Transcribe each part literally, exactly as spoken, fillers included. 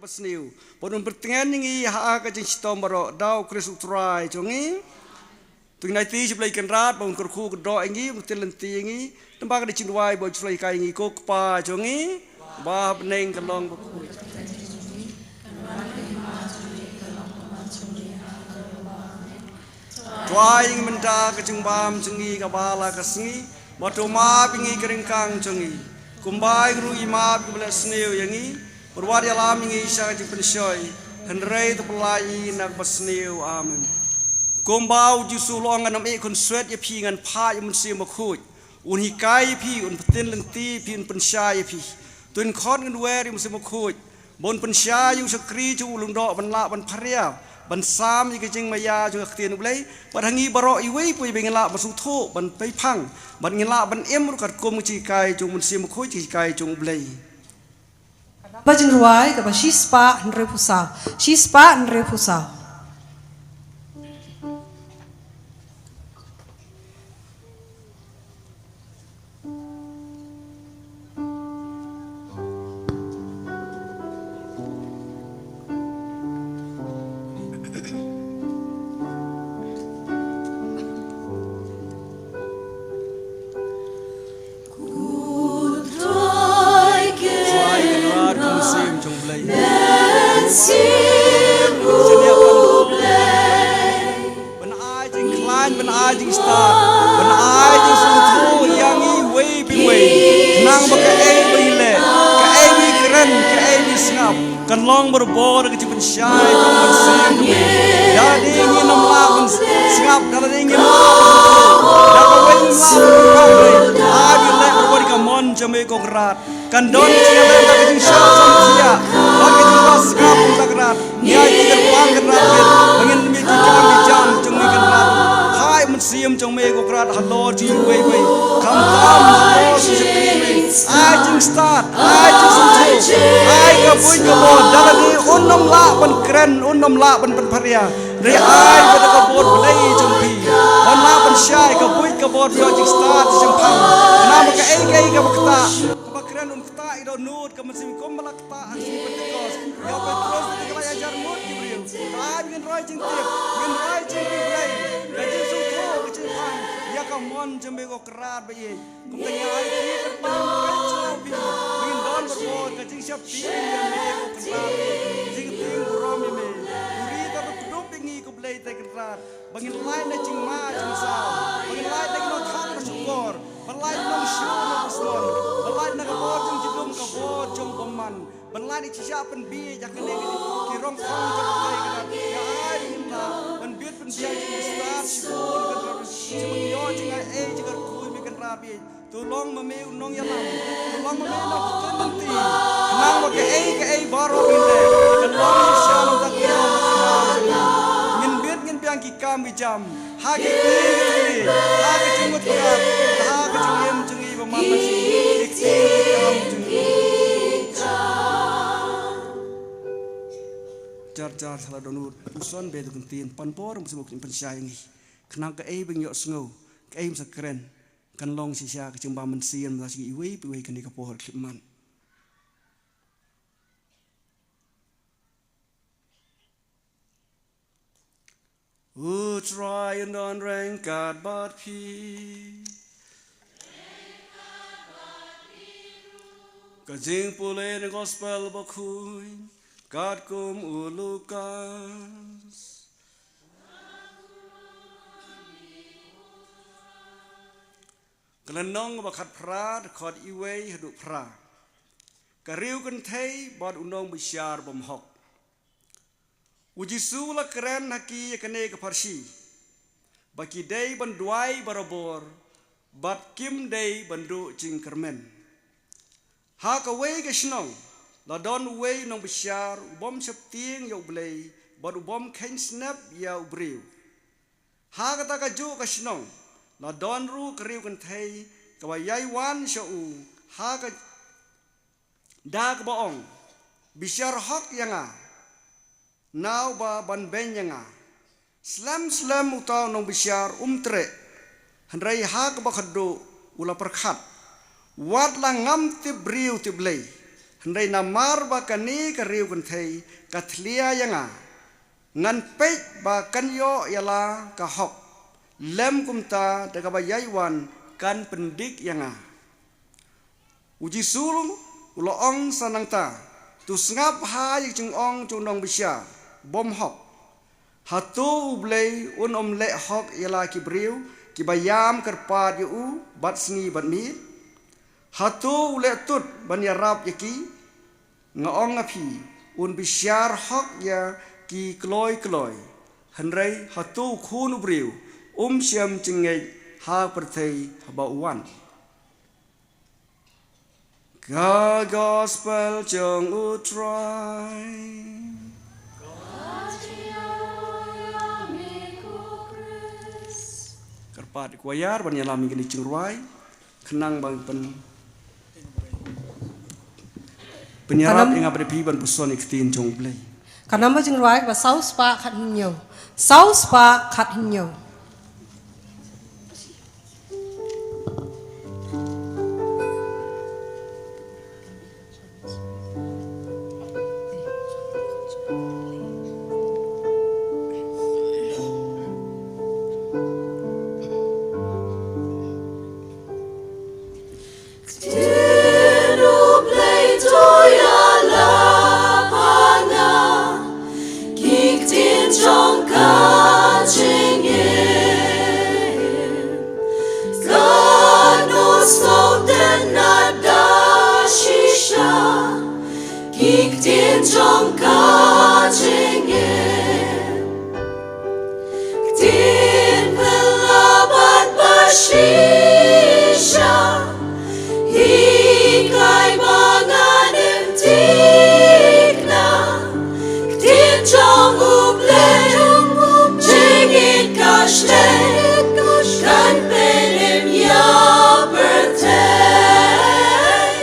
basniew. Bad un pynthikna ïa ngi ha ka jingshitom baroh da U Khrist U Trai jong ngi. To ngin aiti sha U Blei Kynrad ba un kyrkhu kyrdoh ïa ngi, un ktien lynti ïa ngi. Namar ka dei ka jingduwai ba U Jisu U Blei u hikai ïa ngi, Ko Kpa jong ngi ba ha bneng, kan long bakhuid. To ai ïa ngi mynta ka jingbam jong ngi kaba ha la ka sngi, bad to map ïa ngi ki ryngkang jong ngi, kumba ngi ruh ngi map ïa kiba leh sniew ïa ngi. Bad wat ïalam ïa ngi sha ka jingpynshoi, hynrei to pyllait ïa ngi na kaba sniew. Amen. Kumba U Jisu u la ong, ngan ym ïeh khunswet ïa phi, ngan phah ïa U Mynsiem Bakhuid. Un hikai ïa phi, un pynthikna lynti ïa phi, un pynshai ïa phi. To ngin khot, ngin wer ïa U Mynsiem Bakhuid ba un pynshai ïa u shakri jong u lyngdoh ban lah ban pharia, ban sam ïa ka jingmaïa jong ka ktien U Blei. Bad ha ngi baroh iwei pa iwei ngin lah ban sngewthuh, ban peiphang, bad ngin lah ban im ruh katkum ka jinghikai jong U Mynsiem Bakhuid, ka jinghikai jong U Blei. Ba jingrwai kaba shispah hynriewphew saw. Shispah hynriewphew saw. Trai Kynrad, Mynsiem jong U Blei. Mynsiem U Blei. Ban ai jingkhlaiñ, ban ai jingstad, ban ai jingsngewthuh ïa ngi iwei pa iwei. Khnang ba kaei ba ngi leh, kaei ba ngi kren, kaei ba ngi sngap, kan long barabor da ka jingpynshai jong U Mynsiem jong me. Da lade ngin ym lah ban sngap, da lade ngin ym lah ban sngewthuh, da kawei ngim lah ban sngewthuh, ai ba ngi leh barabor ïa ka mon jong me, Ko Kynrad. Kan don ka jingïaleh bad ka jingshah samthiah, bad ka jingbha sngap, Ko Kynrad. Ngi aiti kyrpang, Kynrad, ba ngin mih ki kam ki jam jong me, Kynrad. Phah Mynsiem jong me, Ko Kynrad, halor jong ngi iwei iwei. Khamtam halor jong ngi iwei iwei. Ai jingstad, ai jingsngewthuh, ai ka buit ka bor. Da lade un ym lah ban kren, un ym lah ban pynpharia. Hynrei ai ba da ka bor Blei jong phi ban lah ban shai ka buit ka bor, ïoh jingstad jingphang. Namar kaei kaei kaba ktah, kaba kren un ktah ïa dohnud ka mynsiem, kumba la ktah ha ka sngi Pentekost ïa u Petros bad ki lai hajar ngut ki briew. Ai ba ngin roi jingtip, ngin roi jingriewblei, ka jingsngewthuh, ka jingphang ïa ka mon jong me, Ko Kynrad ba ïeit. Kumta ngi aiti kyrpang, Ko Blei jong ngi, ba ngin don barabor ka jingsheptieng ïa me, Ko Kynrad, jingtieng burom ïa me. U ri, to kdup ïa ngi, Ko Blei te Kynrad, ba ngin lait na jingma jingsaw, ba ngin lait na ki nongthoh ka shukor, ban lait na nongshun nongpynsmon, ban lait na ka bor jong jingdum, ka bor jong bymman, ban lait na ki shisha pynbiej ha kane ka, ki rong khong jong ka, Kynrad. Ïa ai ba ngin lah ban bit pynbiang jingstad shibun, Kynrad, sha ban ïoh jingaiei jingkyrkhu ïa me, Kynrad, ïa To long ma me u nongïalam, to long ma me u nongpyntip lynti. Khnang ba kaei kaei baroh ngin leh, kan long sha nongtang ïa u. Ngin bit ngin biang ki kam ki jam ha ki kti ki kti, ha ka jingmut ka, ha ka jingim jong ngi ba man la shisha, ki kti ki kam jong ngi. Jar jar sha la dohnud, u son ba to kyntien, pan bor, mynta sngewbha pynshai ngi. Khnang kaei ba ngin ïohsngew, kaei ba ngin sa kren, kan long shisha ka jingbam mynsiem na jong ngi iwei pa iwei kane ka por khyllipmat. U Trai un don ryngkat bad phi. Ka jingpule na Gospel Bakhuid katkum u Lukas. Ka lynnong ba khatphra, dkhot iwei haduh phra. Ka riewkynthei bad u nongbishar bymhok. U Jisu u la kren ha ki ïa kane ka pharshi, ba ki dei ban duwai barabor, bad kim dei ban duh jingkyrmen. Ha kawei ka shnong, la don uwei u nongbishar, u bym sheptieng ïa U Blei, bad u bym kheiñ snep ïa u briew. Ha kata kajuh ka shnong, la don ruh ka riewkynthei, kaba ïai wan sha u, ha ka, da kaba ong, bishar hok ïa nga, na uba ban beiñ ïa nga. Slem slem uta u nongbishar um treh, hynrei ha kaba khatduh u la pyrkhat, wat la ngam tip briew tip Blei, Hynrei namar ba kane ka riewkynthei ka thlia ïa nga, ngan peit ba kan ïoh ïa la ka hok, lem kumta da kaba ïai wan kan pyndik ïa nga. U Jisu u la ong sa nangta, to sngap ha ïa ka jingong jong u nongbishar bymhok. Hato U Blei un ym leh hok ïa la ki briew kiba ïam kyrpad ïa u bad sngi bad miet? Hato u leh tud ban ïarap ïa ki? Nga ong ïa phi, un bishar hok ïa ki kloi kloi. Hynrei hato u Khun u briew um shym jingngeit ha pyrthei haba u wan? Ka gospel jong U Trai. Kyrpad ïa ki kwayar ban ïalam ïa kane ka jingrwai. Khnang ban pyn, pynïarap ïa nga bad ïa phi ban puson ïa ka ktien jong U Blei. Ka namba jingrwai ba saw spah khat hynñiew. Saw spah khat hynñiew. Ktien U Blei to ïalap ha nga, ki ktien jong ka jingim. Katno sngewtynnat da shisha, ki ktien jong ka jingim. Ktien pynlong bad ba shisha, hikai ba ngan ym thikna. Ktien jong U Blei, jingngeit ka shlei, kan pynim ïa pyrthei.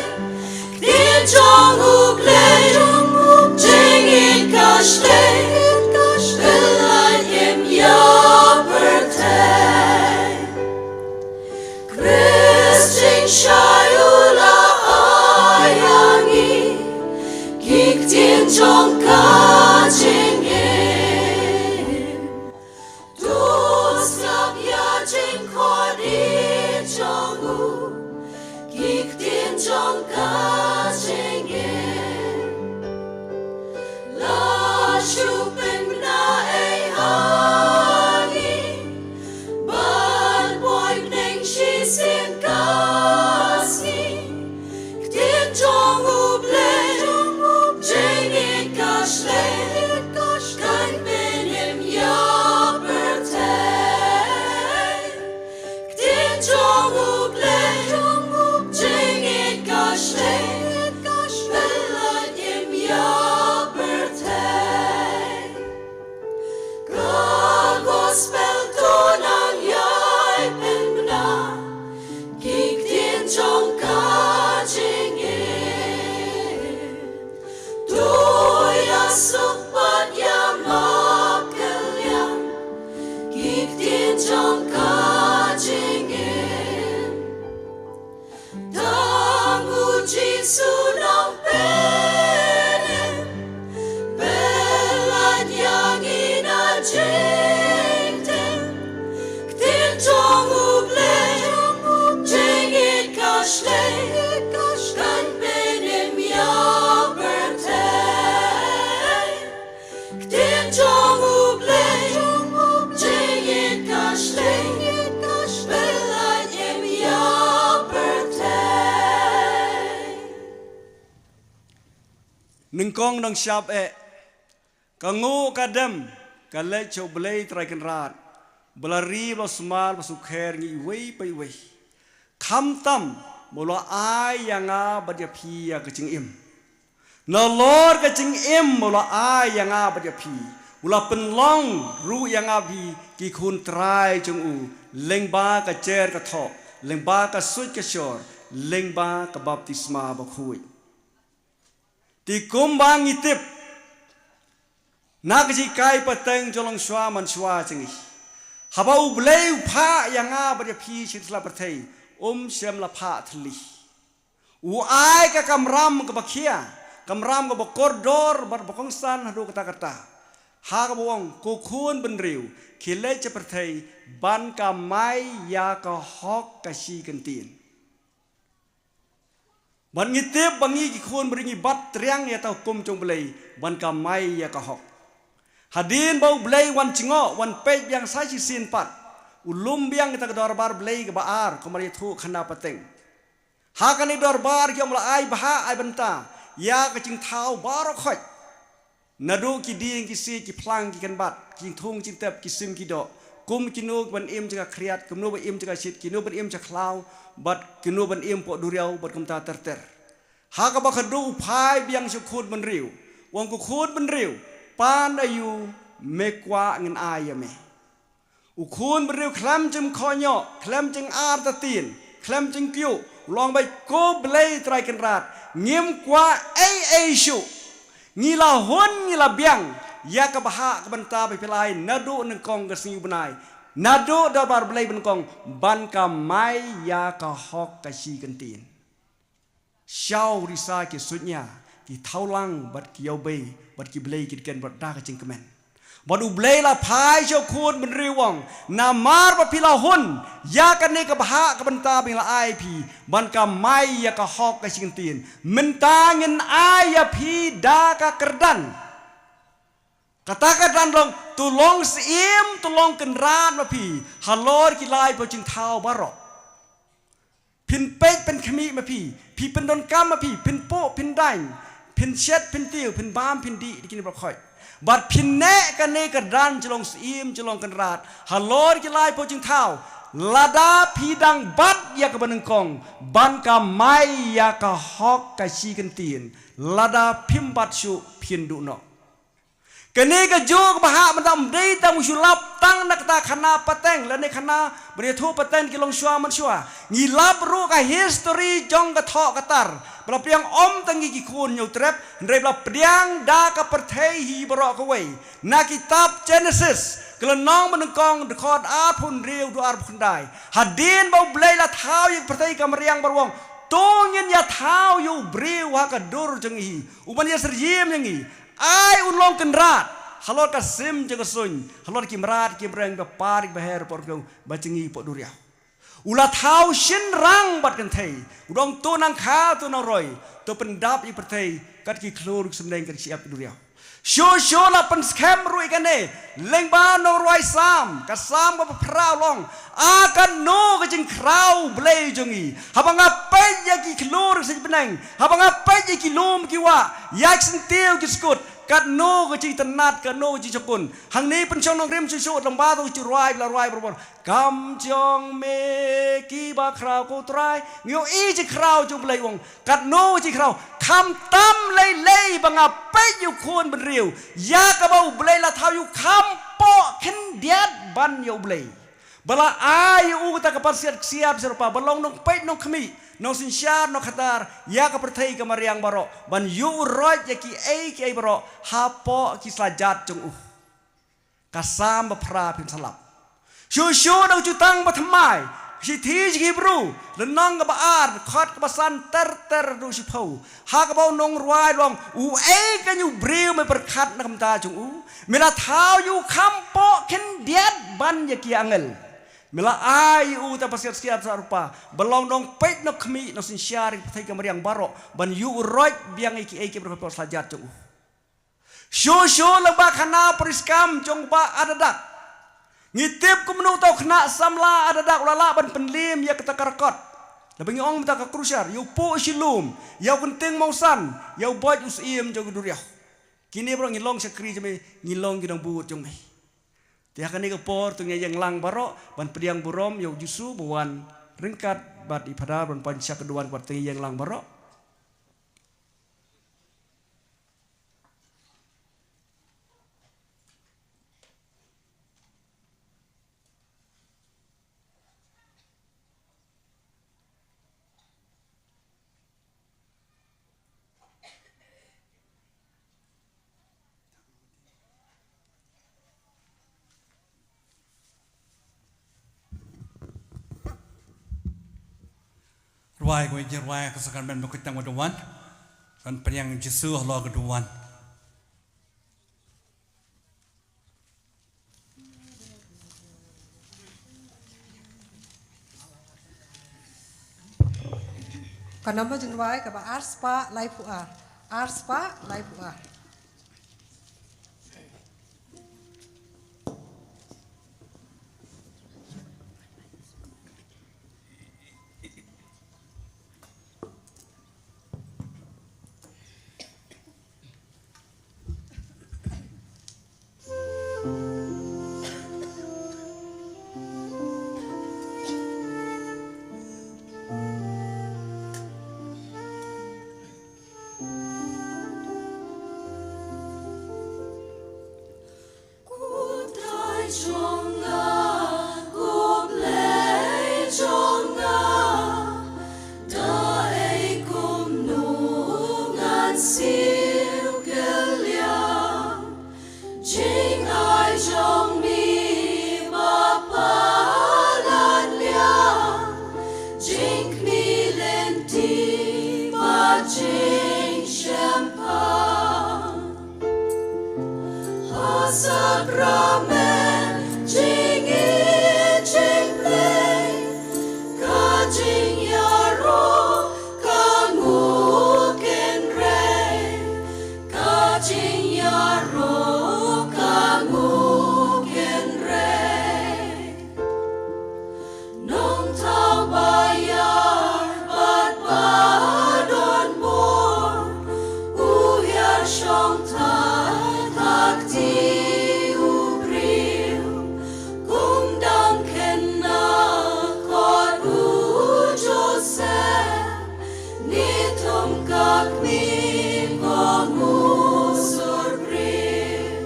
Ktien jong U Blei, jingngeit ka shlei, pyllait im ïa pyrthei. Khrist jingshai u la ai ha ngi, ki ktien jong ka jingim. To sngap ïa jingkordit jong u, ki ktien jong ka jingim. La shu pynbna ei ha ngi, ban poi bneng shisien ka sngi. Ktien jong U Blei, jingngeit ka shlei, kan pynim ïa pyrthei. Ktien jong U Blei, jingngeit ka shlei, pyllait im ïa pyrthei. Ka gospel to nang ïai pynbna, ki ktien jong ka jingim. To ïasuk bad ïamap kylliang, ki ktien jong ka jingim. Tang U Jisu Nongpynim, pyllait ïa ngi na jingtim. Ktien jong U Blei, jingngeit ka shlei, kan pynim ïa pyrthei. Ktien jong U Blei, jingngeit ka shlei, pyllait im ïa pyrthei. Nyngkong nongshap eh, ka nguh ka dem, ka leit sha U Blei Trai Kynrad, ba la ri ba la sumar ba sukher ngi iwei pa iwei. Khamtam ba u la ai ïa nga bad ïa phi ïa ka jingim. Nalor ka jingim ba u la ai ïa nga bad ïa phi, u la pynlong ruh ïa nga bad phi ki khun trai jong u, lyngba ka jer ka thoh, lyngba ka suit ka shor, lyngba ka baptisma bakhuid. Te kumba ngi tip, na ka jinghikai pateng jong u Nongshwa Manshwa jong ngi, haba U Blei u phah ïa nga bad ïa phi sha kane ka pyrthei, um shym la phah thylli. U ai ka kamram kaba khia, kamram kaba kordor bad ba kongsan haduh katta katta. Ha kaba u ong, ko khun bynriew, khie leit sha pyrthei ban kamai ïa ka hok ka shi kyntien. Bad ngi tip ba ngi ki khun bynriew ngi bat triang ïa uta u hukum jong U Blei ban kamai ïa ka hok. Hadien ba U Blei u wan jngoh, u wan peit biang sa shisien pat, u lum biang ïa kata ka dorbar Blei kaba ar, kumba la ïathuh khana pateng. Ha kane ka dorbar ki ong ba la ai bhah ai bynta ïa ka jingthaw baroh khoit. Naduh ki dieng ki siej, ki phlang ki kynbat, ki jingthung jingtep, ki sim ki doh, kum kino ki ban im jong ka khriat, kumno ban im jong ka shit, kino ban im jong ka khlaw, bad kino ban im poh duriaw, bad kumta ter ter. Ha kaba khatduh u phai biang sha u khun bynriew, u ong, ko khun bynriew, pan aïu me kwah, ngan ai ïa me. U khun bynriew khlem jingkhoh ñiuh, khlem jingartatien, khlem jingkyiuh, u ong, bad ko Blei Trai Kynrad, ngim kwah ei ei shuh. Ngi la hun, ngi la biang ïa ka bhah ka bynta ba phi la ai naduh nyngkong ka sngi u bnai, naduh dorbar Blei ba nyngkong, ban kamai ïa ka hok ka shi kyntien. Shaw risa ki suidñia, ki thawlang bad ki ïawbei, bad ki blei ki dken bad da ka jingkmen. Bad U Blei la phai sha u khun bynriew, u ong, namar ba phi la hun ïa kane ka bhah ka bynta ba nga la ai phi, ban kamai ïa ka hok ka shi kyntien, mynta ngan ai ïa phi da ka kyrdan. Kata ka kyrdan long, to long syiem, to long kynrad ma phi halor ki laiphew jingthaw baroh. Phin peit phin khmih ma phi, phi pyndonkam ma phi, phin puh phin daiñ, phin shet phin tiew, phin bam phin dih da kine baroh khoit. Bad phin neh kane ka kyrdan jong syiem jong kynrad halor ki laiphew jingthaw, lada phi dang bat ïa kaba nyngkong, ban kamai ïa ka hok ka shi kyntien. Lada phim bat shuh, phin duh noh. Kane kajuh ka bhah mynta ym dei tang u shu lap tang na kata khana pateng lane khana ba ïathuh pateng ki longshuwa manshuwa. Ngi lap ruh ka history jong ka thoh ka tar ba la pdiang ym tang ïa ki khun Hynñiewtrep, hynrei ba la pdiang da ka pyrthei hi baroh kawei. Na kitab Jenesis, ka lynnong ba nyngkong, dkhot arphew hynriew haduh arphew khyndai. Hadien ba U Blei la thaw ïa ka pyrthei ka mariang baroh, u ong, to ngin ïa thaw ïa u briew ha ka dur jong ngi hi, u ban ïa syriem ïa ngi. Ai un long kynrad halor ka sim jong ka suiñ, halor ki mrad ki mreng, ba par ki ba her, por kew ba jngi poh duriaw. U la thaw shynrang bad kynthei, u ong, to nang kha, to nang roi, to pyndap ïa ka pyrthei kat ki khlur ki symneng, kat ki shyiap ki duriaw. Shuh shuh la pynskhem ruh ïa kane lyngba u nongrwai Salm, ka Salm kaba phra, u ong, a katno ka jingkhraw Blei jong ngi. Haba nga peit ïa ki khlur ki symneng, haba nga peit ïa ki lum ki wah, ïa ki syntiew ki skut, katno ka jingtynnad, katno ka jingshakun. Hangne pynshong nongrim shuh shuh lyngba uto u jingrwai ba la rwai barabor. Kam jong me ki bakhraw, ko Trai. Ngi ïohi jingkhraw jong U Blei, u ong, katno jingkhraw. Khamtam lei lei ba nga peit ïa u khun bynriew, ïa kaba U Blei la thaw ïa u, kham poh khyndiat ban ïa U Blei. Ba la ai ïa u kata ka parsiat ksiar syrpa, ba long nongpeit nongkhmih, nongsynshar nongkhatar ïa ka pyrthei ka mariang baroh, ban ïuh roit ïa kiei kiei baroh hapoh ki slajat jong u. Ka Salm ba phra, phin sa lap. Shuh shuh na ka Jutang Bathymmai, ka shithi jong ki Hebru, lynnong kaba ar, dkhot kaba san ter ter haduh shiphew. Ha kaba u nongrwai u ong, uei kein u briew me pyrkhat na ka bynta jong u? Me la thaw ïa u kham poh khyndiat ban ïa ki angel. Me la ai ïa u kata ka parsiat ksiar syrpa ba long nongpeit nongkhmih, nongsynshar ïa ka pyrthei ka mariang baroh, ban ïuh roit biang ïa kiei kiei baroh hapoh slajat jong u. Shuh shuh lyngba khana puriskam jong u Bah Adadak. Ngi tip kumno uta u khynnah samla Adadak u la lah ban pynliem ïa kata ka rakot, laba ngi ong mynta ka crusher, ïa u puh shi lum, ïa u kynting mawsan, ïa u boit u syiem jong ki duriaw. Kine baroh ngi long shakri jong me, ngi long ki nongbud jong me. Te ha kane ka por to ngin ïeng lang baroh ban pdiang burom ïa U Jisu ba wan ryngkat bad i Phadar ban pan sha ka duwan, bad to ngin ïeng lang baroh. Bai ko i jingrwai ka sakramen bakhuid tang ba duwan. Kan pdiang Jisu halor ka duwan. Ka nombor jingrwai kaba ar spah laiphew ar. Ar spah laiphew ar. Ko Trai jong nga, ko Blei jong nga, da ei kumno ngan siew kylliang. Jingai jong me ba palat liang, jingkhmih lynti bad jingshemphang. Ha sakramen jingïeit jingblei, ka jingïaroh ka nguh kynrei, ka jingïaroh ka nguh kynrei. Nongthaw ba ïar bad ba don bor, u hiar shongthait ha kti u briew. Kum dang khynnah kot u Joseph, ngi thung ka kmie ko nguh sur briew.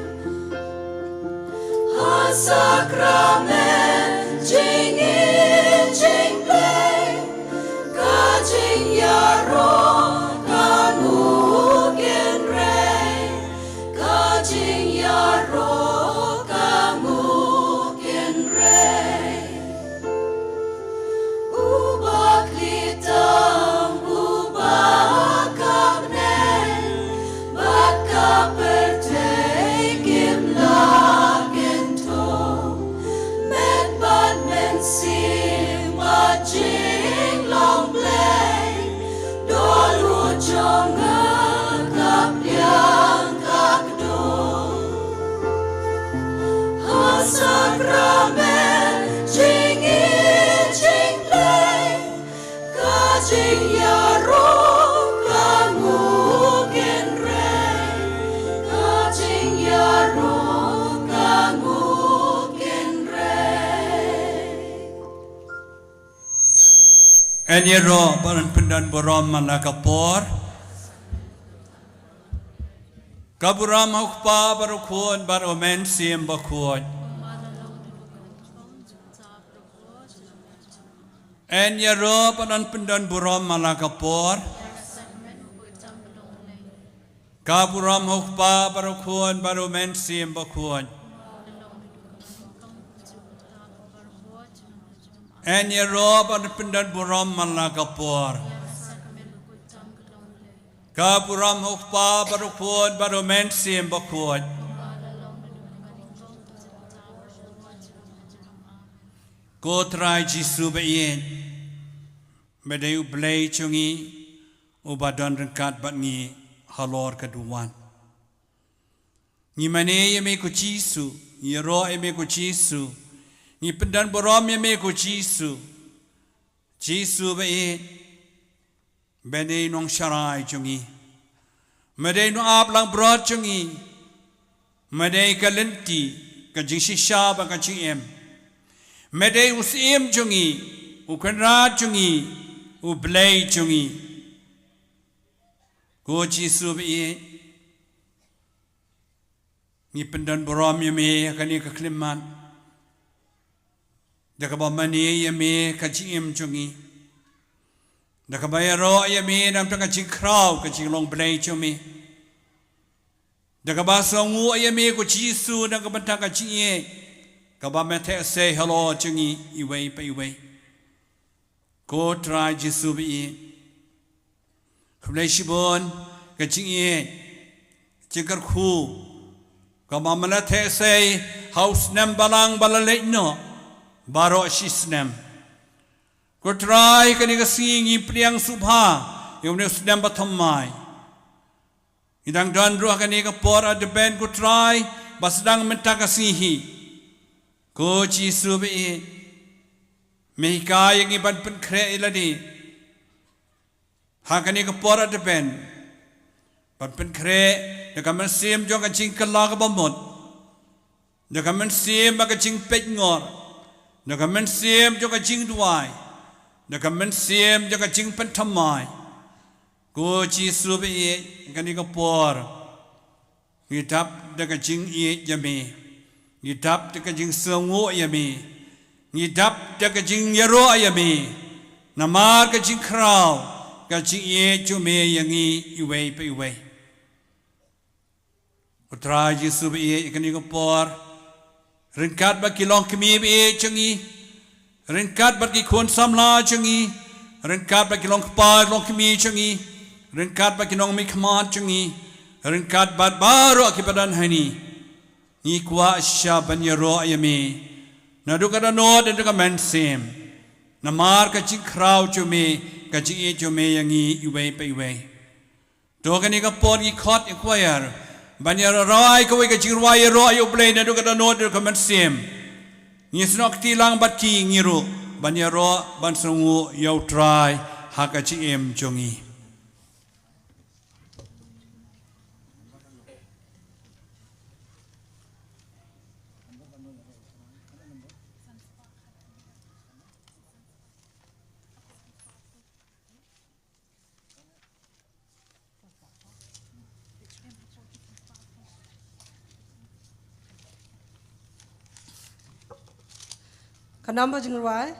Ha sakramen jingïeit jingblei, ka jingïaroh ka nguh kynrei, ka jingïaroh ka nguh kynrei. Uba khlitang, uba ka bneng, bad ka pyrthei kim lah kynthoh. Met bad mynsiem bad jinglong Blei, Don u jong nga ka pliang ka kdong. Ha sakramen jingïeit jingblei, ka jingïaroh ka nguh kynrei, ka jingïaroh ka nguh kynrei. Yn ïaroh bad yn pyndon burom man la ka por. Ka burom ha u Kpa bad u Khun bad u Mynsiem Bakhuid. Yn ïaroh bad yn pyndon burom man la ka por. Ka burom ha u Kpa bad u Khun bad u Mynsiem Bakhuid. Yn ïaroh bad pyndon burom man la ka por. Ka burom ha u Kpa bad u Khun bad u Mynsiem Bakhuid. Ko Trai Jisu ba ïeit, me dei u Blei jong ngi, uba don ryngkat bad ngi halor ka duwan. Ngi mane ïa me ko Jisu, ngi ïaroh ïa me ko Jisu, ngi pyndon burom ïa me ko Jisu. Jisu ba ïeit, me dei nongsharai jong ngi, me dei nongap langbrot jong ngi, me dei ka lynti, ka jingshisha bad ka jingim, me dei u Syiem jong ngi, u Kynrad jong ngi, u Blei jong ngi. Ko Jisu ba ïeit, ngi pyndon burom ïa me ha kane ka khyllipmat, da kaba mane ïa me ka jingim jong ngi, da kaba ïaroh ïa me na ka bynta ka jingkhraw ka jinglong Blei jong me, da kaba sngewnguh ïa me ko Jisu na ka bynta ka jingïeit kaba me theh sei halor jong ngi iwei pa iwei. Ko Trai Jisu ba ïeit, khublei shibun ka jingïeit, jingkyrkhu, kaba me la theh sei ha u snem balang ba la leit noh baroh shi snem. Ko Trai, kane ka sngi ngi pdiang sngewbha ïa une u snem ba thymmai. Ngi dang don ruh ha kane ka por Advent, ko Trai, ba sdang mynta ka sngi hi. Ko Jisu ba ïeit, me hikai ïa ngi ban pynkhreh ïa lade ha kane ka por Advent, ban pynkhreh da ka mynsiem jong ka jingkylla kaba mut, da ka mynsiem ba ka jingpeitngor, da ka mynsiem jong ka jingduwai, da ka mynsiem jong ka jingpynthymmai. Ko Jisu ba ïeit, kane ka por ngi dap da ka jingïeit ïa me, ngi dap da ka jingsngewnguh ïa me, ngi dap da ka jingïaroh ïa me. Namar ka jingkhraw ka jingïeit jong me ïa ngi iwei pa iwei. Ko Trai Jisu ba ïeit, kane ka por, ryngkat bad ki longkmie ba ïeit jong ngi, ryngkat bad ki khun samla jong ngi, ryngkat bad ki longkpa longkmie jong ngi, ryngkat bad ki nongmihkhmat jong ngi, ryngkat bad baroh kiba don hangne, ngi kwah shisha ban ïaroh ïa me naduh ka dohnud haduh ka mynsiem. Namar ka jingkhraw jong me, ka jingïeit jong me ïa ngi iwei pa iwei. To kane ka por ngi khot ïa u choir ban ïa rwai kawei ka jingrwai ïaroh ïa U Blei naduh ka dohnud haduh ka mynsiem. Ngi snoh kti lang bad ki ngi ruh ban ïaroh ban sngewnguh ïa U Trai ha ka jingim jong ngi. Ka namba jingrwai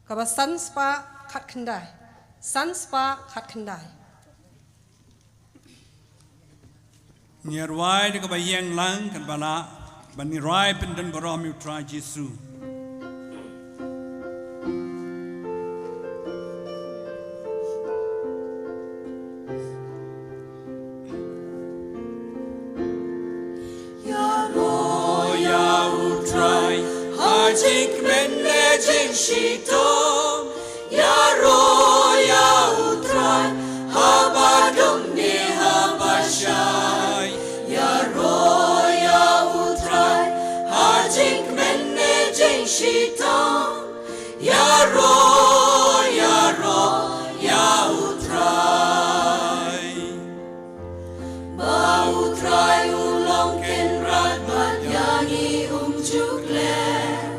kaba san spah khatkhyndai. San spah khatkhyndai. Ngi rwai da kaba ïeng lang, kan ba lah ban ngi rwai pyndonburom ïa U Trai Jisu. Ïaroh ïa U Trai ha jingkmen ne jingshitom. Ïaroh ïa U Trai haba dum ne haba shai. Ïaroh ïa U Trai ha jingkmen ne jingshitom. Ïaroh, ïaroh ïa U Trai. Ba U Trai u long kynrad bad ïa ngi um ju klet.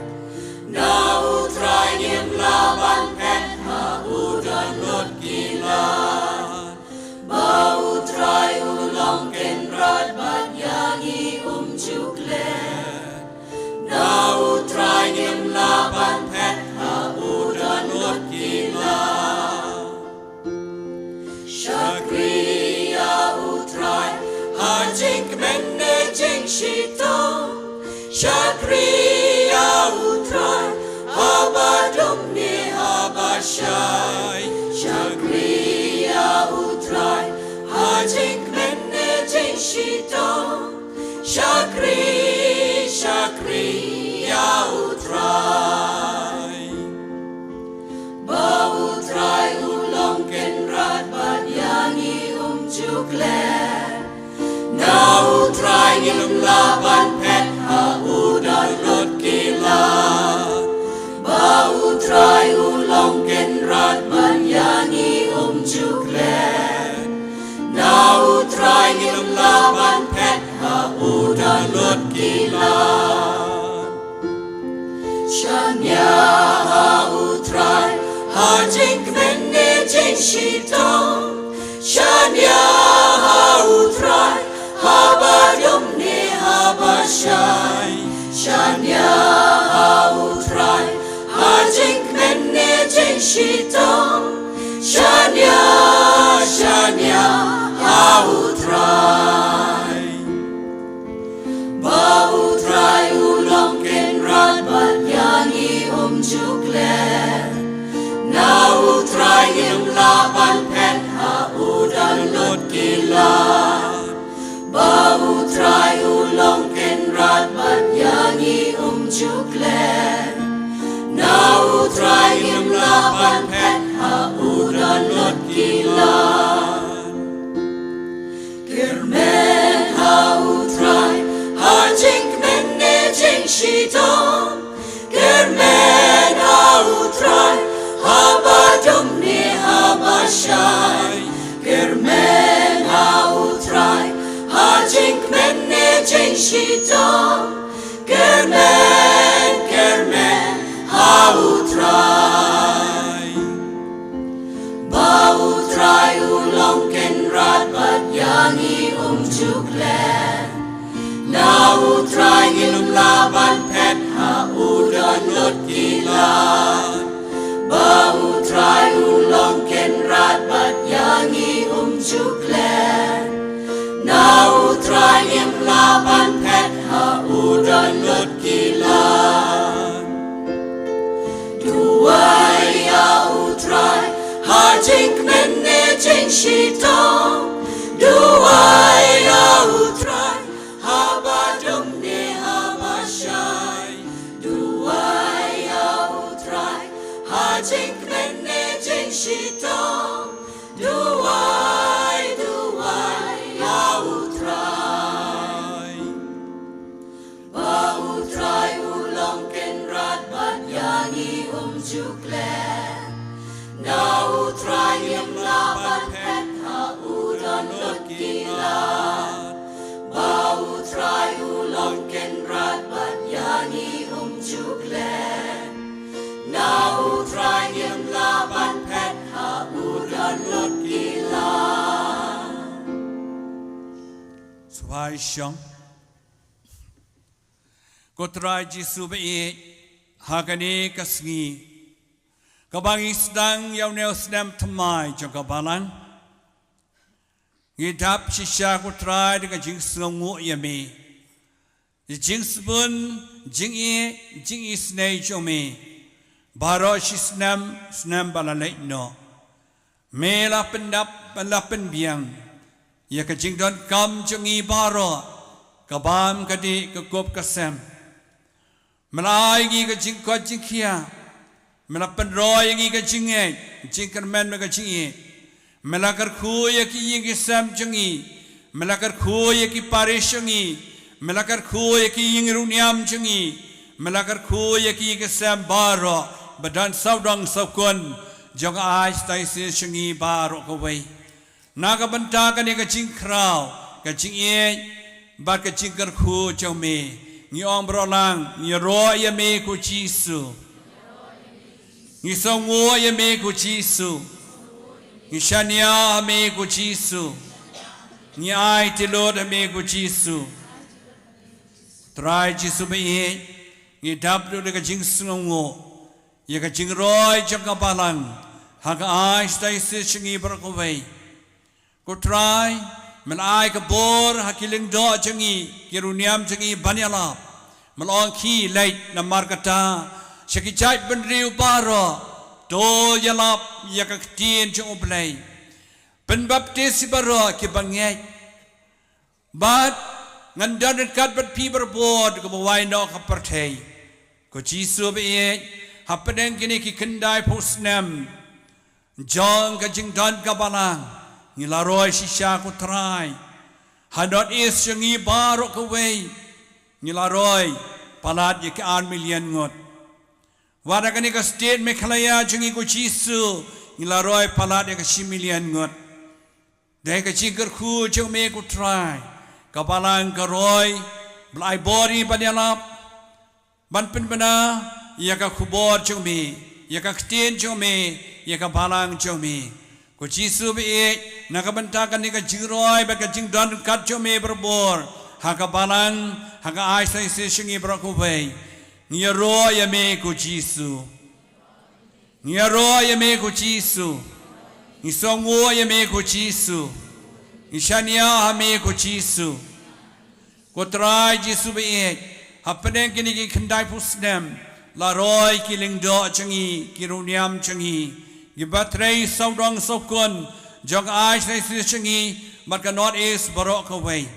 Na U Trai ngim lah ban phet ha u don lut ki lad. Ba U Trai u long kynrad bad ïa ngi um ju klet. Na U Trai ngim lah ban phet ha u don lut ki lad. Shakri ïa U Trai ha jingkmen ne jingshitom. Shakri ïa U Trai haba dum ne haba shai. Shakri ïa U Trai ha jingkmen ne jingshitom. Shakri, shakri ïa U Trai. Ba U Trai u long kynrad bad ïa ngi um ju klet. Na U Trai ngim lah ban phet ha u don lut ki lad. Ba U Trai u long kynrad bad ïa ngi um ju klet. Na U Trai ngim lah ban phet ha u don lut ki lad. Shaniah ha U Trai ha jingkmen ne jingshitom. Shaniah ha U Trai haba dum ne haba shai. Shaniah ha U Trai ha jingkmen ne jingshitom. Shaniah, shaniah ha U Trai. Ba U Trai u long kynrad bad ïa ngi um ju klet. Na Shitom, kyrmen, kyrmen ha U Trai. Ba U Trai u long kynrad bad ïa ngi um ju klet. Na U Trai ngim lah ban phet, ha u don lut ki lad. Ba U Trai u long kynrad bad ïa ngi um ju klet. Na U Trai ngim lah ban phet, ha u don lut ki lad. Duwai ïa U Trai ha jingkmen ne jingshitom. Duwai ïa U Trai haba dum ne haba shai. Duwai ïa U Trai ha jingkmen ne jingshitom. Duwai, duwai ïa U Trai. Ba U Trai u long kynrad bad ïa ngi um ju klet. Na U Trai ngim lah ban phet, ha u don lut ki lad. Ba U Trai u long kynrad bad ïa ngi um ju klet. Na U Trai ngim lah ban phet, ha u don lut ki lad. Sngewbha ïa shong. Ko Trai Jisu ba ïeit, ha kane ka sngi kaba ngi sdang ïa une u snem thymmai jong ka Balang, ngi dap shisha ko Trai da ka jingsngewnguh ïa me. Jingsbun, jingïeit, jingisynei jong me baroh shi snem, snem ba la leit noh. Me la pyndap, la pynbiang ïa ka jingdonkam jong ngi baroh, ka bam ka dih, ka kup ka sem. Me la ai ngi ka jingkoit jingkhiah. Me la pynroi ïa ngi ka jingngeit, jingkyrmen bad ka jingïeit. Me la kyrkhu ïa ki ïing ki sem jong ngi. Me la kyrkhu ïa ki parish jong ngi. Me la kyrkhu ïa ki ïing riewniam jong ngi. Me la kyrkhu ïa ki ïing ki sem baroh ba don sawdong sawkun jong ka Archdiocese jong ngi baroh kawei. Na ka bynta kane ka jingkhraw, ka jingïeit bad ka jingkyrkhu jong me, ngi ong baroh lang, ngi ïaroh ïa me ko Jisu. Ngi sngewnguh ïa me ko Jisu. Ngi shaniah ha me ko Jisu. Ngi aiti lut ha me ko Jisu. Trai Jisu ba ïeit, ngi dap ruh da ka jingsngewnguh ïa ka jingroi jong ka Balang ha ka Archdiocese jong ngi baroh kawei. Ko Trai, me la ai ka bor ha ki lyngdoh jong ngi, ki riewniam jong ngi ban ïalap. Me la ong khie leit namar kata sha ki jaitbynriew baroh, to ïalap ïa ka ktien jong U Blei. Pynbaptis ïa baroh kiba ngeit. Bad ngan don ryngkat bad phi barabor kaba wai noh ka pyrthei. Ko Jisu ba ïeit, hapdeng kine ki khyndai phew snem jong ka jingdon ka Balang, ngi la roi shisha ko Trai. Ha North East jong ngi baroh kawei, ngi la roi palat ïa ki ar million ngut. Wat ha kane ka state Meghalaya jong ngi ko Jisu, ngi la roi palat ïa ka shi million ngut. Dei ka jingkyrkhu jong me ko Trai, ka Balang ka roi, ba la ai bor ïa ngi ban ïalap, ban pynbna ïa ka khubor jong me, ïa ka ktien jong me, ïa ka Balang jong me. Ko Jisu ba ïeit, na ka bynta kane ka jingroi bad ka jingdon ryngkat jong me barabor ha ka Balang, ha ka Archdiocese jong ngi baroh kawei, ngi ïaroh ïa me ko Jisu. Ngi ïaroh ïa me ko Jisu. Ngi sngewnguh ïa me ko Jisu. Ngi shaniah ha me ko Jisu. Ko Trai Jisu ba ïeit, hapdeng kine ki khyndai phew snem, la roi ki lyngdoh jong ngi, ki riewniam jong ngi, kiba trei sawdong sawkun jong ka Archdiocese jong ngi bad ka North East baroh kawei.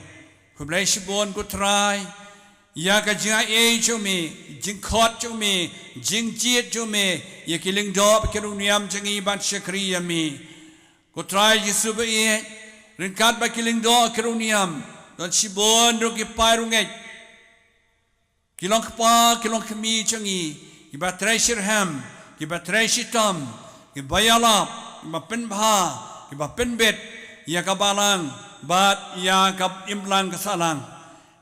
Khublei shibun ko Trai ïa ka jingaiei jong me, jingkhot jong me, jingjied jong me ïa ki lyngdoh bad ki riewniam jong ngi ban shakri ïa me. Ko Trai Jisu ba ïeit, ryngkat bad ki lyngdoh ki riewniam, don shibun ruh ki paidbah, ki longkpa ki longkmie jong ngi, kiba trei shitrhem, kiba trei shitom, kiba ïalap, kiba pynbha, kiba pynbit ïa ka Balang bad ïa ka imlang ka sahlang.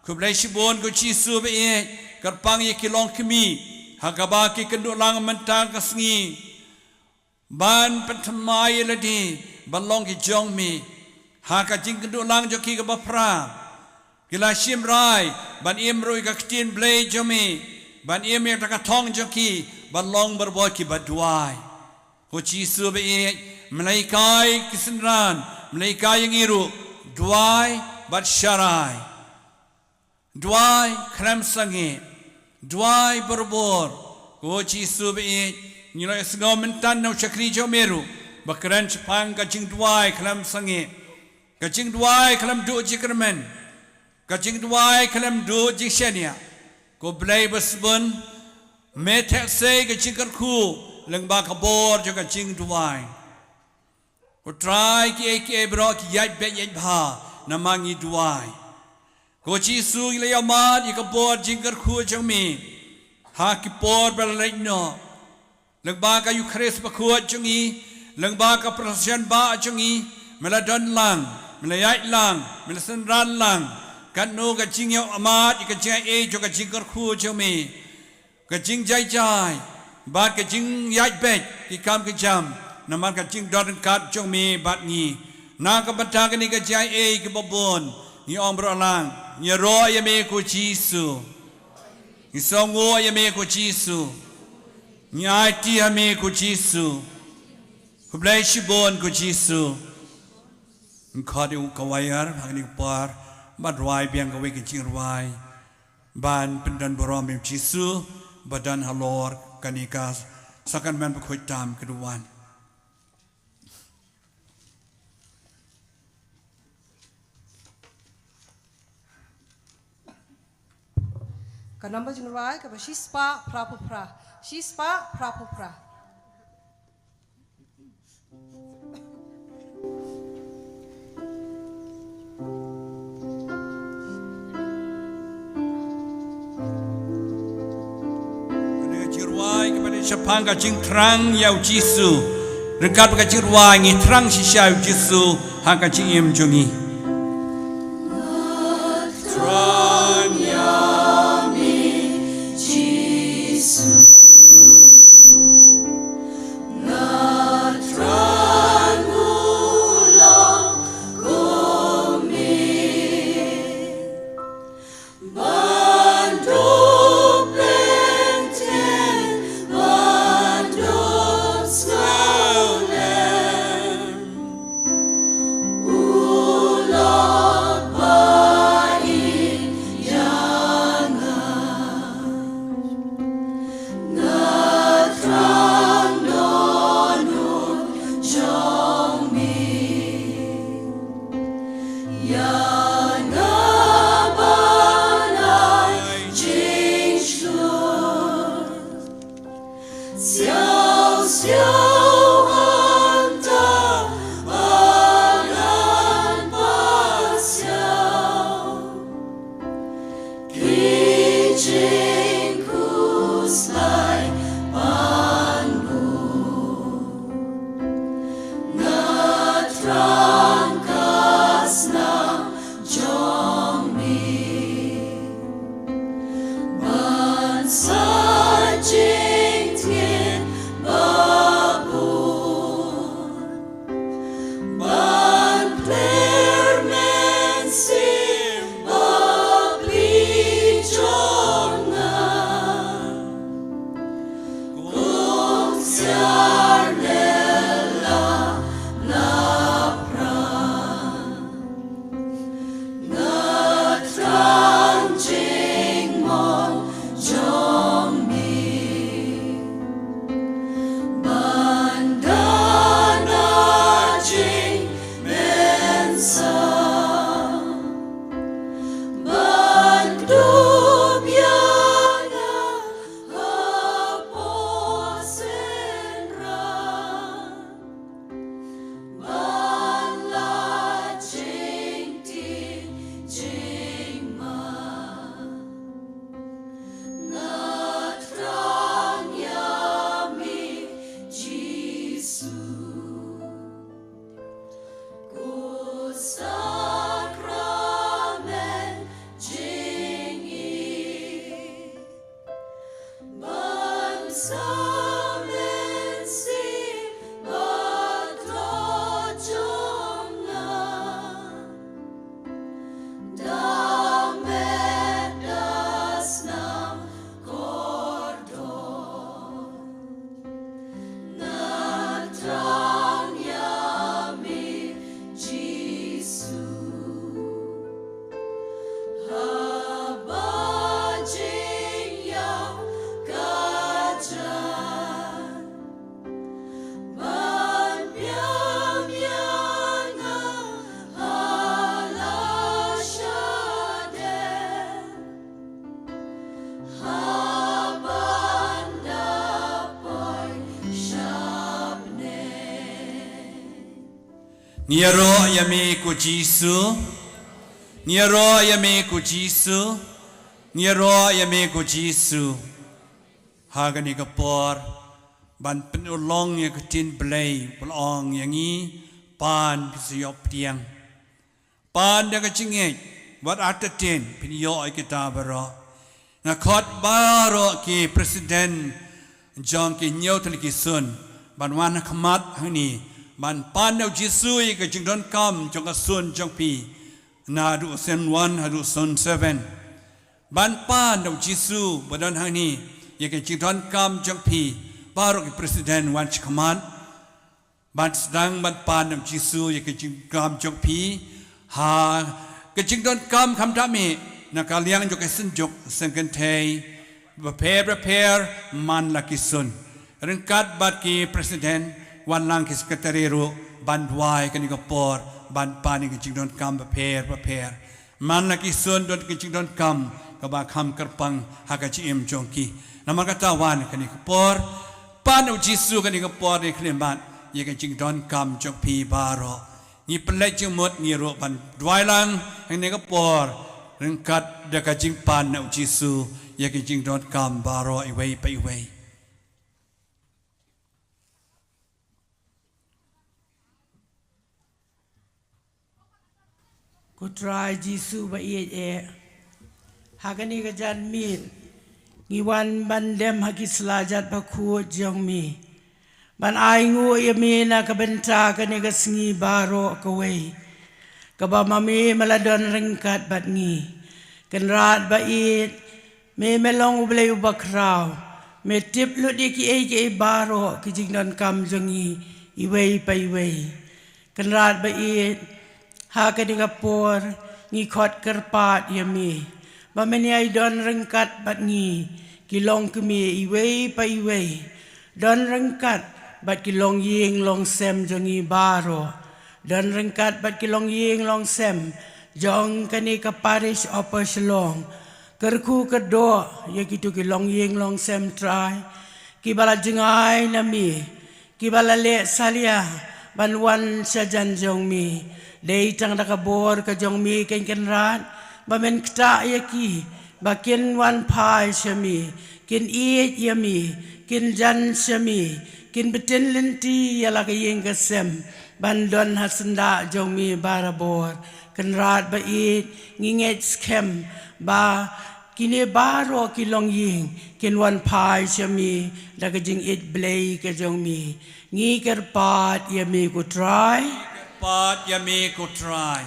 Khublei shibun ko Jisu ba ïeit, kyrpang ïa ki longkmie ha kaba ki kynduh lang mynta ka sngi ban pynthymmai ïa lade ban long ki jong me. Ha ka jingkynduh lang jong ki kaba phra, ki la shim rai ban im ruh ïa ka ktien Blei jong me, ban im ïa ka thong jong ki ban long barabor kiba duwai. Ko Jisu ba ïeit, me la hikai ki synran, me la hikai ïa ngi ruh, duwai bad sharai. Duwai khlem sangeh, duwai barabor. Ko Jisu ba ïeit, ngi la ïohsngew mynta na u shakri jong me ruh ba kren shaphang ka jingduwai khlem sangeh, ka jingduwai khlem duh jingkyrmen, ka jingduwai khlem duh jingshaniah. Ko Blei ba sbun, me theh sei ka jingkyrkhu lyngba ka bor jong ka jingduwai. Ko Trai, kiei kiei baroh ki ïaid beit ïaid bha namar ngi duwai. Ko Jisu, ngi la ïa mad ïa ka bor jingkyrkhu jong me ha ki por ba la leit noh, lyngba ka Eukharist bakhuid jong ngi, lyngba ka procession bah jong ngi, me la don lang, me la ïaid lang, me la synran lang. Katno ka jingïa mad ïa ka jingaiei jong ka jingkyrkhu jong me, ka jingjai jai bad ka jingïaid beit ki kam ki jam namar ka jingdon ryngkat jong me bad ngi. Na ka bynta kane ka jingaiei kaba bun, ngi ong baroh lang, ngi ïaroh ïa me ko Jisu. Ngi sngewnguh ïa me ko Jisu. Ngi aiti ha me ko Jisu. Khublei shibun ko Jisu. Ngi khot ïa u choir ha kane ka por ban rwai biang kawei ka jingrwai ban pyndon burom ïa u Jisu ba don halor kane ka Sakramen bakhuid tam ka duwan. Ka number jingrwai kaba shispah phra phew phra. Shispah phra phew phra. Kane ka jingrwai kaba dei shaphang ka jingthrang ïa u Jisu. Ryngkat bad ka jingrwai ngi thrang shisha ïa u Jisu ha ka jingim jong ngi. Thrang ïa me Jisu. Nga thrang u long kum me. Ban dup lynter, ban dup sngewlem. U Lord ba ïeit ïa nga. Nga thrang don u jong me. Ïa nga ban ai jingshlur. Siaw siaw hangta ba ngan pasiaw. Ki jingkhuslai pang u. Nga thrang ka snam jong me. Ban sa jingtngit ba bun. Ban pler mynsiem bapli jong Ngi ïaroh ïa me ko Jisu. Ngi ïaroh ïa me ko Jisu. Ngi ïaroh ïa me ko Jisu. Ha kane ka por ban pynurlong ïa ka ktien Blei, pynurlong ïa ngi, Pan, phi sa ïoh pdiang. Pan da ka jingngeit, wat artatien phin ïoh ïa kita baroh. Nga khot baroh ki president jong ki hynñiew tylli ki zone ban wan ha khmat hangne ban pan da u Jisu ïa ka jingdonkam jong ka zone jong phi. Naduh zone one haduh zone seven. Ban pan da u Jisu ba don hangne ïa ka jingdonkam jong phi. Baroh ki president wan sha khmat. Ban sdang ban pan da u Jisu ïa ka jingdonkam jong phi. Ha ka jingdonkam khamtam eh na ka liang jong ka synjuk, seng kynthei bapher bapher, man la ki zone. Ryngkat bad ki president, wan lang ki secretary ruh ban duwai kane ka por ban pan ïa ka jingdonkam bapher bapher. Man la ki zone don ka jingdonkam kaba kham kyrpang ha ka jingim jong ki. Namar kata wan kane ka por, pan da u Jisu kane ka por, ne khlem bad ïa ka jingdonkam jong phi baroh. Ngi pynleit jingmut, ngi ruh ban duwai lang ha kane ka por ryngkat da ka jingpan da u Jisu ïa ka jingdonkam baroh iwei pa iwei. Ko Trai Jisu ba ïeit eh, ha kane ka janmiet ngi wan ban dem ha ki sla jat bakhuid jong me, ban ainguh ïa me na ka bynta kane ka sngi baroh kawei kaba ma me me la don ryngkat bad ngi. Kynrad ba ïeit, me me long U Blei uba khraw. Me tip lut ïa kiei kiei baroh ki jingdonkam jong ngi iwei pa iwei. Kynrad ba ïeit, ha kane ka por ngi khot kyrpad ïa me ba men ïai don ryngkat bad ngi ki longkmie iwei pa iwei. Don ryngkat bad ki longïing longsem jong ngi baroh. Don ryngkat bad ki longïing longsem jong kane ka Parish Upper Shillong. Kyrkhu kyrdoh ïa kito ki longïing longsem Trai, kiba la jngai na me, kiba la leh salia ban wan sha jan jong me. Dei tang da ka bor ka jong me kin kynrad ba men ktah ïa ki ba kin wan phai sha me, kin ïeit ïa me, kin jan sha me, kin btin lynti ïa la ka ïing ka sem ban don ha syndah jong me barabor. Kynrad ba ïeit, ngi ngeit skhem ba kine baroh ki longïing kin wan phai sha me da ka jingïeit Blei ka jong me. Ngi kyrpad ïa me ko Trai. Kyrpad ïa me ko Trai.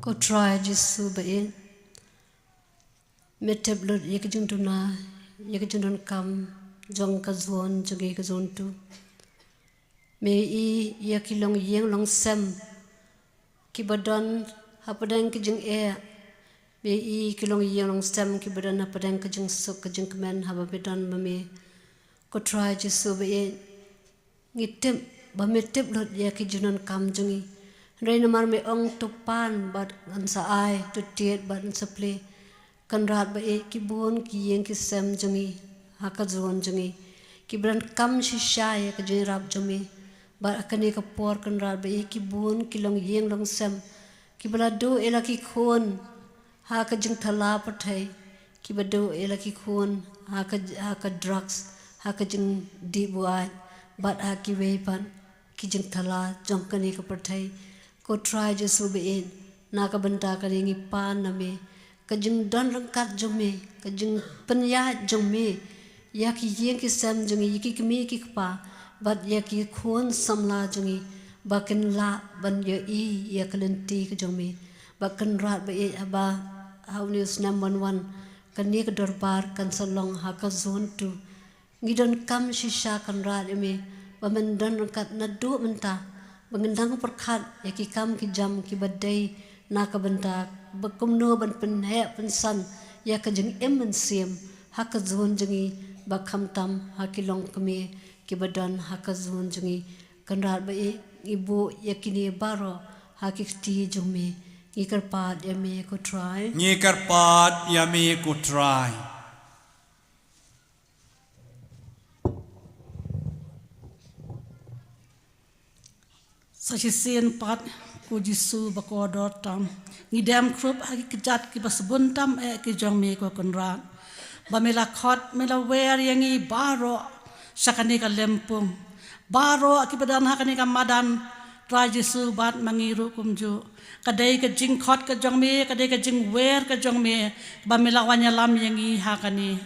Ko Trai Jisu ba ïeit, me tip lut ïa ka jingduna, ïa ka jingdonkam jong ka zone jong ngi, ka zone two. Me ïohi ïa ki longïing longsem kiba don hapdeng ka jingeh. Me ïohi ki longïing longsem kiba don hapdeng ka jingsuk ka jingkmen haba me don ma me. Ko Trai Jisu ba ïeit, ngi tip ba me tip lut ïa ki jingdonkam jong ngi. Hynrei namar me ong to pan bad ngan sa ai, to tied bad ngan sa plie. Kynrad ba ïeit, ki bun ki ïing ki sem jong ngi ha ka zone jong ngi kiba donkam shisha ïa ka jingïarap jong me. Bad ha kane ka por Kynrad ba ïeit, ki bun ki longïing longsem kiba la duh ïa la ki khun ha ka jingthala pyrthei, kiba duh ïa la ki khun ha ka, ha ka drugs, ha ka jingdih buaid bad ha kiwei pat ki jingthala jong kane ka pyrthei. Ko Trai Jisu ba ïeit, na ka bynta kane ngi pan na me ka jingdon ryngkat jong me, ka jingpynïaid jong me ïa ki ïing ki sem jong ngi, ïa ki kmie ki kpa bad ïa ki khun samla jong ngi ba kin lah ban ïohi ïa ka lynti ka jong me. Ba Kynrad ba ïeit, haba ha une u snem ban wan kane ka dorbar kan sa long ha ka zone two. Ngi donkam shisha Kynrad ïa me ba men don ryngkat naduh mynta ba ngin nang pyrkhat ïa ki kam ki jam kiba dei na ka bynta, ba kumno ban pynheh pynsan ïa ka jingim mynsiem ha ka zone jong ngi, ba khamtam ha ki longkmie kiba don ha ka zone jong ngi. Kynrad ba ïeit, ngi buh ïa kine baroh ha ki kti jong me. Ngi kyrpad ïa me ko Trai. Ngi kyrpad ïa me ko Trai. Sa shisien pat, ko Jisu ba kordor tam, ngi dem khrup ha ki kjat kiba sbun tam eh ki jong me, ko Kynrad, ba me la khot, me la wer ïa ngi baroh sha kane ka lympung, baroh kiba don ha kane ka madan, Trai Jisu, bad ma ngi ruh kumjuh. Ka dei ka jingkhot ka jong me, ka dei ka jingwer ka jong me, ba me la wan ïalam ïa ngi ha kane.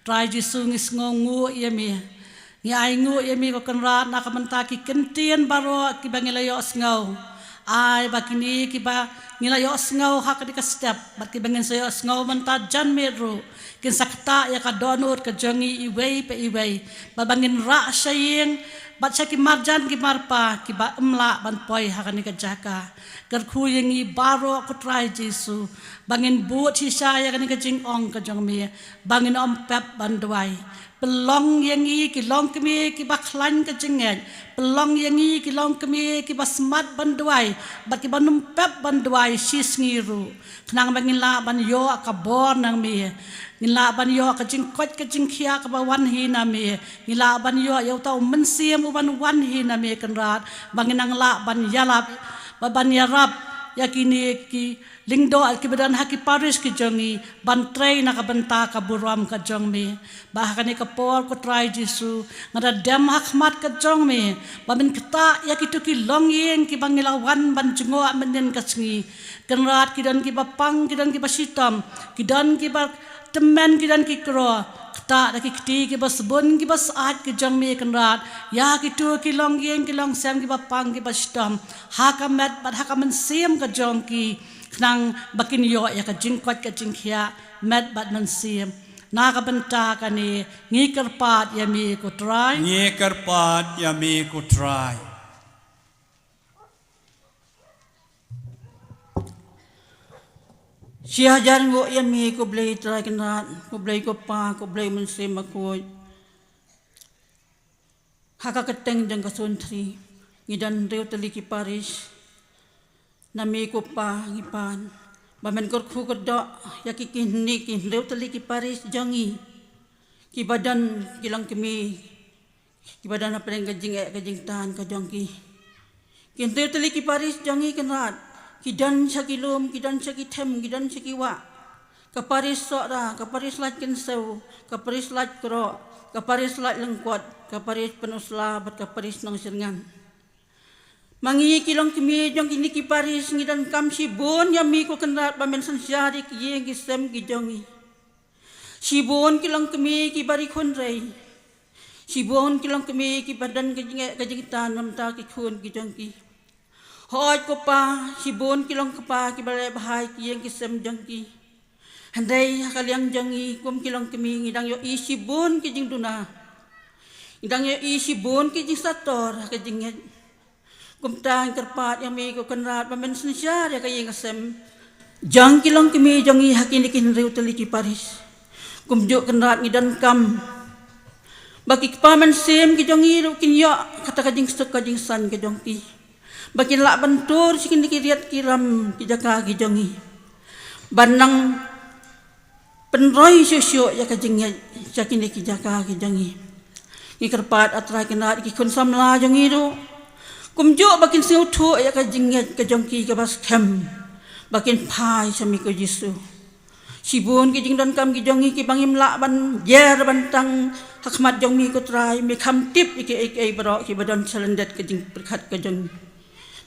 Trai Jisu, ngi sngewnguh ïa me. Ngi ainguh ïa me, ko Kynrad, na ka bynta ki kyntien baroh kiba ngi la ïohsngew. Ai ba kine kiba ngi la ïohsngew ha kane ka step, bad kiba ngin sa ïohsngew mynta janmiet ruh, kin sa ktah ïa ka dohnud ka jong ngi iwei pa iwei, bad ba ngin rah sha ïing bad sha ki marjan ki marpa kiba ym lah ban poi ha kane ka jaka. Kyrkhu ïa ngi baroh, ko Trai Jisu, ba ngin bud shisha ïa kane ka jingong ka jong me, ba ngin ym pep ban duwai. Pynlong ïa ngi ki longkmie kiba khlaiñ ka jingngeit. Pynlong ïa ngi ki longkmie kiba smat ban duwai, bad kiba ym pep ban duwai shisngi ruh, khnang ba ngin lah ban ïoh ka bor na me. Ngin lah ban ïoh ka jingkoit ka jingkhiah kaba wan hi na me. Ngin lah ban ïoh ïa uta u Mynsiem uban wan hi na me, Kynrad, ba ngin nang lah ban ïalap, ba ban ïarap ïa kine ki lyngdoh kiba don ha ki parish ki jong ngi, ban trei na ka bynta ka burom ka jong me. Ba ha kane ka por, ko Trai Jisu, nga da dem ha khmat ka jong me, ba men ktah ïa kito ki longïing kiba ngi la wan ban jngoh mynnin ka sngi. Kynrad, ki don kiba pang, ki don kiba shitom, ki don kiba tymmen, ki don ki kro. Ktah da ki kti kiba sbun kiba syaid ki jong me, Kynrad, ïa kito ki longïing ki longsem kiba pang kiba shitom, ha ka met bad ha ka mynsiem ka jong ki, khnang ba kin ïoh ïa ka jingkoit ka jingkhiah met bad mynsiem. Na ka bynta kane ngi kyrpad ïa me, ko Trai. Ngi kyrpad ïa me, ko Trai. Shi hajar nguh ïa me, ko Blei Trai Kynrad, ko Blei ko Pa, ko Blei Mynsiem Bakhuid. Ha ka kyrteng jong ka Sohn Three, ngi don hynriew tylli ki parish. Na me, ko Pa, ngi pan ba men kyrkhu kyrdoh ïa ki, kine ki hynriew tylli ki parish jong ngi, kiba don ki longkmie kiba don hapdeng ka jingeh ka jingtan ka jong ki. Ki hynriew tylli ki parish jong ngi, Kynrad, ki don sha ki lum, ki don sha ki them, ki don sha ki wah. Ka parish Sohra, ka parish Laitkynsew, ka parish Laitkroh, ka parish Laitlyngkot, ka parish Pynursla bad ka parish Nongshyrngan. Ma ngi ki longkmie jong kine ki parish, ngi donkam shibun ïa me, ko Kynrad, ba men synshar ïa ki ïing ki sem ki jong ngi. Shibun ki longkmie kiba ri khun rei. Shibun ki longkmie kiba don ka jingeh ka jingtan namar ki khun ki jong ki. Hooid, ko Pa, shibun ki longkpa kiba leh bha ïa ki ïing ki sem jong ki. Hynrei ha ka liang jong ngi kum ki longkmie, ngi dang ïohi shibun ki jingduna, ngi dang ïohi shibun ki jingshator ha ka jingngeit. Kumta ngi kyrpad ïa me, ko Kynrad, ba men synshar ïa ka ïing ka sem jong ki longkmie jong ngi ha kine ki hynriew tylli ki parish. Kumjuh, Kynrad, ngi donkam ba ki kpa mynsiem ki jong ngi ruh kin ïoh kata ka jingsuk ka jingsan ka jong ki. Ba kin lah ban tur sha kine ki riat ki ram ki jaka ki jong ngi, ban nang pynroi shuh shuh ïa ka jingngeit sha kine ki jaka ki jong ngi. Ngi kyrpad, A Trai Kynrad, ïa ki khun samla jong ngi ruh, kumjuh, ba kin sngewthuh ïa ka jingngeit ka jong ki kaba skhem, ba kin phai sha me, ko Jisu. Shibun ki jingdonkam ki jong ngi kiba ngim lah ban jer ban tang ha khmat jong me, ko Trai, me kham tip ïa kiei kiei baroh kiba don shalyndet ka jingpyrkhat ka jong ngi.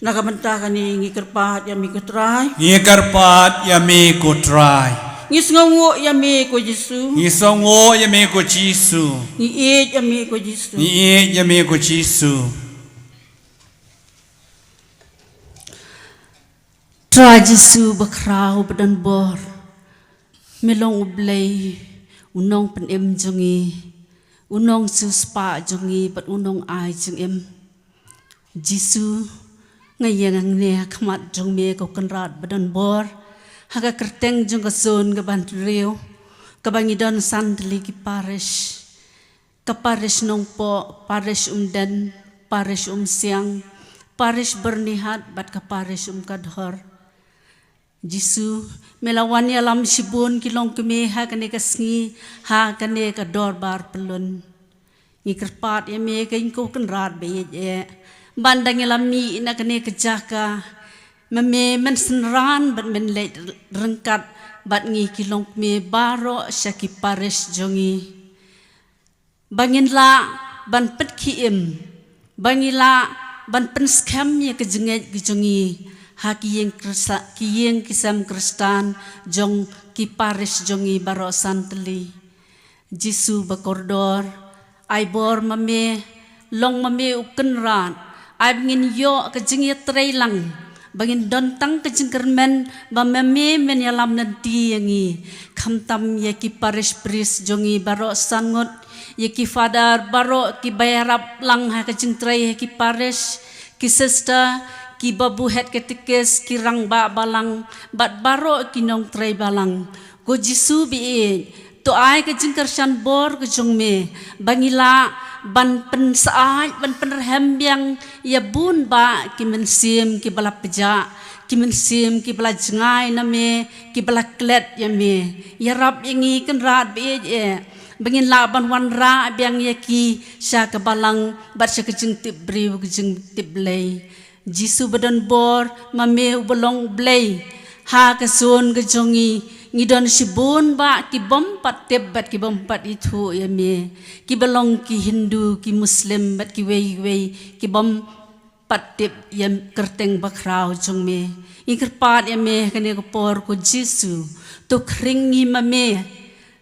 Na ka bynta kane ngi kyrpad ïa me, ko Trai. Ngi kyrpad ïa me, ko Trai. Ngi sngewnguh ïa me, ko Jisu. Ngi sngewnguh ïa me, ko Jisu. Ngi ïeit ïa me, ko Jisu. Ngi ïeit ïa me, ko Jisu. Trai Jisu bakhraw badon bor, me long U Blei, U Nongpynim jong ngi, U Nongsiewspah jong ngi bad U Nongai jingim. Jisu, nga ïeng hangne ha khmat jong me, ko Kynrad badon bor, ha ka kyrteng jong ka zone kaba hynriew, kaba ngi don san tylli ki parish. Ka parish Nongpoh, parish Umden, parish Umsiang, parish Byrnihat bad ka parish Umkadhor. Jisu, me la wan ïalam shibun ki longkmie ha kane ka sngi, ha kane ka dorbar pyllun. Ngi kyrpad ïa me, ko Kynrad ba ïeit eh, Ban dang ïalam mih na kane ka jaka, ma me men synran bad men leit ryngkat bad ngi ki longkmie baroh sha ki parish jong ngi. Ba ngin lah ban pynkhie im, ba ngin lah ban pynskhem ïa ka jingngeit ka jong ngi ha ki ïing ki sa-, ki ïing ki sem Khristan jong ki parish jong ngi baroh san tylli. Jisu ba kordor, ai bor ma me, long ma me u Kynrad, ai ba ngin ïoh ka jingïatreilang, ba ngin don tang ka jingkyrmen ba ma me men ïalam lynti ïa ngi, khamtam ïa ki parish priest jong ngi baroh san ngut, ïa ki father baroh kiba ïarap lang ha ka jingtrei ha ki parish, ki sister, ki babu head catechist, ki rangbah balang, bad baroh ki nongtrei balang. Ko Jisu ba ïeit, to ai ka jingkyrshan bor ka jong me, ba ngi lah ban pynsyaid, ban pynrhem biang ïa bun bah ki mynsiem kiba la pjah, ki mynsiem kiba la jngai na me, kiba la klet ïa me. Ïarap ïa ngi Kynrad ba ïeit eh, ba ngin lah ban wanrah biang ïa ki sha ka balang bad sha ka jingtip briew ka jingtip Blei. Jisu ba don bor, ma me uba long U Blei. Ha ka zone ka jong ngi, ngi don shibun bah ki bym pat tip bad ki bym pat ithuh ïa me. Kiba long ki Hindu, ki Muslim bad kiwei kiwei ki bym pat tip ïa ka kyrteng bakhraw jong me. Ngi kyrpad ïa me ha kane ka por ko Jisu. To khring ngi ma me.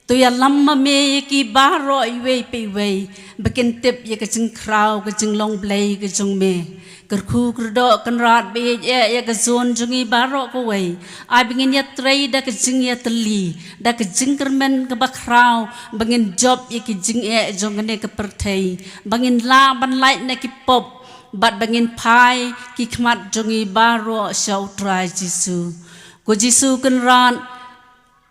To ïalam ma me ïa ki baroh iwei pa iwei, ba kin tip ïa ka jingkhraw ka jinglong Blei ka jong me. Kyrkhu kyrdoh Kynrad ba ïeit eh ïa ka zone jong ngi baroh kawei. Ai ba ngin ïatrei da ka jingïatylli, da ka jingkyrmen kaba khraw, ba ngin jop ïa ki jingeh jong kane ka pyrthei, ba ngin lah ban lait na ki pop, bad ba ngin phai ki khmat jong ngi baroh sha U Trai Jisu. Ko Jisu Kynrad,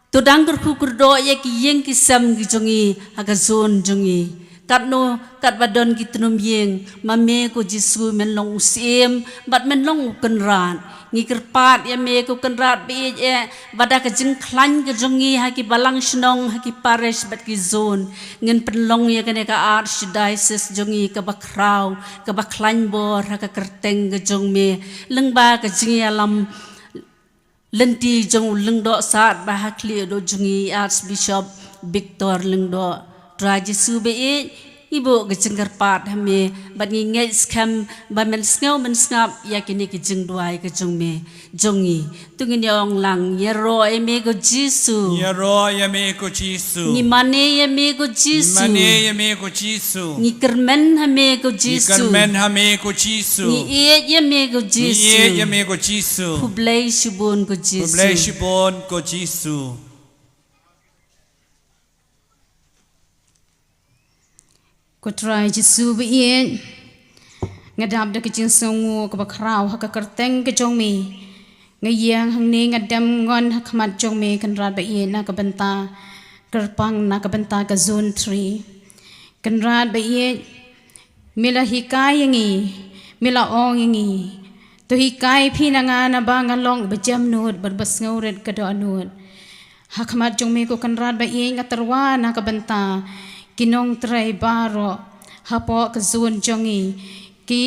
to dang kyrkhu kyrdoh ïa ki ïing ki sem ki jong ngi ha ka zone jong ngi. Katno katba don ki tnum ïing, ma me ko Jisu men long u Syiem bad men long u Kynrad. Ngi kyrpad ïa me ko Kynrad ba ïeit eh, ba da ka jingkhlaiñ ka jong ngi ha ki balang shnong, ha ki parish bad ki zone, ngin pynlong ïa kane ka archdiocese jong ngi kaba khraw, kaba khlaiñ bor ha ka kyrteng ka jong me. Lyngba ka jingïalam lynti jong u Lyngdoh Sat ba ha khlieh u jong ngi Archbishop Victor Lyngdoh. Trai Jisu ba ïeit, ngi buh ka jingkyrpad ha me, bad ngi ngeit skhem ba men sngew men sngap ïa kine ki jingduwai ka jong me, jong ngi. To ngin ïa ong lang, ïaroh ïa me ko Jisu. Ïaroh ïa me ko Jisu. Ngi mane ïa me ko Jisu. Ngi mane ïa me ko Jisu. Ngi kyrmen ha me ko Jisu. Ngi kyrmen ha me ko Jisu. Ngi ïeit ïa me ko Jisu. Ngi ïeit ïa me ko Jisu. Khublei shibun ko Jisu. Khublei shibun ko Jisu. Ko Trai Jisu ba ïeit, nga dap da ka jingsngewnguh kaba khraw ha ka kyrteng ka jong me. Nga ïeng hangne nga dem ngon ha khmat jong me Kynrad ba ïeit na ka bynta kyrpang na ka bynta ka zone three. Kynrad ba ïeit, me la hikai ïa ngi, me la ong ïa ngi. To hikai phi na nga naba nga long ba jem nud bad ba sngewrit ka dohnud. Ha khmat jong me ko Kynrad ba ïeit nga tyrwa na ka bynta ki nongtrei baroh hapoh ka zone jong ngi, ki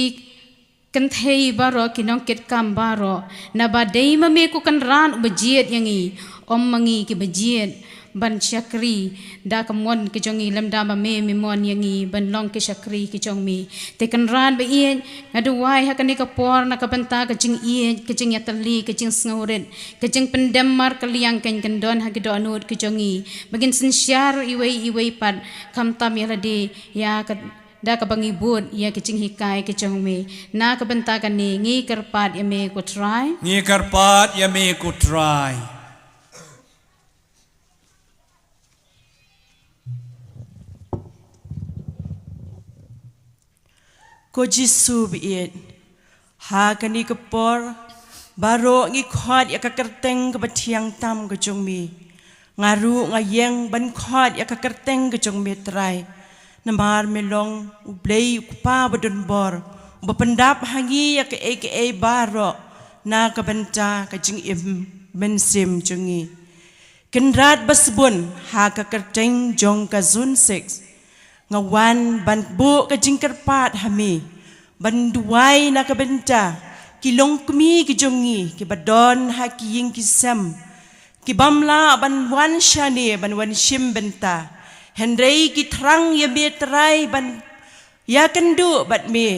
kynthei baroh, ki nongkitkam baroh, naba dei ma me ko Kynrad uba jied ïa ngi, ym ma ngi kiba jied ban shakri da ka mon ka jong ngi, lymda ma me me mon ïa ngi ban long ki shakri ki jong me. Te Kynrad ba ïeit, nga duwai ha kane ka por na ka bynta ka jingïeit, ka jingïatylli, ka jingsngewrit, ka jingpyndem markylliang kan kyndon ha ki dohnud ki jong ngi, ba ngin synshar iwei iwei pat, khamtam ïa lade ïa ka, da kaba ngi bud ïa ka jinghikai ka jong me. Na ka bynta kane ngi kyrpad ïa me ko Trai. Ngi kyrpad ïa me ko Trai. Ko Jisu ba ïeit, ha kane ka por baroh ngi khot ïa ka kyrteng kaba thiang tam ka jong me. Nga ruh nga ïeng ban khot ïa ka kyrteng ka jong me Trai. Namar me long U Blei U Kpa ba don bor, uba pyndap ha ngi ïa kaei kaei baroh na ka bynta ka jingim mynsiem jong ngi. Kynrad ba sbun, ha ka kyrteng jong ka Zone six, nga wan ban buh ka jingkyrpad ha me, ban duwai na ka bynta ki longkmie ki jong ngi kiba don ha ki ïing ki sem, ki bym lah ban wan shane ban wan shim bynta. Hynrei ki thrang ïa me Trai ban ïakynduh bad me,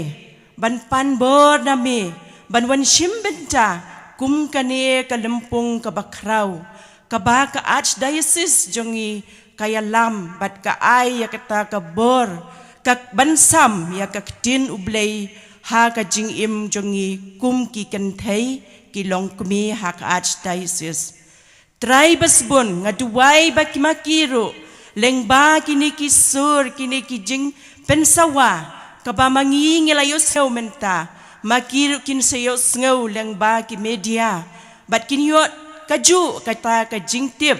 ban pan bor na me, ban wan shim bynta kum kane ka lympung kaba khraw, kaba ka Archdiocese jong ngi ka ïalam bad ka ai ïa kata ka bor, ka ban sam ïa ka ktien U Blei ha ka jingim jong ngi kum ki kynthei ki longkmie ha ka Archdiocese. Trai ba sbun, nga duwai ba ki ma ki ruh, lyngba kine ki sur, kine ki jingpynsawa kaba ma ngi ngi la ïohsngew mynta, ma ki ruh kin sa ïohsngew lyngba ki media, bad kin ïoh kajuh kata ka jingtip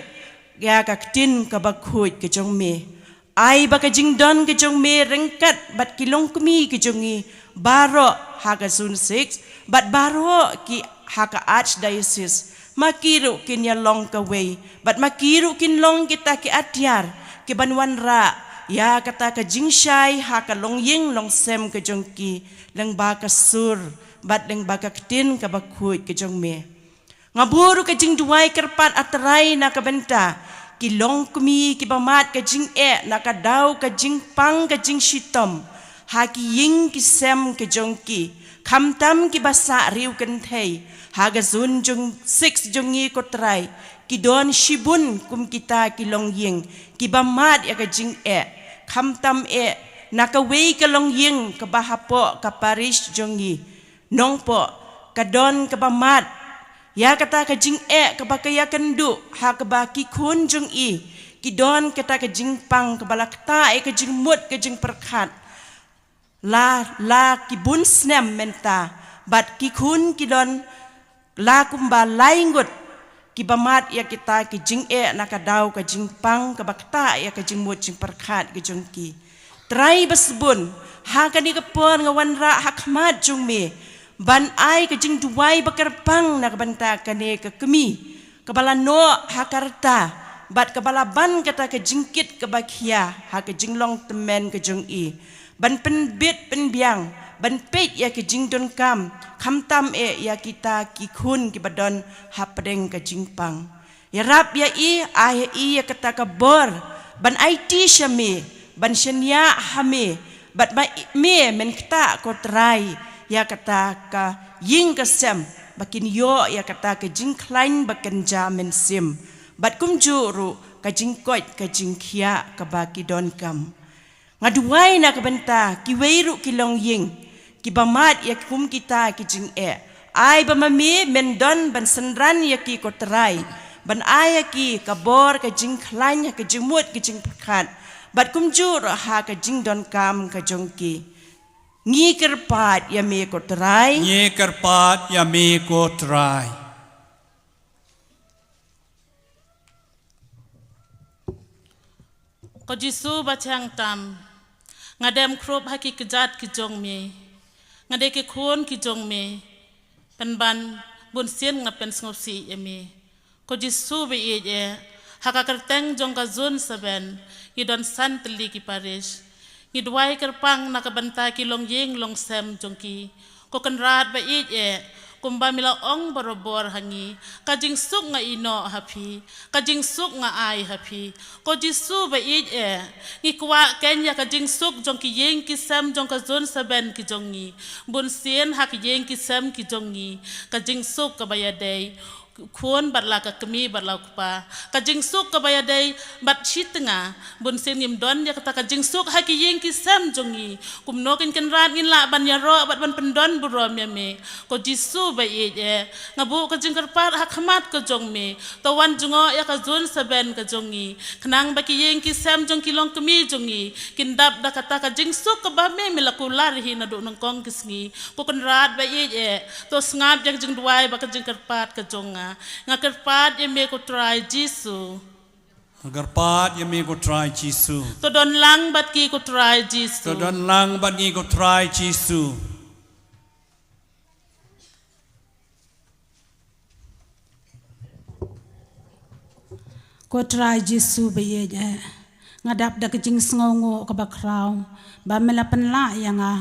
ïa ka ktien kaba khuid ka jong me. Ai ba ka jingdon ka jong me ryngkat bad ki longkmie ki jong ngi baroh ha ka Zone six bad baroh ki ha ka Archdiocese, ma ki ruh kin ïa long kawei bad ma ki ruh kin long kita ki atiar ki ban wanrah ïa kata ka jingshai ha ka longïing longsem ka jong ki, lyngba ka sur bad lyngba ka ktien kaba khuid ka jong me. Nga buh ruh ka jingduwai kyrpad, A Trai, na ka bynta ki longkmie kiba mad ka jingeh na ka daw ka jingpang ka jingshitom ha ki ïing ki sem ka jong ki, khamtam kiba sah riewkynthei ha ka Zone jong six jong ngi, ko Trai. Ki don shibun kum kita ki longïing kiba mad ïa ka jingeh, khamtam eh na kawei ka longïing kaba hapoh ka parish jong ngi, Nongpoh, ka don kaba mad ïa kata ka jingeh kaba ka ïakynduh ha kaba ki khun jong i ki don kata ka jingpang kaba la ktah ïa ka jingmut ka jingpyrkhat la, la ki bun snem mynta, bad ki khun ki don la kumba lai ngut kiba mad ïa kita ki jingeh na ka daw ka jingpang kaba ktah ïa ka jingmut jingpyrkhat ka jong ki. Trai ba sbun, ha kane ka por nga wanrah ha khmat jong me ban ai ka jingduwai ba kyrpang na ka bynta kane ka kmie kaba la noh ha ka rta bad kaba la ban kata ka jingkit kaba khia ha ka jinglong tymmen ka jong i, ban pynbit pynbiang, ban peit ïa ka jingdonkam, khamtam eh ïa kita ki khun kiba don hapdeng ka jingpang. Ïarap ïa i, ai ïa i ïa kata ka bor ban aiti sha me, ban shaniah ha me, bad ba i, me men ktah, ko Trai, ïa kata ka ïing ka sem ba kin ïoh ïa kata ka jingkhlaiñ ba kynja mynsiem, bad kumjuh ruh ka jingkoit ka jingkhiah kaba ki donkam. Nga duwai na ka bynta kiwei ruh ki longïing kiba mad ïa kum kita ki jingeh. Ai ba ma me men don ban synran ïa ki, ko Trai, ban ai ïa ki ka bor ka jingkhlaiñ ha ka jingmut ka jingpyrkhat, bad kumjuh ruh ha ka jingdonkam ka jong ki. Ngi kyrpad ïa me, ko Trai. Ngi kyrpad ïa me, ko Trai. Ko Jisu ba chang tam, nga dem khrup ha ki kjat ki jong me, nga dei ki khun ki jong me, pynban bun sien nga pynsngewsih ïa me. Ko Jisu ba ïeit eh, ha ka kyrteng jong ka Zone seven, ngi don san tylli ki parish. Ngi duwai kyrpang na ka bynta ki longïing longsem jong ki. Ko Kynrad ba ïeit eh, kumba me la ong barabor ha ngi, ka jingsuk nga ïehnoh ha phi, ka jingsuk nga ai ha phi. Ko Jisu ba ïeit eh, ngi kwah keiñ ïa ka jingsuk jong ki ïing ki sem jong ka Zone seven ki jong ngi. Bun sien ha ki ïing ki sem ki jong ngi, ka jingsuk kaba ïadei khun bad la ka kmie bad la u kpa, ka jingsuk kaba ïadei bad shi tnga. Bun sien ngim don ïa kata ka jingsuk ha ki ïing ki sem jong ngi. Kumno keiñ Kynrad ngin lah ban ïaroh bad ban pyndon burom ïa me? Ko Jisu ba ïeit eh, nga buh ka jingkyrpad ha khmat ka jong me. To wan jngoh ïa ka Zone seven ka jong ngi, khnang ba ki ïing ki sem jong ki longkmie jong ngi kin dap da kata ka jingsuk kaba me me la kular hi naduh nyngkong ki sngi. Ko Kynrad ba ïeit eh, to sngap ïa ka jingduwai bad ka jingkyrpad ka jong nga. Nga kyrpad ïa me, ko Trai Jisu. Nga kyrpad ïa me, ko Trai Jisu. To don lang bad ki, ko Trai Jisu. To don lang bad ngi, ko Trai Jisu. Ko Trai Jisu ba ïeit eh, Nga dap da ka jingsngewnguh kaba khraw ba me la pynlah ïa nga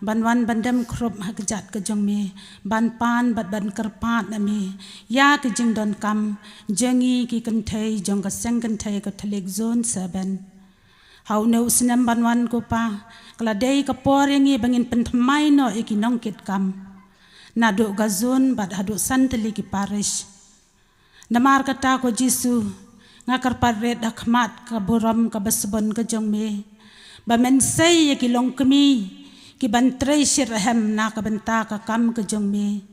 ban wan ban dem khrup ha ka kjat ka jong me, ban pan bad ban kyrpad na me ïa ka jingdonkam jong ngi ki kynthei jong ka seng kynthei Katholik Zone seven. Ha une u snem ban wan, ko Pa, ka la dei ka por ïa ngi ba ngin pynthymmai noh ïa ki nongkitkam naduh ka zone bad haduh san tylli ki parish. Namar kata, ko Jisu, nga kyrpad rit ha khmat ka burom kaba sbun ka jong me ba men sei ïa ki longkmie ki ban trei shitrhem na ka bynta ka kam ka jong me,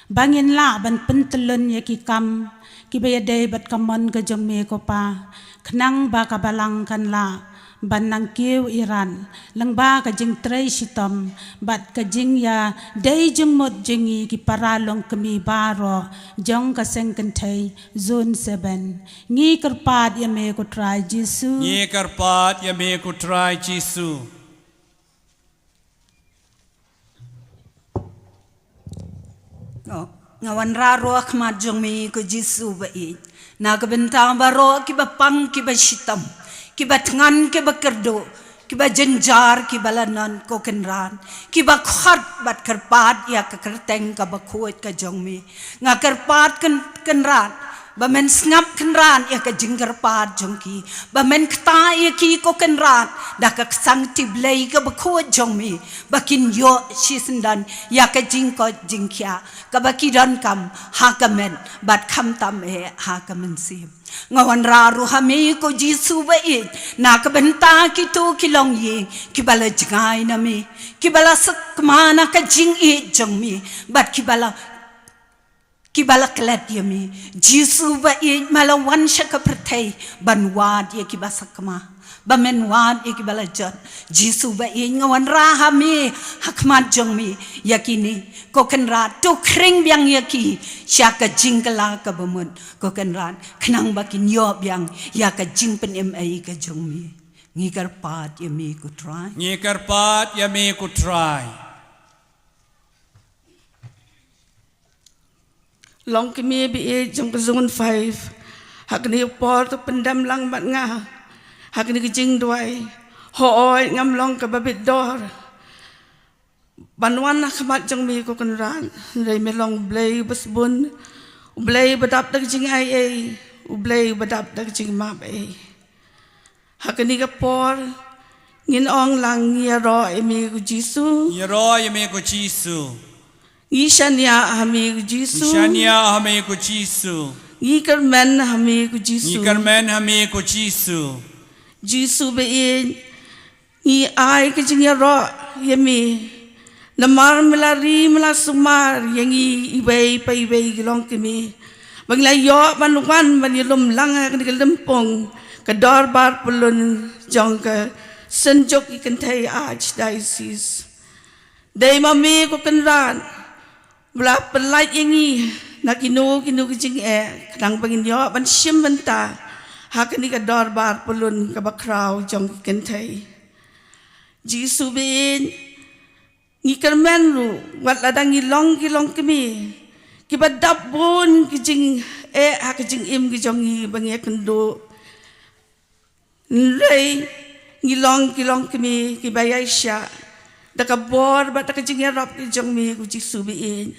ba ngin lah ban pyntyllun ïa ki kam kiba ïadei bad ka mon ka jong me, ko Pa, khnang ba ka Balang kan lah ban nang kiew irat lyngba ka jingtrei shitom bad ka jingïadei jingmut jong ngi ki para longkmie baroh jong ka seng kynthei Zone seven. Ngi kyrpad ïa me, ko Trai Jisu. Ngi kyrpad ïa me, ko Trai Jisu. Nga, nga wanrah ruh ha khmat jong me, ko Jisu ba ïeit, na ka bynta baroh kiba pang, kiba shitom, kiba thngan, kiba kyrduh, kiba jynjar, kiba la nang, ko Kynrad, kiba khot bad kyrpad ïa ka kyrteng kaba khuid ka jong me. Nga kyrpad, Kyn-, Kynrad, ba men sngap, Kynrad, ïa ka jingkyrpad jong ki, ba men ktah ïa ki, ko Kynrad, da ka ksangkti Blei kaba khuid jong me, ba kin ïoh shisyndon ïa ka jingkoit jingkhiah kaba ki donkam ha ka met bad khamtam eh ha ka mynsiem. Nga wanrah ruh ha me, ko Jisu ba ïeit, na ka bynta kito ki longïing kiba la jngai na me, kiba la sakma na ka jingïeit jong me, bad kiba la kiba la klet ïa me. Jisu ba ïeit, me la wan sha ka pyrthei ban wad ïa kiba sakma, ba men wad ïa kiba la jot. Jisu ba ïeit, nga wanrah ha me ha khmat jong me ïa kine, ko Kynrad, to khring biang ïa ki sha ka jingkylla kaba mut, ko Kynrad, khnang ba kin ïoh biang ïa ka jingpynim ei ka jong me. Ngi kyrpad ïa me, ko Trai. Ngi kyrpad ïa me, ko Trai. Longkmie ba ïeit jong ka Zone five, ha kane ka por to pyndem lang bad nga ha kane ka jingduwai. Hooid, ngam long kaba bit dor ban wan ha khmat jong me, ko Kynrad, hynrei me long U Blei ba sbun, U Blei ba dap da ka jingaiei, U Blei ba dap da ka jingmap ei. Ha kane ka por ngin ong lang, ngi ïaroh ïa me, ko Jisu. Ngi ïaroh ïa me, ko Jisu. Ngi shaniah ha me, ko Jisu. Ngi shaniah ha me, ko Jisu. Ngi kyrmen ha me, ko Jisu. Ngi kyrmen ha me, ko Jisu. Jisu ba ïeit, ngi ai ka jingïaroh ïa me. Namar me la ri, me la sumar ïa ngi iwei pa iwei ki longkmie, ba ngi la ïoh ban wan ban ïalum lang ha kane ka lympung, ka dorbar pyllun jong ka Synjuk ki Kynthei Archdiocese. Dei ma me, ko Kynrad, ba la pyllait ïa ngi na kino kino ki jingeh, khnang ba ngin ïoh ban shim bynta ha kane ka dorbar pyllun kaba khraw jong ki kynthei. Jisu ba ïeit, ngi kyrmen ruh, wat lada ngi long ki longkmie kiba dap bun ki jingeh ha ka jingim ka jong ngi ba ngi ïakynduh, hynrei ngi long ki longkmie kiba ïaishah da ka bor bad da ka jingïarap ka jong me, ko Jisu ba ïeit.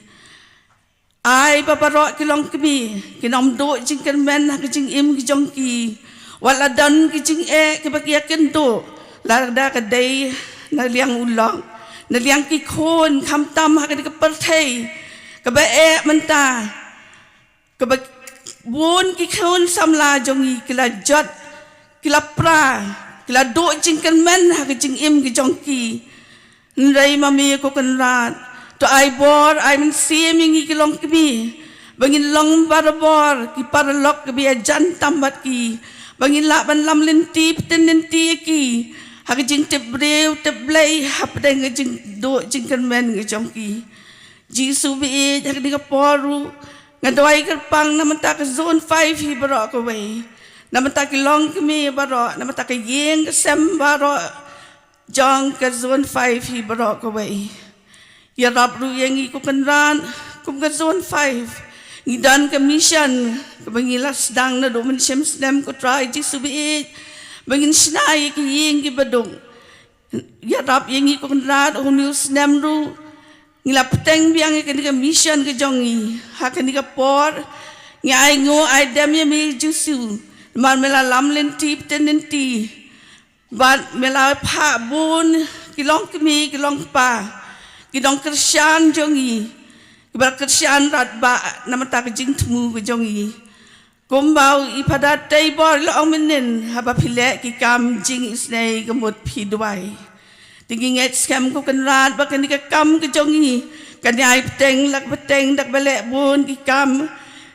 Ai ba baroh ki longkmie kin ym duh jingkyrmen ha ka jingim ka jong ki, wat la don ki jingeh kiba ki ïakynduh, lada ka dei na liang u lok, na liang ki khun, khamtam ha kane ka pyrthei kaba eh mynta, kaba bun ki khun samla jong ngi ki la jot, ki la pra, ki la duh jingkyrmen ha ka jingim ka jong ki. Hynrei ma me, ko Kynrad, to ai bor, ai mynsiem ïa ngi ki longkmie, ba ngin long barabor ki paralok kiba ïajan tam bad ki, ba ngin lah ban lam lynti pyrthei lynti ïa ki ha ka jingtip briew tip Blei hapdeng ka jingduh jingkyrmen ka jong ki. Jisu ba ïeit, ha kane ka por ruh nga duwai kyrpang na bynta ka Zone five hi baroh kawei, na bynta ki longkmie baroh, na bynta ka ïing ka sem baroh jong ka Zone five hi baroh kawei. Ïarap ruh ïa ngi, ko Kynrad, kum ka Zone five ngi don ka mission kaba ngi la sdang naduh mynshem snem, ko Trai Jisu ba ïeit, Ba ngin shna ïa ki ïing kiba duk. Ïarap ïa ngi ko Kynrad, ha une u snem ruh ngi la bteng biang ïa kane ka mission ka jong ngi. Ha kane ka por ngi ainguh aidem ïa me Jisu. Namar me la lam lynti bteng lynti. Bad me la phah bun ki longkmie ki longkpa, ki nongkyrshan jong ngi, kiba kyrshan radbah namar ka jingthmu ka jong ngi. Kumba u i Phadar Teibor i la ong mynnin, haba phi leh ki kam jingisynei ka mut phi duwai. Te ngi ngeit skhem ko Kynrad ba kane ka kam ka jong ngi kan ïai bteng la ka bteng da kaba leh bun ki kam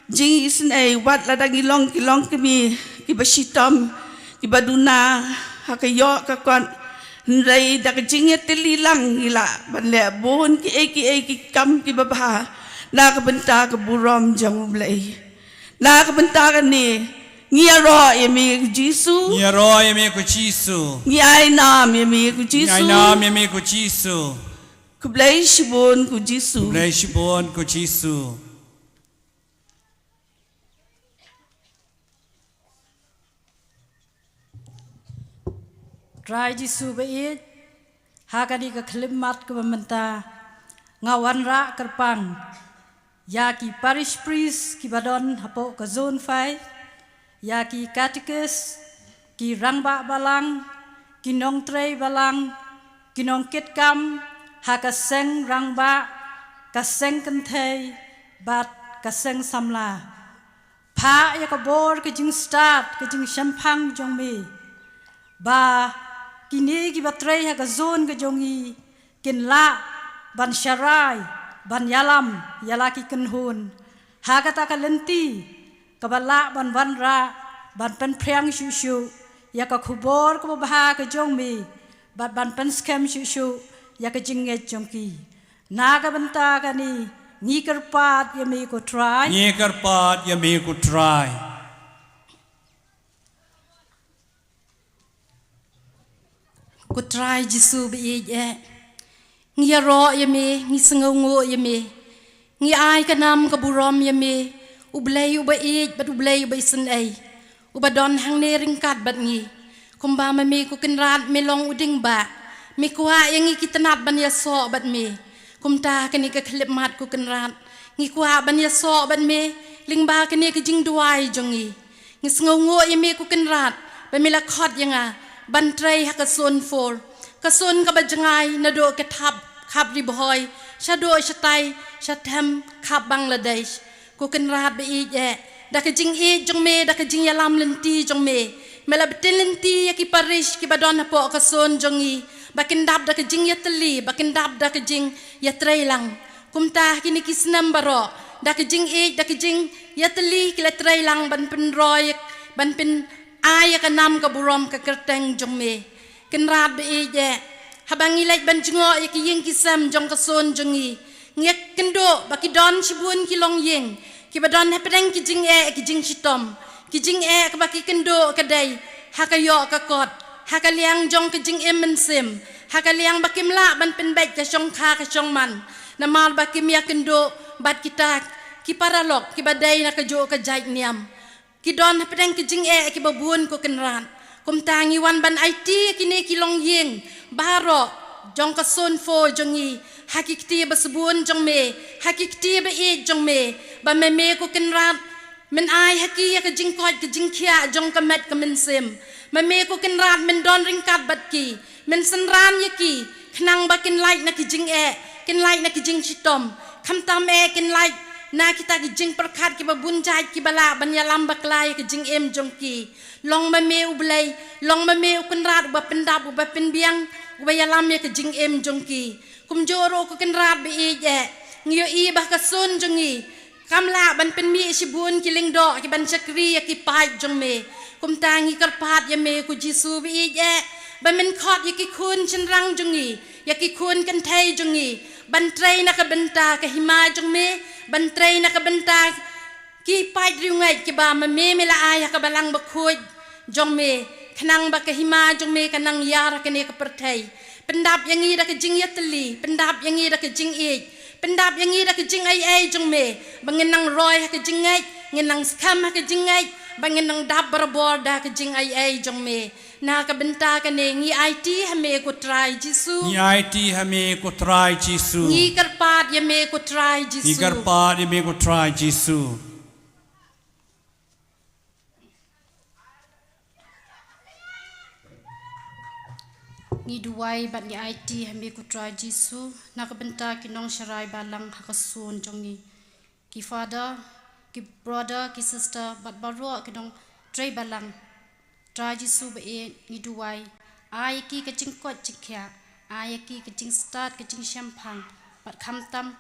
jingisynei, wat lada ngi long ki longkmie kiba shitom, kiba duna ha ka ïoh ka kot. Hynrei da ka jingïatylli lang ngi lah ban leh bun kiei kiei ki kam kiba bha na ka bynta ka burom jong U Blei. Na ka bynta kane ngi ïaroh ïa me ko Jisu. Ngi ïaroh ïa me ko Jisu. Ngi ai nam ïa me ko Jisu. Ngi ai nam ïa me ko Jisu. Khublei shibun ko Jisu. Khublei shibun ko Jisu. Trai Jisu ba ïeit, ha kane ka khyllipmat kaba mynta nga wanrah kyrpang ïa ki parish priest kiba don hapoh ka zone five, ïa ki katekis, ki rangbah balang, ki nongtrei balang, ki nongkitkam ha ka seng rangbah, ka seng kynthei bad ka seng samla. Phah ïa ka bor ka jingstad ka jingshemphang jong me, ba kine kiba trei ha ka zone ka jong ngi kin lah ban sharai, ban ïalam ïa la ki kynhun ha kata ka lynti kaba lah ban wanrah, ban pynphriang shuh shuh ïa ka khubor kaba bha ka jong me, bad ban pynskhem shuh shuh ïa ka jingngeit jong ki. Na ka bynta kane ngi kyrpad ïa me ko Trai. Ngi kyrpad ïa me ko Trai. Ko Trai Jisu ba ïeit eh, ngi ïaroh ïa me, ngi sngewnguh ïa me, ngi ai ka nam ka burom ïa me, U Blei uba ïeit bad U Blei uba isynei, uba don hangne ryngkat bad ngi. Kumba ma me ko Kynrad me long u dieng bah, me kwah ïa ngi ki tnat ban ïasoh bad me. Kumta kane ka khyllipmat ko Kynrad, ngi kwah ban ïasoh bad me lyngba kane ka jingduwai jong ngi. Ngi sngewnguh ïa me ko Kynrad ba me la khot ïa nga ban trei ha ka zone four, ka zone kaba jngai naduh ka thap khap Ri Bhoi shaduh shatai sha them khap Bangladesh. Ko Kynrad ba ïeit eh, da ka jingïeit jong me, da ka jingïalam lynti jong me, me la bteng lynti ïa ki parish kiba don hapoh ka zone jong ngi ba kin dap da ka jingïatylli, ba kin dap da ka jingïatreilang. Kumta kine ki snem baroh, da ka jingïeit, da ka jingïatylli ki la treilang ban pynroi, ban pyn ai ïa ka nam ka burom ka kyrteng jong me. Kynrad ba ïeit eh, haba ngi leit ban jngoh ïa ki ïing ki sem jong ka zone jong ngi, ngi ïakynduh ba ki don shibun ki longïing kiba don hapdeng ki jingeh ki jingshitom. Ki jingeh kaba ki kynduh ka dei ha ka ïoh ka kot, ha ka liang jong ka jingim mynsiem, ha ka liang ba kim lah ban pynbeit ka shongkha ka shongman, namar ba kim ïakynduh bad kita ki paralok kiba dei na kajuh ka jait niam. Ki don hapdeng ki jingeh kiba bun ko Kynrad. Kumta ngi wan ban aiti ïa kine ki longïing baroh jong ka zone four jong ngi ha ki kti ba sbun jong me, ha ki kti ba ïeit jong me, ba ma me ko Kynrad men ai ha ki ïa ka jingkoit ka jingkhiah jong ka met ka mynsiem. Ma me ko Kynrad men don ryngkat bad ki, men synran ïa ki, khnang ba kin lait na ki jingeh, kin lait na ki jingshitom. Khamtam eh kin lait na kita ki jingpyrkhat kiba bun jait kiba lah ban ïalam bakla ïa ka jingim jong ki. Long ma me U Blei, long ma me U Kynrad uba pyndap, uba pynbiang, uba ïalam ïa ka jingim jong ki. Kumjuh ruh ko Kynrad ba ïeit eh, ngi ïohi ba ka zone jong ngi kam lah ban pynmih shibun ki lyngdoh ki ban shakri ïa ki paid jong me. Kumta ngi kyrpad ïa me ko Jisu ba ïeit eh, ba men khot ïa ki khun shynrang jong ngi, ïa ki khun kynthei jong ngi, ban trei na ka bynta ka hima jong me, ban trei na ka bynta ki paid riewngeit kiba ma me me la ai ha ka balang bakhuid jong me, khnang ba ka hima jong me kan nang ïar ha kane ka pyrthei. Pyndap ïa ngi da ka jingïatylli, pyndap ïa ngi da ka jingïeit, pyndap ïa ngi da ka jingaiei jong me, ba ngin nang roi ha ka jingngeit, ngin nang skhem ha ka jingngeit, ba ngin nang dap barabor da ka jingaiei jong me. Na ka bynta kane ngi aiti ha me ko Trai Jisu. Ngi aiti ha me ko Trai Jisu. Ngi kyrpad ïa me ko Trai Jisu. Ngi kyrpad ïa me ko Trai Jisu. Ngi duwai bad ngi aiti ha me ko Trai Jisu na ka bynta ki nongsharai balang ha ka sun jong ngi. Ki father, ki brother, ki sister, bad baroh ki nongtrei balang. Trai Jisu ba ïeit ngi duwai. Ai ïa ki ka jingkoit jingkhiah. Ai ïa ki ka jingstad ka jingshemphang. Bad khamtam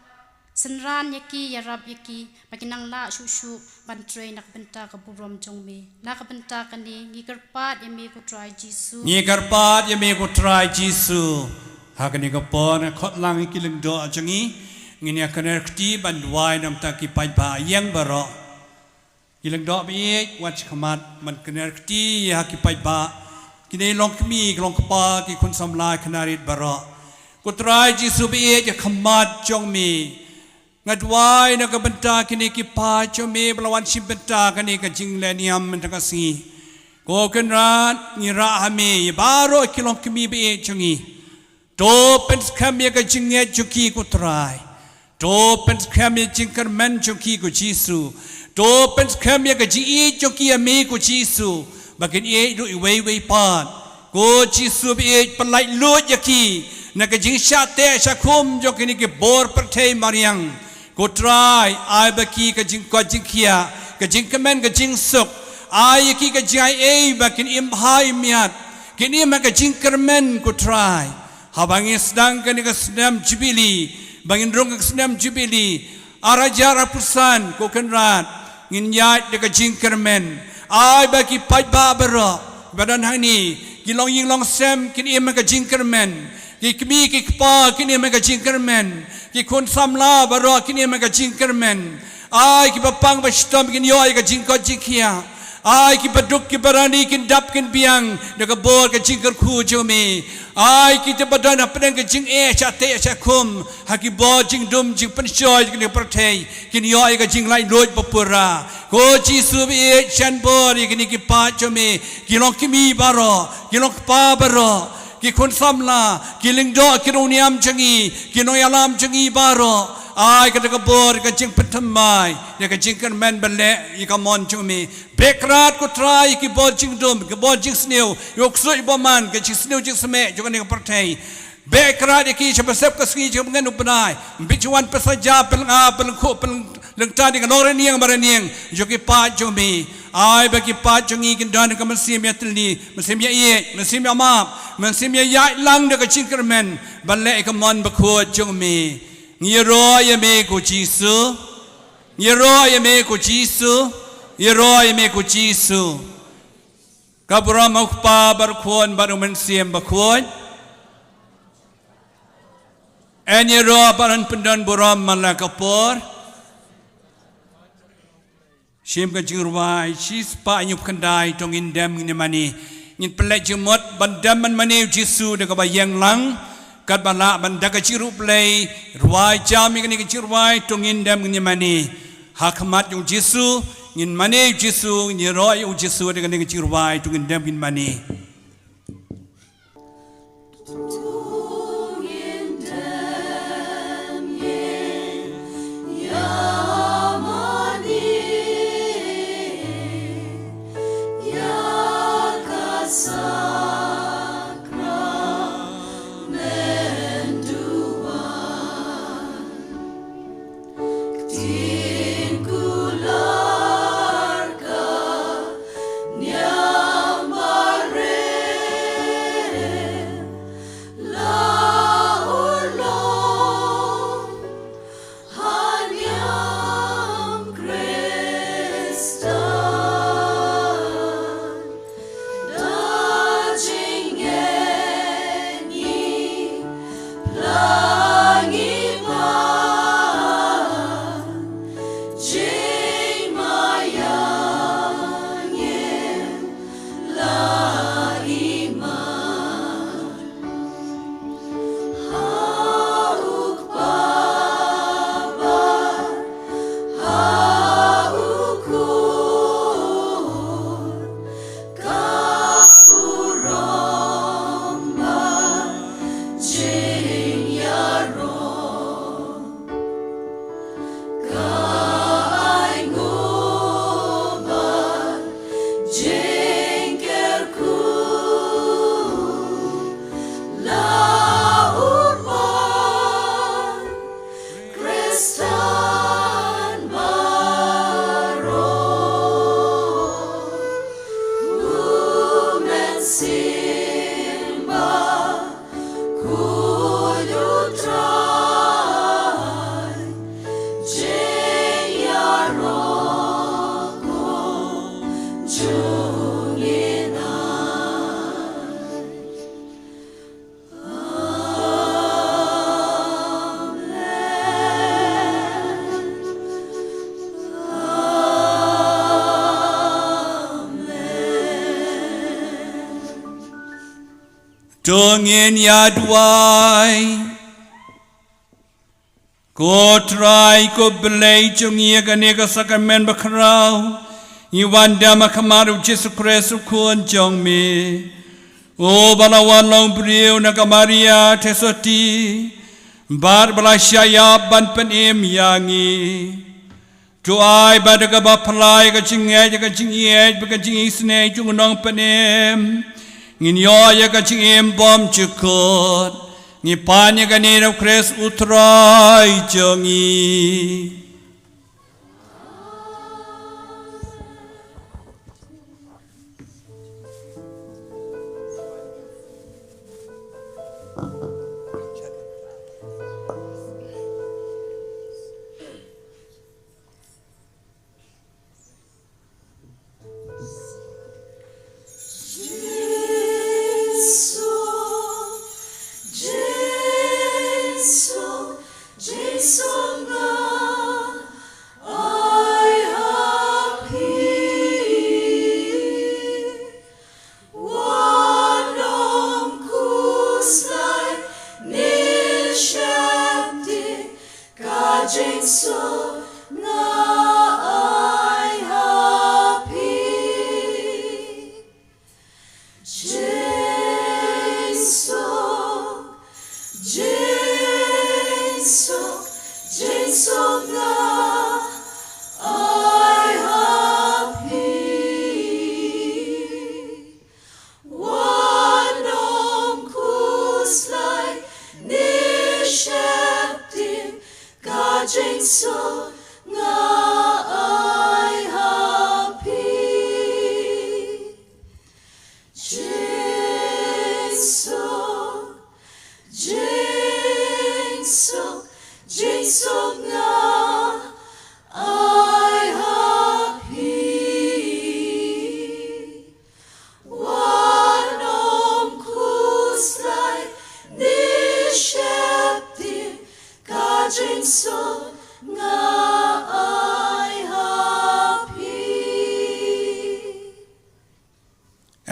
synran ïa ki, ïarap ïa ki ba kin nang lah shuh shuh ban trei na ka bynta ka burom jong me. Na ka bynta kane ngi kyrpad ïa me ko Trai Jisu. Ngi kyrpad ïa me ko Trai Jisu. Ha kane ka por nga khot lang ïa ki lyngdoh jong ngi. Ngin ïa kner kti ban duwai namar ki paidbah ïeng baroh. Ki lyngdoh ba ïeit, wat sha khmat ban kner kti ïa ki paidbah. Kine long kmie, ki long kpa, ki khun samla, khynnah rit baroh. Ko Trai Jisu ba ïeit, ha khmat jong me nga duwai na ka bynta kine ki paid jong me ba la wan shim bynta kane ka jingleh niam mynta ka sngi. Ko Kynrad, ngi rah ha me ïa baroh ki long kmie ba ïeit jong ngi. To pynskhem ïa ka jingngeit jong ki ko Trai. To pynskhem ïa ka jingkyrmen jong ki ko Jisu. To pynskhem ïa ka jingïeit jong ki ïa me ko Jisu. Ba kin ïeit ruh iwei iwei pat. Ko Jisu ba ïeit, pynlait luid ïa ki na ka jingshah teh shah khum jong kine ki bor pyrthei mariang. Ko Trai, ai ba ki ka jingkoit jingkhiah, ka jingkmen ka jingsuk. Ai ïa ki ka jingaiei ba kin im bha im miat, kin im ha ka jingkyrmen ko Trai. Haba ngi sdang kane ka snem Jubili, ba ngin rung ka snem Jubili ar hajar arphew san ko Kynrad, ngin ïaid da ka jingkyrmen. Ai ba ki paidbah baroh ba don hangne, ki longïing longsem kin im ha ka jingkyrmen. Ki kmie ki kpa kin im ha ka jingkyrmen. Ki khun samla baroh kin im ha ka jingkyrmen. Ai kiba pang ba shitom kin ïoh ïa ka jingkoit jingkhiah. Ai kiba duk kiba rani kin dap kin biang da ka bor ka jingkyrkhu jong me. Ai kita ba don hapdeng ka jingeh shah teh shah khum ha ki bor jingdum jingpynshoi jong ka pyrthei, kin ïoh ïa ka jinglaitluid ba pura. Ko Jisu ba ïeit, shan bor ïa kine ki paid jong me, ki longkmie baroh, ki longkpa baroh, ki khun samla, ki lyngdoh ki nongniam jong ngi, ki nongïalam jong ngi baroh. Ai kata ka bor ka jingpynthymmai ïa ka jingkyrmen ban leh ïa ka mon jong me. Beh kyrpad ko Trai ïa ki bor jingdum, ki bor jingsniew, ïa u ksuid u bymman, ka jingsniew jingsmeh jong kane ka pyrthei. Beh kyrpad ïa ki sha ba sep ka sngi jong ka bnai. Ym bit shu wan pynsaja, pynlynga, pynlyngkhuh, pynlyngtad ïa ka nongrynïeng banyngkong jong ki paid jong me. Ai ba ki paid jong ngi kin don ka mynsiem ïatylli, mynsiem ïaieit, mynsiem ïamap, mynsiem ïaïaid lang da ka jingkyrmen ban leh ïa ka mon bakhuid jong me. Ngi ïaroh ïa me ko Jisu. Ngi ïaroh ïa me ko Jisu. Ngi ïaroh ïa me ko Jisu. Ka burom ha u Kpa bad u Khun bad u Mynsiem Bakhuid. Yn ïaroh bad yn pyndon burom man la ka por. Shim ka jingrwai shispah hynñiewphew khyndai. To ngin dem ngin ïamane. Ngin pynleit jingmut ban dem ban mane ïa u Jisu da kaba ïeng lang. Katba lah ban da ka jingïaroh Blei, rwai jam ïa kane ka jingrwai, to ngin dem ngin ïamane. Ha khmat jong u Jisu, ngin mane ïa u Jisu, ngin ïaroh ïa u Jisu da kane ka jingrwai, to ngin dem ngin mane. To ngin ïa duwai. Ko Trai, ko Blei jong ngi, ïa kane ka sakramen bakhraw ngi wan dem ha khmat U Jisu Khrist U Khun jong me, uba la wan long briew na ka Maria Theisotti, bad ba la shah ïap ban pynim ïa ngi. To ai ba da kaba phylla ïa ka jingngeit, ïa ka jingïeit bad ka jingisynei jong u Nongpynim, ngin ïoh ïa ka jingim bymjukut. Ngi pan ïa kane da U Khrist U Trai jong ngi.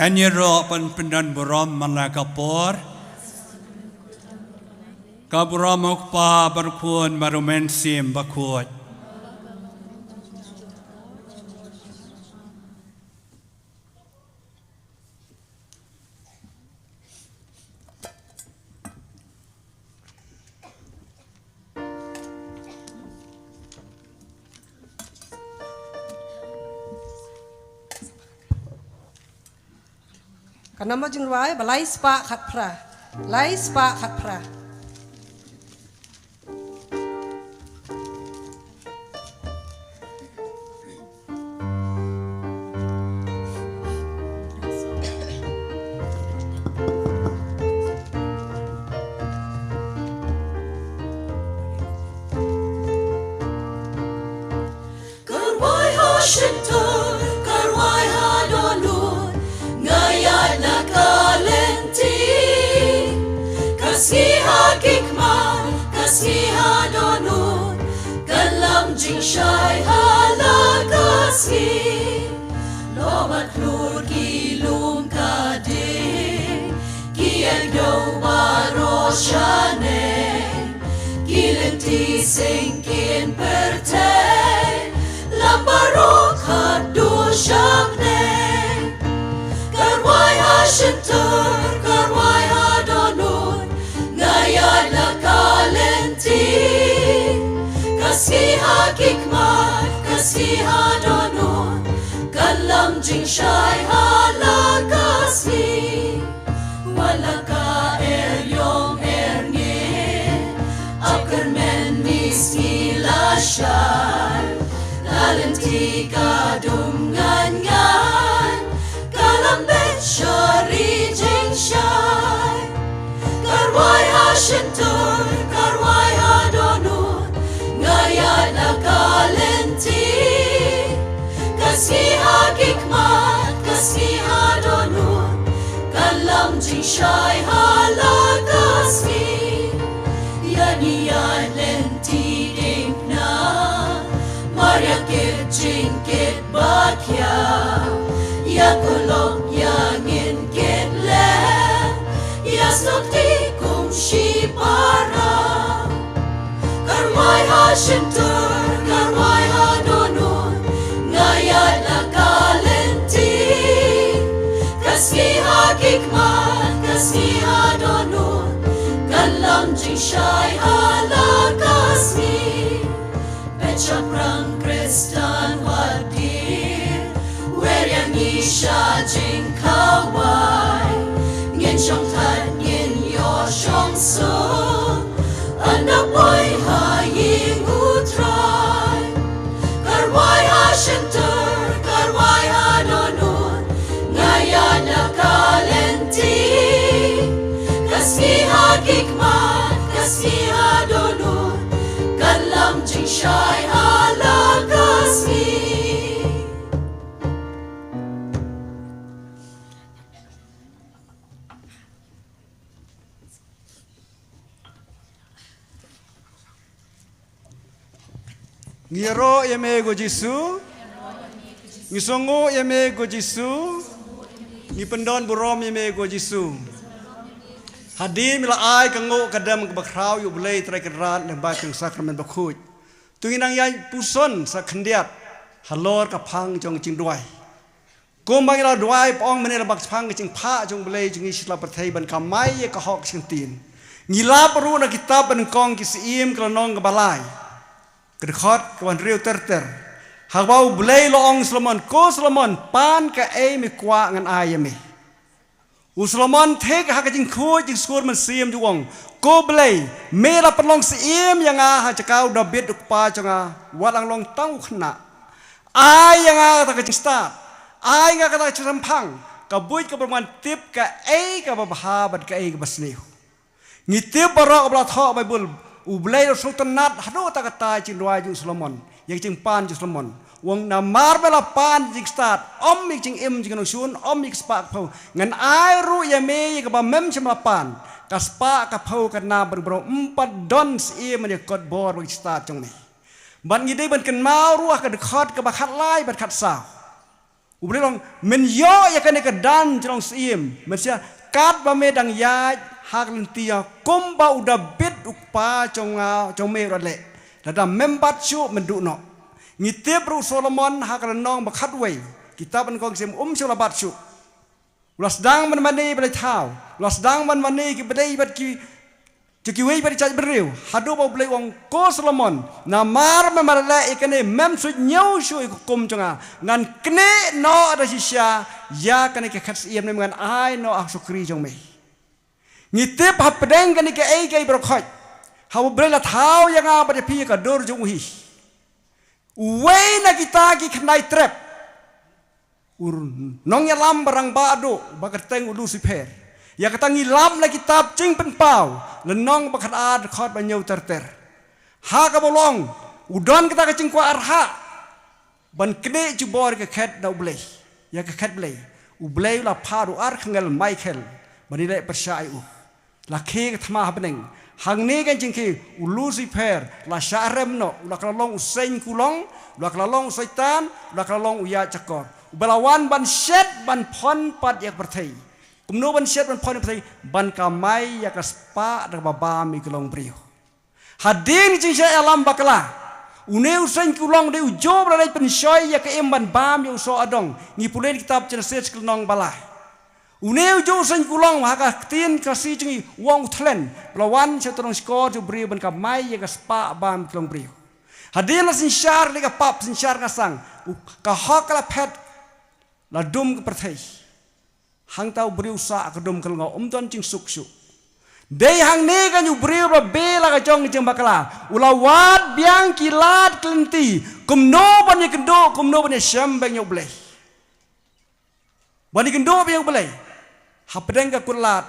Yn ïaroh ban pyndonburom man la ka por. Ka burom U Kpa bad U Khun bad U Mynsiem Bakhuid. Ka nombor jingrwai ba lai spah khatphra. Lai spah khatphra. Kyrwai ha shyntur, kyrwai ha dohnud, nga ïaid na ka lynti. Ka sngi ha ki khmat, ka sngi ha dohnud, ka long jingshai ha la ka sngi. Lo bad hlur ki lum ka ding, ki ïakdew baroh shane. Ki lynti seng kin pyrthei, lam baroh khatduh sha bneng. Kyrwai ha shyntur, kyrwai ha dohnud, nga ïaid na ka lynti. Ka sngi ha ki khmat, ka sngi ha dohnud, ka long jingshai ha la ka sngi. Wat la ka er ïong er ngeit, ap kyrmen misngi lashai. La lynti ka dum ngan ngan, ka lam beit sha ri jingshai. Kyrwai ha shyntur, kyrwai ha dohnud, nga ïaid na ka lynti. Ka sngi ha ki khmat, ka sngi ha dohnud, ka long jingshai ha la ka sngi. Ïa ngi ïaid lynti diengphna, mar ïa kit jingkit ba khia. Ïa ka lok ïa ngin kit leh, ïa Shyntur ka rwai ha dohnud, nga ïaid la ka lynti. Ka sngi ha ki khmat, ka sngi ha dohnud, ka long jingshai ha la ka sngi. Peit shaphrang Khristan wat dier, wer ïa ngi sha jingkhawai. Ngin shong thait, ngin ïoh shong suk, ynda poi ha ïing U Trai. Ka rwai ha shyntur, ka rwai ha dohnud, nga ïaid la ka lynti. Ka sngi ha ki khmat, ka sngi ha dohnud, ka long jingshai ha la ka sngi. Ngi ïaroh ïa me ko Jisu. Ngi sngewnguh ïa me ko Jisu. Ngi pyndon burom ïa me ko Jisu. Hadien me la ai ka nguh ka dem kaba khraw ïa U Blei Trai Kynrad lyngba jong ka Sakramen Bakhuid. To ngin nang ïaid puson sa khyndiat halor ka phang jong ka jingduwai. Kumba ngi la duwai ba ong mynne la bak shaphang ka jingphah jong U Blei jong ngi sha la pyrthei ban kamai ïa ka hok ka jingtien. Ngi lap ruh na kitab Banyngkong ki Syiem ka lynnong kaba lai, ka dkhot kaba hynriew ter ter. Haba U Blei u la ong, Solomon, ko Solomon, pan kaei me kwah ngan ai ïa me. U Solomon thik ha ka jingkhuid jingsngur mynsiem, u ong, ko Blei, me la pynlong syiem ïa nga ha jaka u Dabid u kpa jong nga, wat la long tang u khynnah. Ai ïa nga kata ka jingstad, ai nga kata ka jingshemphang, ka buit kaba wan tip kaei kaba bha bad kaei kaba sniew. Ngi tip baroh kaba la thoh Baibl, U Blei u la sngewtynnad haduh kata ka jingduwai jong u Solomon, ïa ka jingpan jong u Solomon. U ong, namar me la pan jingstad, ym ïa ka jingim jong ka nongshun, ym ïa ka spah ka phew. Ngan ai ruh ïa me ïa kaba mem shym la pan, ka spah ka phew ka nam bad ka bneng, ym pat don syiem ban ïa kot bor bad ka jingstad jong me. Bad ngi dei ban kynmaw ruh ha ka dkhot kaba khatlai bad khatsaw. U Blei u ong, men ïoh ïa kane ka dan jong syiem, men sa ïa katba me dang ïaid ha ka lynti, kumba u Dabid u kpa jong nga, jong me u la leh. Lada mem bat shuh men duh noh. Ngi tip ruh u Solomon ha ka lynnong ba khatwei, kitab Banyngkong ki Syiem, um shym la bat shuh. U la sdang ban mane ba leit thaw, u la sdang ban mane ki bdei bad ki, jong kiwei pat ki jaitbynriew, haduh ba U Blei u ong, ko Solomon, namar mem la leh ïa kane, mem suidñiew shuh ïa ka hukum jong nga, ngan knieh noh da shisha ïa kane ka khet syiem, ne ngan ai noh ha u shakri jong me. Ngi tip hapdeng kane kaei kaei baroh khoit, haba U Blei u la thaw ïa nga bad ïa phi ïa ka dur jong u hi. Uwei na kita ki khyndai trep, u nongïalam ba rangbah duh, ba kyrteng u Lucifer. Ïa kata ngi lap na kitab Jingpynpaw, lynnong ba khatar, dkhot ba hynñiew ter ter. Ha kaba u la ong, u don kata ka jingkwah arhah ban knieh jubor ïa ka khet da U Blei, ïa ka khet Blei. U Blei u la phah da u archangel Michael ban ïaleh pyrshah ïa u. La khie ka thma ha bneng. Hangne ka jingkhie, u Lucifer la shah rem noh, u la kylla long u seng kulong, u la kylla long u Soitan, u la kylla long u ïaid shakor. Uba la wan ban shet ban phon pat ïa ka pyrthei. Kumno ban shet ban phon ïa ka pyrthei? Ban kamai ïa ka spah da kaba bam ïa ki longbriew. Hadien ka jingshah ïalam bakla, une u seng kulong dei ujuh ba la leit pynshoi ïa ka im ban bam ïa u soh adong. Ngi pule na kitab Jenesis ka lynnong ba lai. Une ujuh u seng kulong, ha ka ktien Khasi jong ngi u ong u thlen, ba la wan sha tnong shkor jong u briew ban kamai ïa ka spah bam ki longbriew. Hadien la synshar lei ka pap, synshar ka sang, u, ka hok ka la phet, la dum ka pyrthei. Hangta u briew u sah ka dum ka lyngngoh, um don jingsuk shuh. Dei hangne kan u briew ba la beh la ka jong ka jingbakla, u la wad biang ki lad ki lynti, kumno ban ïakynduh, kumno ban ïashem beiñ ïa U Blei. Ban ïakynduh beiñ ïa U Blei. Hapdeng ka kut lad,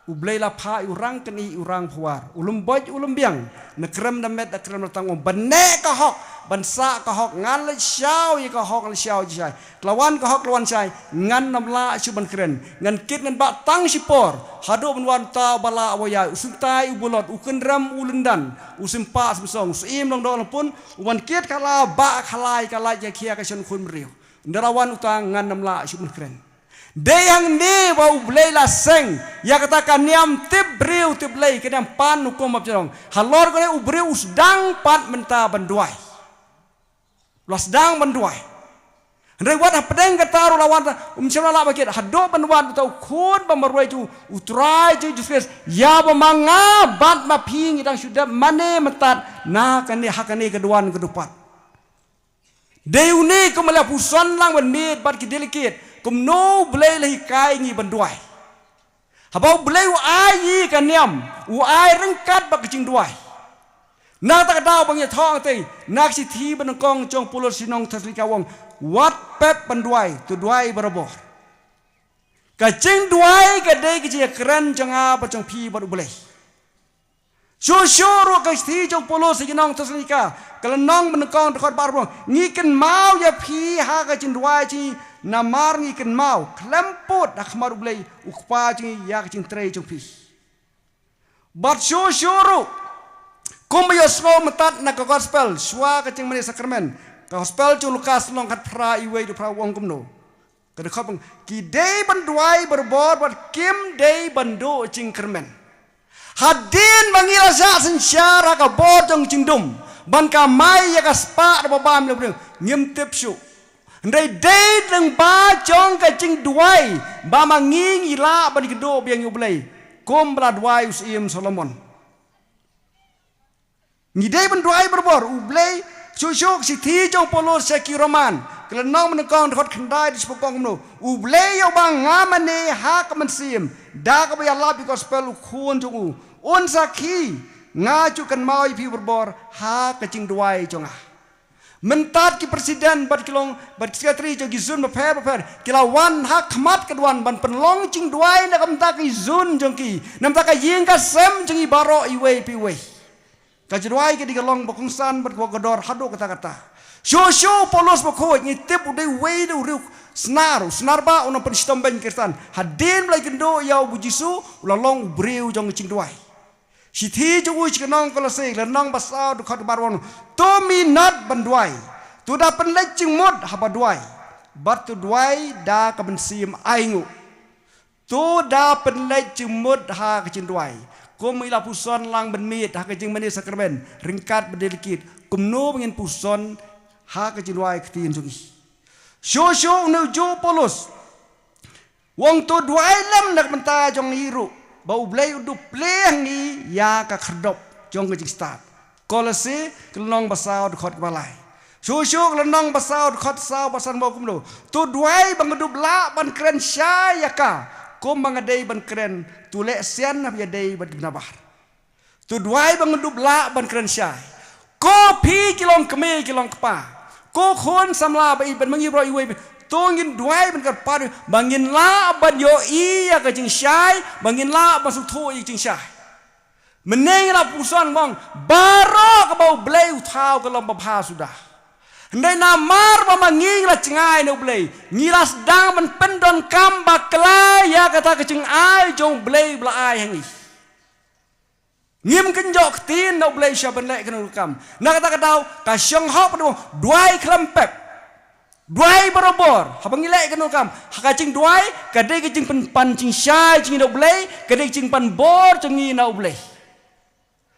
U Blei la phah ïa u rang kynnoh, ïa u rang phawar, u lum boid u lum biang, na krem na met na krem na tang, u ong, ban neh ka hok, ban sah ka hok, ngan leit shaw ïa ka hok, ngan leit shaw jingshai. Te la wan ka hok, la wan shai, ngan ym lah shuh ban kren, ngan kit ngan bah tang shipor. Haduh ban wan uta uba lah uba ïaid, u sngewtai u balot, u kynrem u lyndan, u sympa symsong, u syiem lyngdoh lyngpun, u wan kit ka la, bah ka la ïa ka lait ka khia ka shon khun briew. Ynda la wan uta ngan ym lah shuh ban kren. Dei hangne ba U Blei la seng ïa kata ka niam tip briew tip Blei, ka niam pan hukum bapjrong. Halor kane u briew u sdang pat mynta ban duwai. La sdang ban duwai. Hynrei wat hapdeng kata ruh la wan, um shym la lah ba kit haduh ban wan uta u khun ba marwei jong U Trai jong U Jisu Khrist, ïa ba ma nga bad ma phi ngi dang shu dep mane mynta na kane ha kane ka duwan ka dupat. Dei une kumba la puson lang ban miet bad ki delegate, kumno U Blei la hikai ngi ban duwai. Haba U Blei u ai ïa ka niam, u ai ryngkat bad ka jingduwai. Na kata ka daw ba ngi thoh ngi tei na ka shithi ba nyngkong jong u Paulus sha ki nong Thessalonika, u ong, wat pep ban duwai, to duwai barabor. Ka jingduwai ka dei ka jingïakren jong nga bad jong phi bad U Blei. Shuh shuh ruh ka shithi jong u Paulus sha ki nong Thessalonika, ka lynnong ba nyngkong dkhot ba arphew, ngi kynmaw ïa phi ha ka jingduwai jong ngi, namar ngi kynmaw khlem pud ha khmat U Blei U Kpa jong ngi ïa ka jingtrei jong phi. Bad shuh shuh ruh, kumba ïohsngew mynta na ka gospel shuwa ka jingmane sakramen, ka gospel jong u Lukas lynnong khatphra, wei haduh phra, u ong kumno. Ka dkhot ba, ki dei ban duwai barabor bad kim dei ban duh jingkyrmen. Hadien ba ngi la shah synshar ha ka bor jong ka jingdum ban kamai ïa ka spah da kaba bam, ngim tip shuh. Hynrei dei lyngba jong ka jingduwai ba ma ngi ngi lah ban ïakynduh biang ïa U Blei, kumba la duwai u Syiem Solomon. Ngi dei ban duwai barabor. U Blei, shuh shuh ka shithi jong u Paulus sha ki Roman, ka lynnong ba nyngkong dkhot khyndai haduh shiphew, u ong kumno. U Blei ïa uba nga mane ha ka mynsiem da kaba ïalap ïa ka gospel u Khun jong u, un sakhi nga ju kynmaw ïa phi barabor ha ka jingduwai jong nga. Mynta ki president bad ki long bad ki secretary jong ki zone bapher bapher ki la wan ha khmat ka duwan ban pynlong jingduwai na ka bynta ki zone jong ki, na ka bynta ka ïing ka sem jong ngi baroh iwei pa iwei. Ka jingduwai ka dei ka long ba kongsan bad kaba kordor haduh katta katta. Shuh shuh u Paulus Bakhuid ngi tip u dei uwei u riewsnar, u snar ba u nang pynshitom beiñ Khristan. Hadien ba la ïakynduh ïa u Jisu u la long u briew jong ka jingduwai. Shithi jong u sha ki nong Kolosse, lynnong ba saw dkhot ba arphew, to minot ban duwai. To da pynleit jingmut haba duwai. Bad to duwai da ka mynsiem ainguh. To da pynleit jingmut ha ka jingduwai. Kum ngi la puson lang ban miet ha ka jingmane sakramen ryngkat bad delegate, kumno ba ngin puson ha ka jingduwai ktien jong ngi. Shuh shuh une u juh u Paulus u ong to duwai lem na ka bynta jong ngi ruh, ba U Blei un dup plie ha ngi ïa ka khyrdop jong ka jingstad. Kolosse ka lynnong ba saw dkhot kaba lai. Shuh shuh ka lynnong ba saw dkhot saw bad san, u ong kumno. To duwai ba ngan dup lah ban kren shai ïa ka, kumba nga dei ban kren, to leh sian haba ïadei bad ki bynta bar. To duwai ba ngan dup lah ban kren shai. Ko phi ki long kmie ki long kpa, ko khun samla ba ïeit bad ma ngi baroh iwei, to ngin duwai ban kyrpad ba ngin lah ban ïohi ïa ka jingshai, ba ngin lah ban sngewthuh ïa ka jingshai. Mynne ngi la puson, u ong baroh kaba U Blei u thaw ka long babha suda. Hynrei namar ba ma ngi ngi la jngai na U Blei, ngi la sdang ban pyndonkam bakla ïa kata ka jingai jong U Blei ba la ai ha ngi. Ngim kynjoh ktien na U Blei sha ban leh kano kano ka kam. Na kata ka daw ka shong hok ban ong duwai khlem pep. Duwai barabor. Haba ngi leh kano ka kam, ha ka jingduwai ka dei ka jingpynpan jingshai jong ngi na U Blei, ka dei ka jingpan bor jong ngi na U Blei.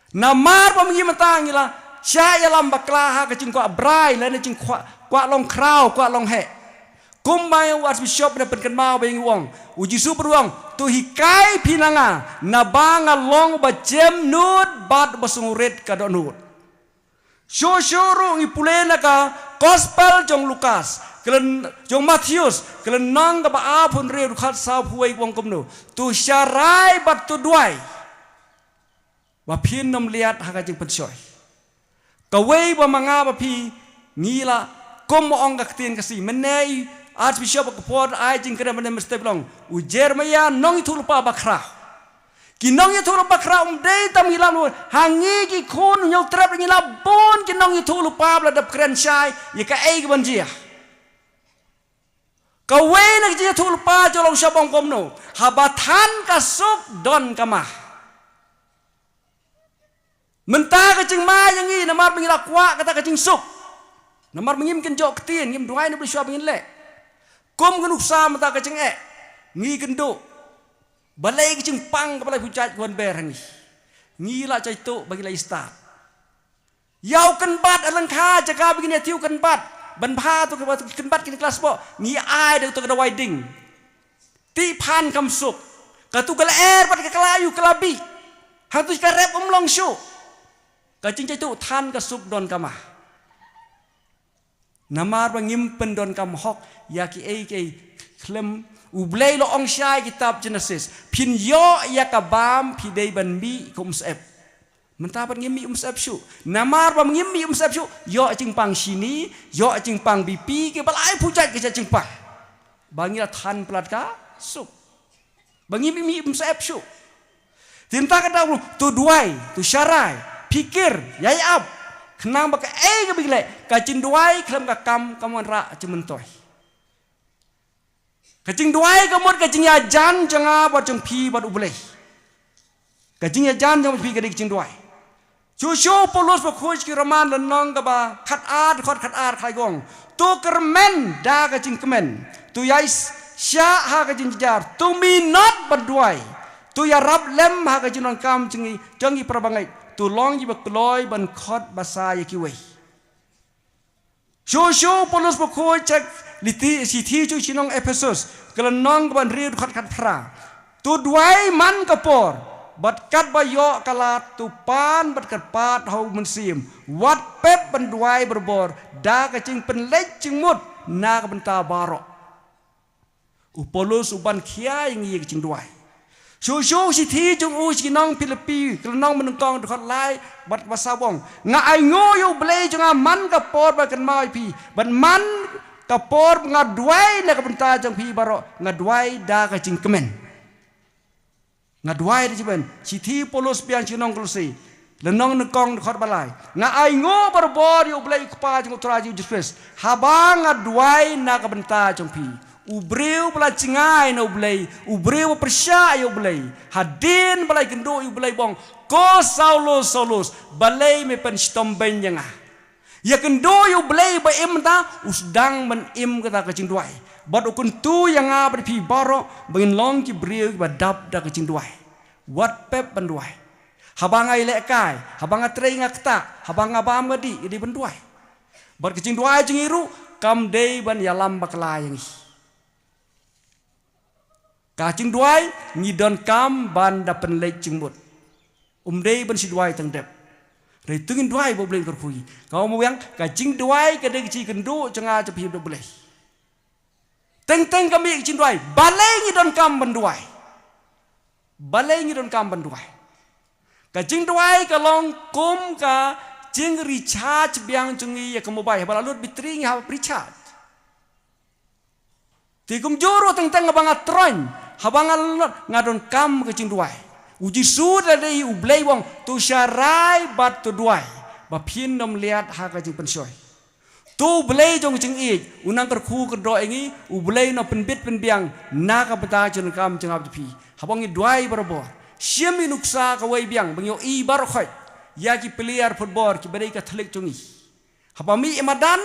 Namar ba ma ngi mynta ngi la shah ïalam bakla ha ka jingkwah brai lane jingkwah, kwah long khraw, kwah long heh. Kumba u Archbishop u pynkynmaw ba ïa ngi, u ong, u Jisu pat u ong, to hikai phi na nga, naba nga long uba jem nud bad uba sngewrit ka dohnud. Shuh shuh ruh ngi pule na ka Gospel jong u Lukas, ka lyn-, jong u Mathaios, ka lynnong kaba arphew hynriew dkhot sawphew wei, u ong kumno. To sharai bad to duwai ba phin ym liat ha ka jingpynshoi. Kawei ba ma nga bad phi ngi la, kum u ong ka ktien Khasi, mynne u Archbishop ka por ai jingkren mynne mynstep, u ong u Jeremiah nongïathuhlypa bakhraw. Ki nongïathuhlypa bakhraw ym dei tang ngi lam, ha ngi ki khun u Hynñiewtrep ngi la bun ki nongïathuhlypa ba la dep kren shai ïa kaei kaban jia. Kawei na ki jingïathuhlypa jong u Longshop u ong kumno, haba than ka suk don ka ma. Mynta ka jingma ïa ngi namar ba ngi la kwah kata ka jingsuk. Namar ba ngim kynjoh ktien, ngim duwai na U Blei shuwa ba ngin leh. Kum ka nuksa mynta ka jingeh. Ngi kynduh. Balei ka jingpang kaba lai phew jait ka wan ber ha ngi. Ngi la jait tu ba ngi la start. Ïa u kynbat ha lyngkha jaka ba ngin ïa ti u kynbat. Ban bha tu kaba tu kynbat kine klas bo. Ngi ai da tu ka dawai ding. Ti phan kam suk. Ka tu ka lyer bad ka kala ïu ka la bih. Hangtu ka rep um long shuh. Ka jingjait tu than ka suk don kama. Namar ba ngim pyndonkam hok ïa kiei kiei khlem U Blei la ong shai kitab Genesis. Phin ïoh ïa ka bam phi dei ban mih ka umsyep. Mynta pat ngim mih umsyep shuh. Namar ba ngim mih umsyep shuh, ïoh jingpang shini, ïoh jingpang B P, ki ba lai phew jait ki jait jingpang. Ba ngi la than palat ka suk. Ba ngim mih umsyep shuh. Te mynta ka daw to duwai, to sharai, phikir, ïai ap. Khnang ba kaei kaba ngi leh, ka jingduwai khlem ka kam kam wanrah jingmyntoi. Ka jingduwai ka mut ka jingïajan jong nga bad jong phi bad U Blei. Ka jingïajan jong phi ka dei ka jingduwai. Shuh shuh u Paulus bakhuid sha ki Roman lynnong kaba khatar, dkhot khatar, khlaiñ ka ong. To kyrmen da ka jingkmen. To ïai shah ha ka jingjynjar. To minot ban duwai. To ïarap lem ha ka jingdonkam jong ngi, jong ngi para bangeit. To long kiba kloi ban khot basa ïa kiwei. Shuh shuh u Paulus bakhuid sha ki shithi jong ki nong Ephesus, ka lynnong kaba hynriew, dkhot khatphra. To duwai man ka por, bad katba ïoh ka lad to pan bad kyrpad ha U Mynsiem. Wat pep ban duwai barabor da ka jingpynleit jingmut na ka bynta baroh. U Paulus u ban khia ïa ngi ïa ka jingduwai. Shuh shuh shithi jong u sha ki nong Philippi, ka lynnong banyngkong, dkhot lai bad kaba saw, u ong. Nga ainguh ïa U Blei jong nga man ka por ba kynmaw ïa phi, bad man ka por ba nga duwai na ka bynta jong phi baroh, nga duwai da ka jingkmen. Nga duwai da jingkmen. Shithi u Paulus biang sha ki nong Kolosi, lynnong nyngkong, dkhot ba lai. Nga ainguh barabor ïa U Blei U Kpa jong U Trai Jisu Khrist, haba nga duwai na ka bynta jong phi. U briew ba la jngai na U Blei, u briew ba pyrshah ïa U Blei, hadien ba la ïakynduh ïa U Blei, u ong, ko Saulus, Saulus, balei me pynshitom bein ïa nga? Ïakynduh ïa U Blei ba im, mynta u sdang ban im kata ka jingduwai. Bad u kyntu ïa nga bad phi baroh ba ngin long ki briew kiba dap da ka jingduwai. Wat pep ban duwai. Haba nga ïalehkai, haba nga trei nga ktah, haba nga bam nga dih, ngi dei ban duwai. Bad ka jingduwai jong ngi ruh kam dei ban ïalam bakla ïa ngi. Ka jingduwai ngi donkam ban da pynleit jingmut. Um dei ban shu duwai tang dep. Hynrei to ngin duwai ba U Blei un kyrkhu ïa ngi. Ka ong ma biang, ka jingduwai ka dei ka jingïakynduh jong nga jong phi bad U Blei. Teng teng ka mih ka jingduwai. Balei ngi donkam ban duwai? Balei ngi donkam ban duwai? Ka jingduwai ka long kum ka jingrecharge biang jong ngi ïa ka mobile. Haba la lut battery ngi hap recharge. Te kumjuh ruh teng teng haba nga troiñ, haba nga lut, nga donkam ka jingduwai. U Jisu da dei U Blei, u ong, to sharai bad to duwai ba phin ym leit ha ka jingpynshoi. To U Blei jong ka jingïeit u nang kyrkhu kyrdoh ïa ngi, U Blei u nang pynbit pynbiang na ka bynta jong ka kam jong nga bad phi. Haba ngi duwai barabor, shim ïa u nuksa kawei biang ba ngi ïohi baroh khoit ïa ki player football kiba dei ka thylliej jong ngi. Haba mih ïa madan,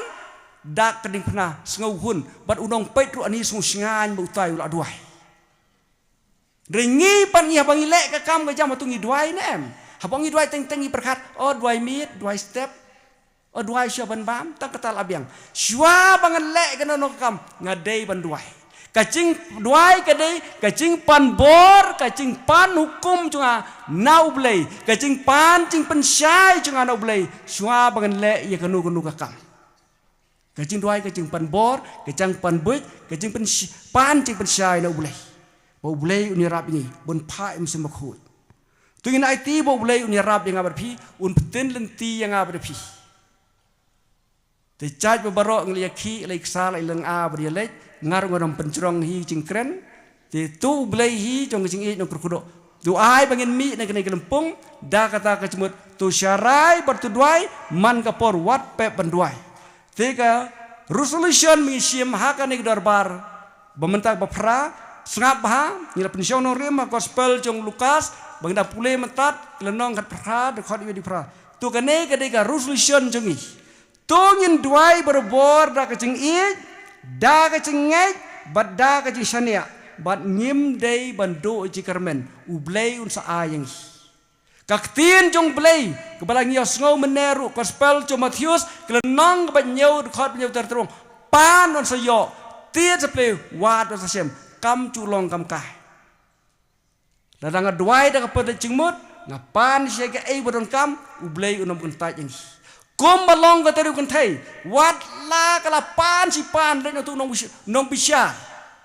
dak ka diengphna, sngewhun, bad u nongpeit ruh ani sngewshngaiñ ba utai u la duwai. Hynrei ngi pat ngi, haba ngi leh ka kam ka jam, hato ngi duwai ne em? Haba ngi duwai teng teng ngi pyrkhat, o duwai miet, duwai step, o duwai shuwa ban bam, tang kata la biang. Shuwa ba ngan leh kano kano ka kam, nga dei ban duwai. Ka jingduwai ka dei ka jingpan bor, ka jingpan hukum jong nga na U Blei, ka jingpan jingpynshai jong nga na U Blei shuwa ba ngan leh ïa kano kano ka kam. Ka jingduwai ka jingpan bor, ka jingpan buit, ka jingpynsh-, pan jingpynshai na U Blei, ba U Blei un ïarap ïa ngi, bun phah ïa U Mynsiem Bakhuid. To ngin aiti ba U Blei un ïarap ïa nga bad phi, un pyntip lynti ïa nga bad phi. Te jait ba baroh ngi la ïakhih, la ïaksaid, la ïalynga bad ïaleit, nga ruh nga dang pynjrong hi jingkren. Te to U Blei hi jong ka jingïeit nongkyrkhu kyrdoh, to ai ba ngin mih na kane ka lympung da kata ka jingmut, to sharai bad to duwai man ka por, wat pep ban duwai. Te ka resolution ba ngi shim ha kane ka dorbar ba mynta ba phra, sngap bha, ngi la pynshong nongrim ha gospel jong u Lukas, ba ngi da pule mynta, lynnong khatphra, dkhot wei phra. To kane ka dei ka resolution jong ngi. To ngin duwai barabor da ka jingïeit, da ka jingngeit, bad da ka jingshaniah. bad ngim dei ban duh jingkyrmen, U Blei un sa ai ïa ngi. Ka ktien jong U Blei kaba la ngi ïohsngew mynne ruh, Gospel jong u Mathaios, ka lynnong kaba hynñiew, dkhot hynñiew, ter terung: Pan wan sa ïoh, tied sa plie, wad wan sa shem, kam ju long kam kai. Lada nga duwai da ka pyrthei jingmut, nga pan sha kaei ba donkam, U Blei un ym kyntait ïa ngi. Kumba long kata ruh kynthei, wat la ka la pan shi pan leit na uto u nongbishar, nongbishar,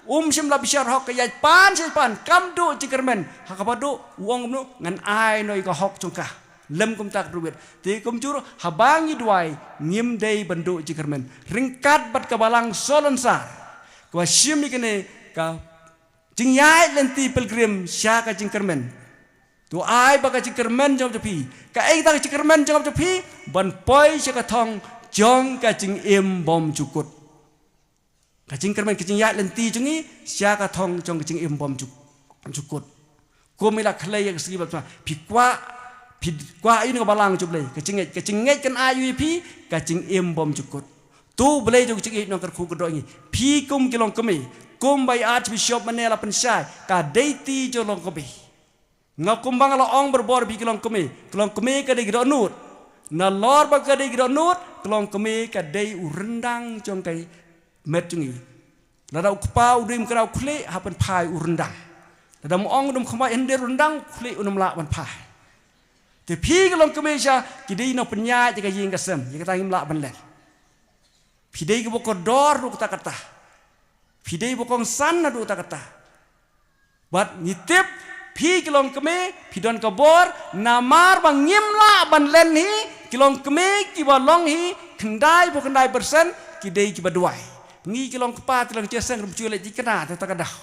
um shym la bishar hok, ka ïaid pan shi pan, kam duh jingkyrmen. Ha kaba duh u ong kumno, ngan ai noh ïa ka hok jong ka. Lem kumta ka ruwit. Te kumjuh ruh, haba ngi duwai, ngim dei ban duh jingkyrmen. Ryngkat bad ka balang Sol Ansar, kaba shim ïa kane ka jingïaid lynti pilgrim sha ka jingkyrmen. To ai ba ka jingkyrmen jong phi, kaei kata ka jingkyrmen jong phi, ban poi sha ka thong jong ka jingim bymjukut. Ka jingkyrmen, ka jingïaid lynti jong ngi sha ka thong jong ka jingim bymjuk, jukut. Kum i la khlei ïa ka sngi bad phi kwah, phi kwah ïa ka balang jong U Blei, ka jingngeit, ka jingngeit kan ai ïa phi ka jingim bymjukut. To U Blei jong ka jingïeit, nongkyrkhu kyrdoh ngi, phi kum ki longkmie, kumba i Archbishop mynne la pynshai, ka dei ti jong longkmie. Nga kumba nga la ong barabor, phi ki longkmie, ki longkmie ka dei ki dohnud. Nalor ba ka dei ki dohnud, ki longkmie ka dei u ryndang jong ka met jong ngi. Lada u kpa u dei mynta u khlieh, ha pynphai u ryndang. Lada u ong u dum khmai hynrei u ryndang, u khlieh un ym lah ban phai. Te phi ki longkmie sha, ki dei nongpynïaid ïa ka ïing ka sem, ïa kata ngim lah ban len. Phi dei kiba kordor haduh katta katta. Phi dei ba kongsan haduh katta katta. Bad ngi tip, phi ki longkmie, phi don ka bor, namar ba ngim lah ban len hi, ki longkmie kiba long hi, khyndai phew khyndai percent, ki dei kiba duwai. Ngi ki longkpa, te long jingïaseng, ym ju leh thikna, te ta ka daw.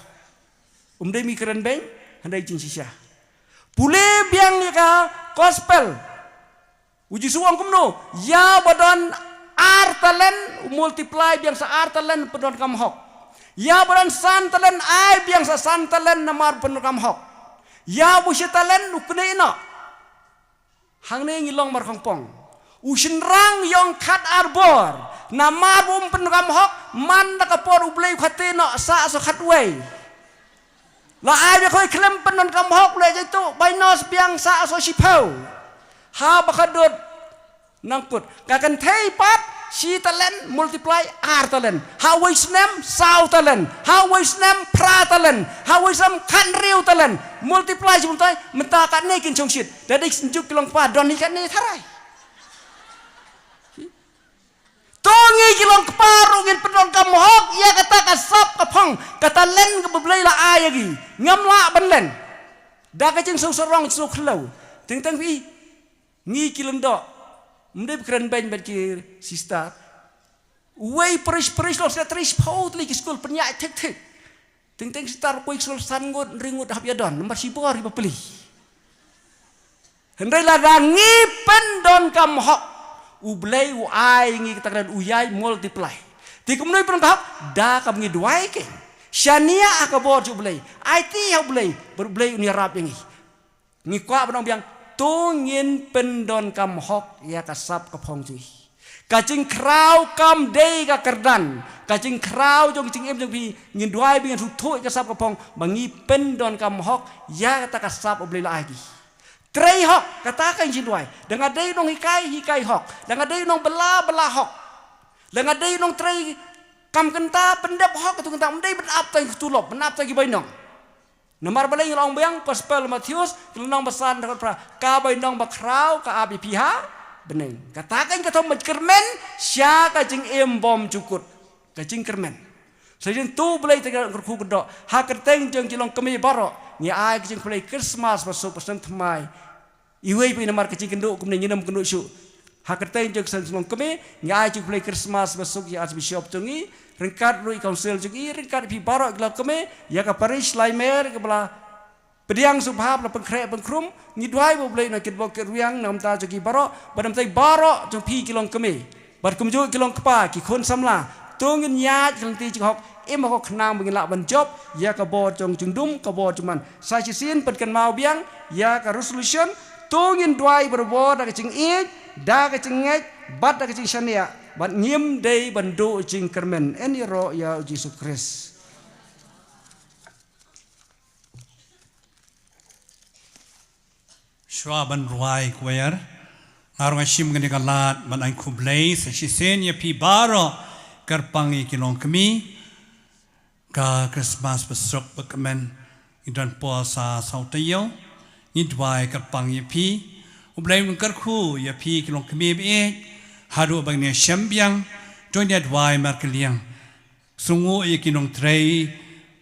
Um dei, ngi kren beiñ, hynrei jingshisha. Pule biang ïa ka Gospel. U Jisu u ong kumno, ïa ba don ar talent, u multiply biang sa ar talent, pyndonkam hok. Ïa ba don san talent, ai biang sa san talent namar pyndonkam hok. Ïa ba u shi talent, u knieh noh. Hangne ngi long markhongpong. U shynrang ïong khatar bor, namar ba um pyndonkam hok, man la ka por U Blei u khathie noh, sah sa khatwei. La ai ba khoi khlem pyndonkam hok, leh jaitu, bainos biang sa sa shiphew. Haba khatduh nangkut, ka kynthei pat, shi talent multiply ar talent. Ha wei snem saw talent. Ha wei snem phra talent. Ha wei snem khathynriew talent. Multiply shi multiply, mynta katne kin shongshit. Da dei sngewthuh ki longkpa, don hi katne tharai. To ngi ki longkpa ruh ngin pyndonkam hok ïa kata ka sap ka phong, ka talent kaba U Blei la ai ïa ngi. Ngam lah ban len. Da ka jingsngewsarong jingsngewkhyllew. Teng teng phi, ngi ki lyngdoh, ym dei ba kren beiñ bad ki sister. Uwei parish, parish long secretary, shiphew tylli ki skul, pynïaid thik thik. Teng teng sister, kawei ka skul san ngut, hynriew ngut hap ïa don, namar shibor hi bapli. Hynrei lada ngi pyndonkam hok, U Blei u ai ngi kata ka talent, u ïai multiply. Te kumno pyndonkam hok? Da kaba ngi duwai kein. Shaniah ha ka bor jong U Blei. Aiti ha U Blei, bad U Blei un ïarap ïa ngi. Ngi kwah ban ong biang, to ngin pyndonkam hok ïa ka sap ka phong jong ngi. Ka jingkhraw kam dei ka kyrdan, ka jingkhraw jong ka jingim jong phi, ngin duwai ba ngin sngewthuh ïa ka sap ka phong, ba ngi pyndonkam hok ïa kata ka sap U Blei la ai ngi. Trei hok, kata ka jingduwai. Da nga dei u nonghikai, hikai hok. Da nga dei u nongbylla, bylla hok. Da nga dei u nongtrei kam kynta, pyndep hok, katu kynta, ym dei ban ap tang ki tulop, ban ap tang ki bainong. Namar balei ngi la ong biang, Gospel Mathaios, ka lynnong ba san, dkhot phra, ka bainong bakhraw ka ap ïa phi ha bneng. Kata kein ka thom ba kyrmen sha ka jingim bymjukut. Ka jingkyrmen. Sa jin, to U Blei, te ka kyrkhu kyrdoh, ha kyrteng jong ki longkmie baroh, ngi ai ka jingpynleit Christmas basuk, basnem thymmai. Iwei pa iwei namar ka jingkynduh kumne ngin ym kynduh shuh. Ha kyrteng jong ki seng longkmie, ngi ai jingpynleit Christmas basuk ïa Archbishop jong ngi, ryngkat ruh ïa ka council jong ngi, ryngkat ïa phi baroh ki longkmie, ïa ka parish Laimer kaba la pdiang sngewbha, la pynkhreh pynkhrum, ngi duwai ba U Blei un ïai kitbok kitrwiang na ka bynta jong ki baroh, bad na ka bynta baroh jong phi ki longkmie. Bad kumjuh ki longkpa, ki khun samla, to ngin ïaid ka lynti jinghok, im ha ka khnang ba ngin lah ban jop ïa ka bor jong jingdum, ka bor jong man. Sa shisien pynkynmaw biang ïa ka resolution, to ngin duwai barabor da ka jingïeit, da ka jingngeit, bad da ka jingshaniah, bad ngim dei ban duh jingkyrmen. Yn ïaroh ïa U Jisu Khrist. Rua ban rwai choir. Nga rung shim kane ka lad ban ai khublei sa shisien ïa phi baroh kyrpang ïa ki longkmie. Ka Christmas ba suk ba kmen ngi don por sa saw taïew. Ngi duwai kyrpang ïa phi. U Blei un kyrkhu ïa phi ki longkmie ba ïeit. Haduh ba ngin shem biang. To ngin duwai markylliang. Sngewnguh ïa ki nongtrei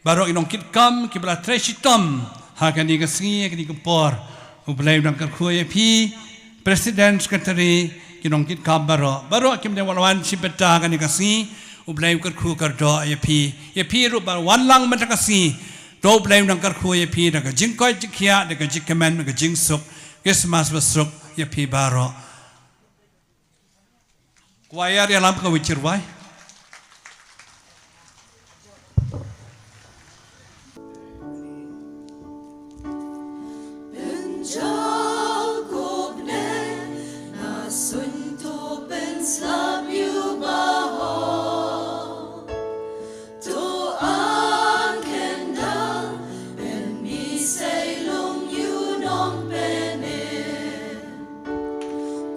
baroh, ki nongkitkam kiba la trei shitom ha kane ka sngi, ha kane ka por. U Blei un kyrkhu ïa phi, President, Secretary, ki nongkitkam baroh, baroh kiba la wan shim bynta ha kane ka sngi. U Blei un kyrkhu kyrdoh ïa phi, ïa phi ruh ba wan lang mynta ka sngi. To U Blei un kyrkhu ïa phi da ka jingkoit jingkhiah, da ka jingkmen, da ka jingsuk. Christmas ba suk ïa phi baroh. Choir, ïalam ka wei chi rwai.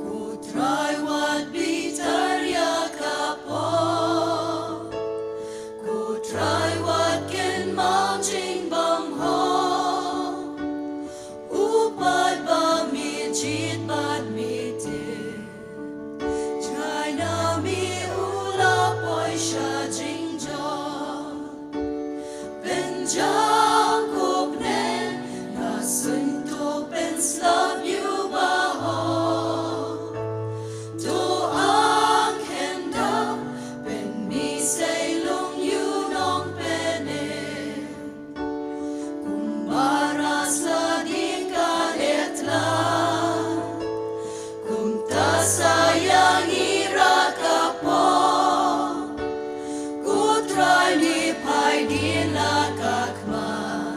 Ko Trai wat bitar ïa ka pop. Ko Trai wat kynmaw jingbymhok. U paid ba mi jied bad mi tip. Jngai na mi u la poi sha jingjop. Pynjaw ko bneng, nga suiñ to pynslap ïa u bahok. To ang khyndew, pynmih sei lung ïa u nongpynim. Kumba la sladi ka etla. Kumta sa ïa ngi ruh ka pop. Ko Trai mi phai dien la ka khmat.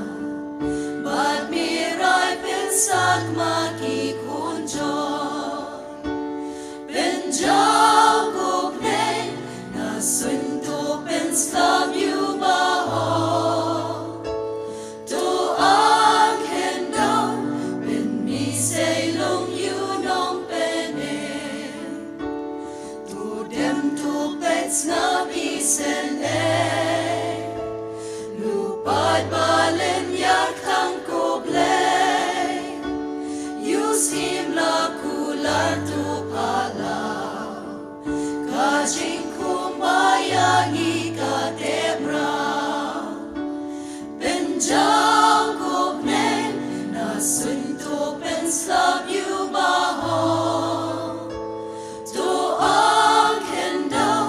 Bad mi rai pynsak ma ki khun jong. Pynjaw ko bneng, nga suiñ to pynslap ïa u bahok. To ang khyndew, pynmih sei lung ïa u nongpynim. To dem to peit sngap isynei. Lypa ba len ïa ka thang ko Blei. Ïa u syiem la kular to palat. Ka jingkhum ba ïa ngi ka tip ruh. Pynjaw ko bneng, nga suiñ to pynslap ïa u bahok. To ang khyndew,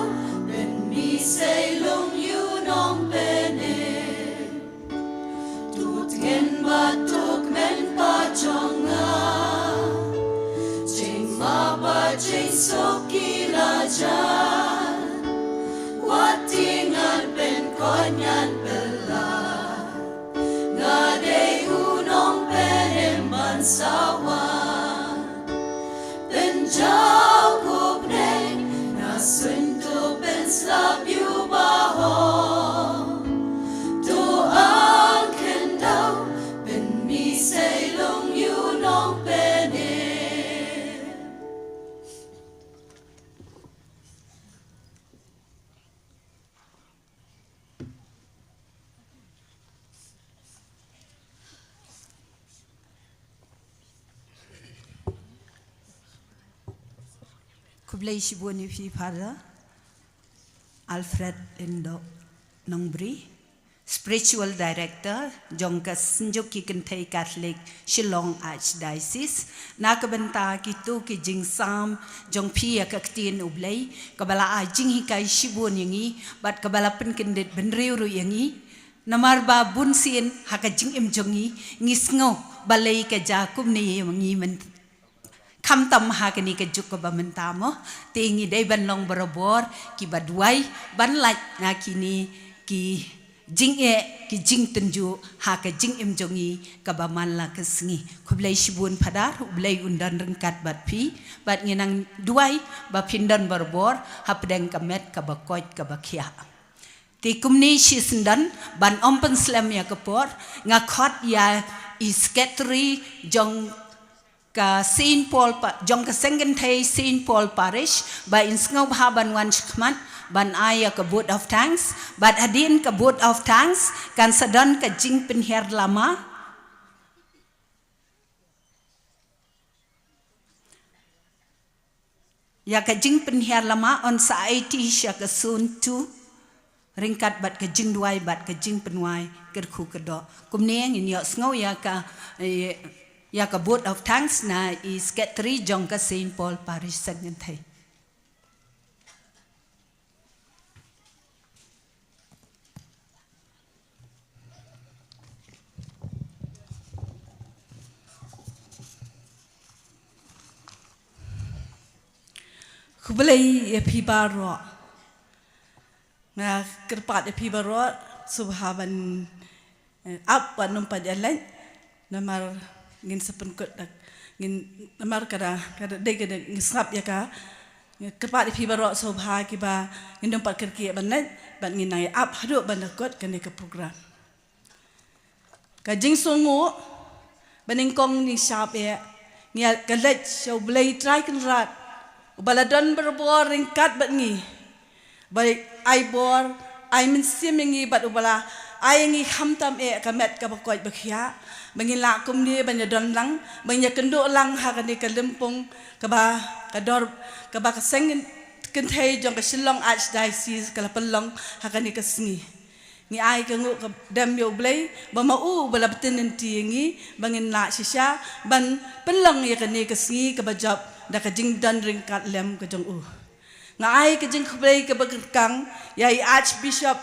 pynmih sei lung ïa u nongpynim. To tngen bad to kmen pat jong nga. Jingma bad jingsuk ki la jan. Wat tieng ngan pynkoit ngan pynlait. Nga dei u nongpynim ban sa wan. Pynjaw ko bneng, nga suiñ to pynslap ïa u bahok. To ang khyndew, pynmih sei lung ïa u nongpynim. Khublei shibun ïa phi Father Alfred Lyngdoh Nongbri, Spiritual Director jong ka Synjuk ki Kynthei Katholik Shillong Archdiocese, na ka bynta kito ki jingsam jong phi ïa ka ktien U Blei, kaba la ai jinghikai shibun ïa ngi, bad kaba la pynkyndit bynriew ruh ïa ngi. Namar ba bun sien ha ka jingim jong ngi, ngi sngew balei ka jia kumne ïa ngi mynta. Khamtam ha kane ka juk kaba mynta mo, te ngi dei ban long barabor kiba duwai ban lait na kine ki jingeh, ki jingtynjuh ha ka jingim jong ngi kaba man la ka sngi. Khublei shibun Father, U Blei un don ryngkat bad phi, bad ngi nang duwai ba phin don barabor hapdeng ka met kaba koit kaba khiah. Te kumne shisyndon ban ym pynslem ïa ka por, nga khot ïa i Secretary jong ka Saint Paul pa, jong ka seng kynthei Saint Paul Parish, ba in sngewbha ban wan shakhmat ban ai ïa ka vote of thanks. Bad hadien ka vote of thangs kan sa don ka jingpynhiar lama. Ïa ka jingpynhiar lama yn sa aiti sha ka Zone two ryngkat bad ka jingduwai bad ka jingpynwai kyrkhu kyrdoh. Kumne ngin ïohsngew ïa ka, eh, ïa ka vote of thanks na i Secretary jong ka Saint Paul Parish Seng Kynthei. Khublei ïa phi baroh. Nga kyrpad ïa phi baroh, sngewbha ban, eh, ap wat nym pat ïaleit, namar ngin sa pynkut dak, ngin, namar ka da, ka da dei ka da ngin sngap ïa ka. Nga kyrpad ïa phi baroh sngewbha kiba ngin nym pat kyrkieh ban leit, bad ngin nang ïa ap haduh ban da kut kane ka program. Ka jingsngewnguh ba nyngkong nyngshap eh, ngi ïa ka leit sha U Blei Trai Kynrad, uba la don barabor ryngkat bad ngi, ba ai bor, ai mynsiem ïa ngi bad uba la ai ïa ngi khamtam eh ka met kaba koit ba khiah, ba ngin lah kumne ban ïa don lang, ban ïa kynduh lang ha kane ka lympung kaba ka dor, kaba ka seng kynthei jong ka Shillong Archdiocese ka la pynlong ha kane ka sngi. Ngi ai ka nguh ka dem ïa U Blei ba ma u ba la btin lynti ïa ngi ba ngin lah shisha ban pynlong ïa kane ka sngi kaba jop da ka jingdon ryngkat lem ka jong u. Nga ai ka jingkhublei kaba kyrkang ïa i Archbishop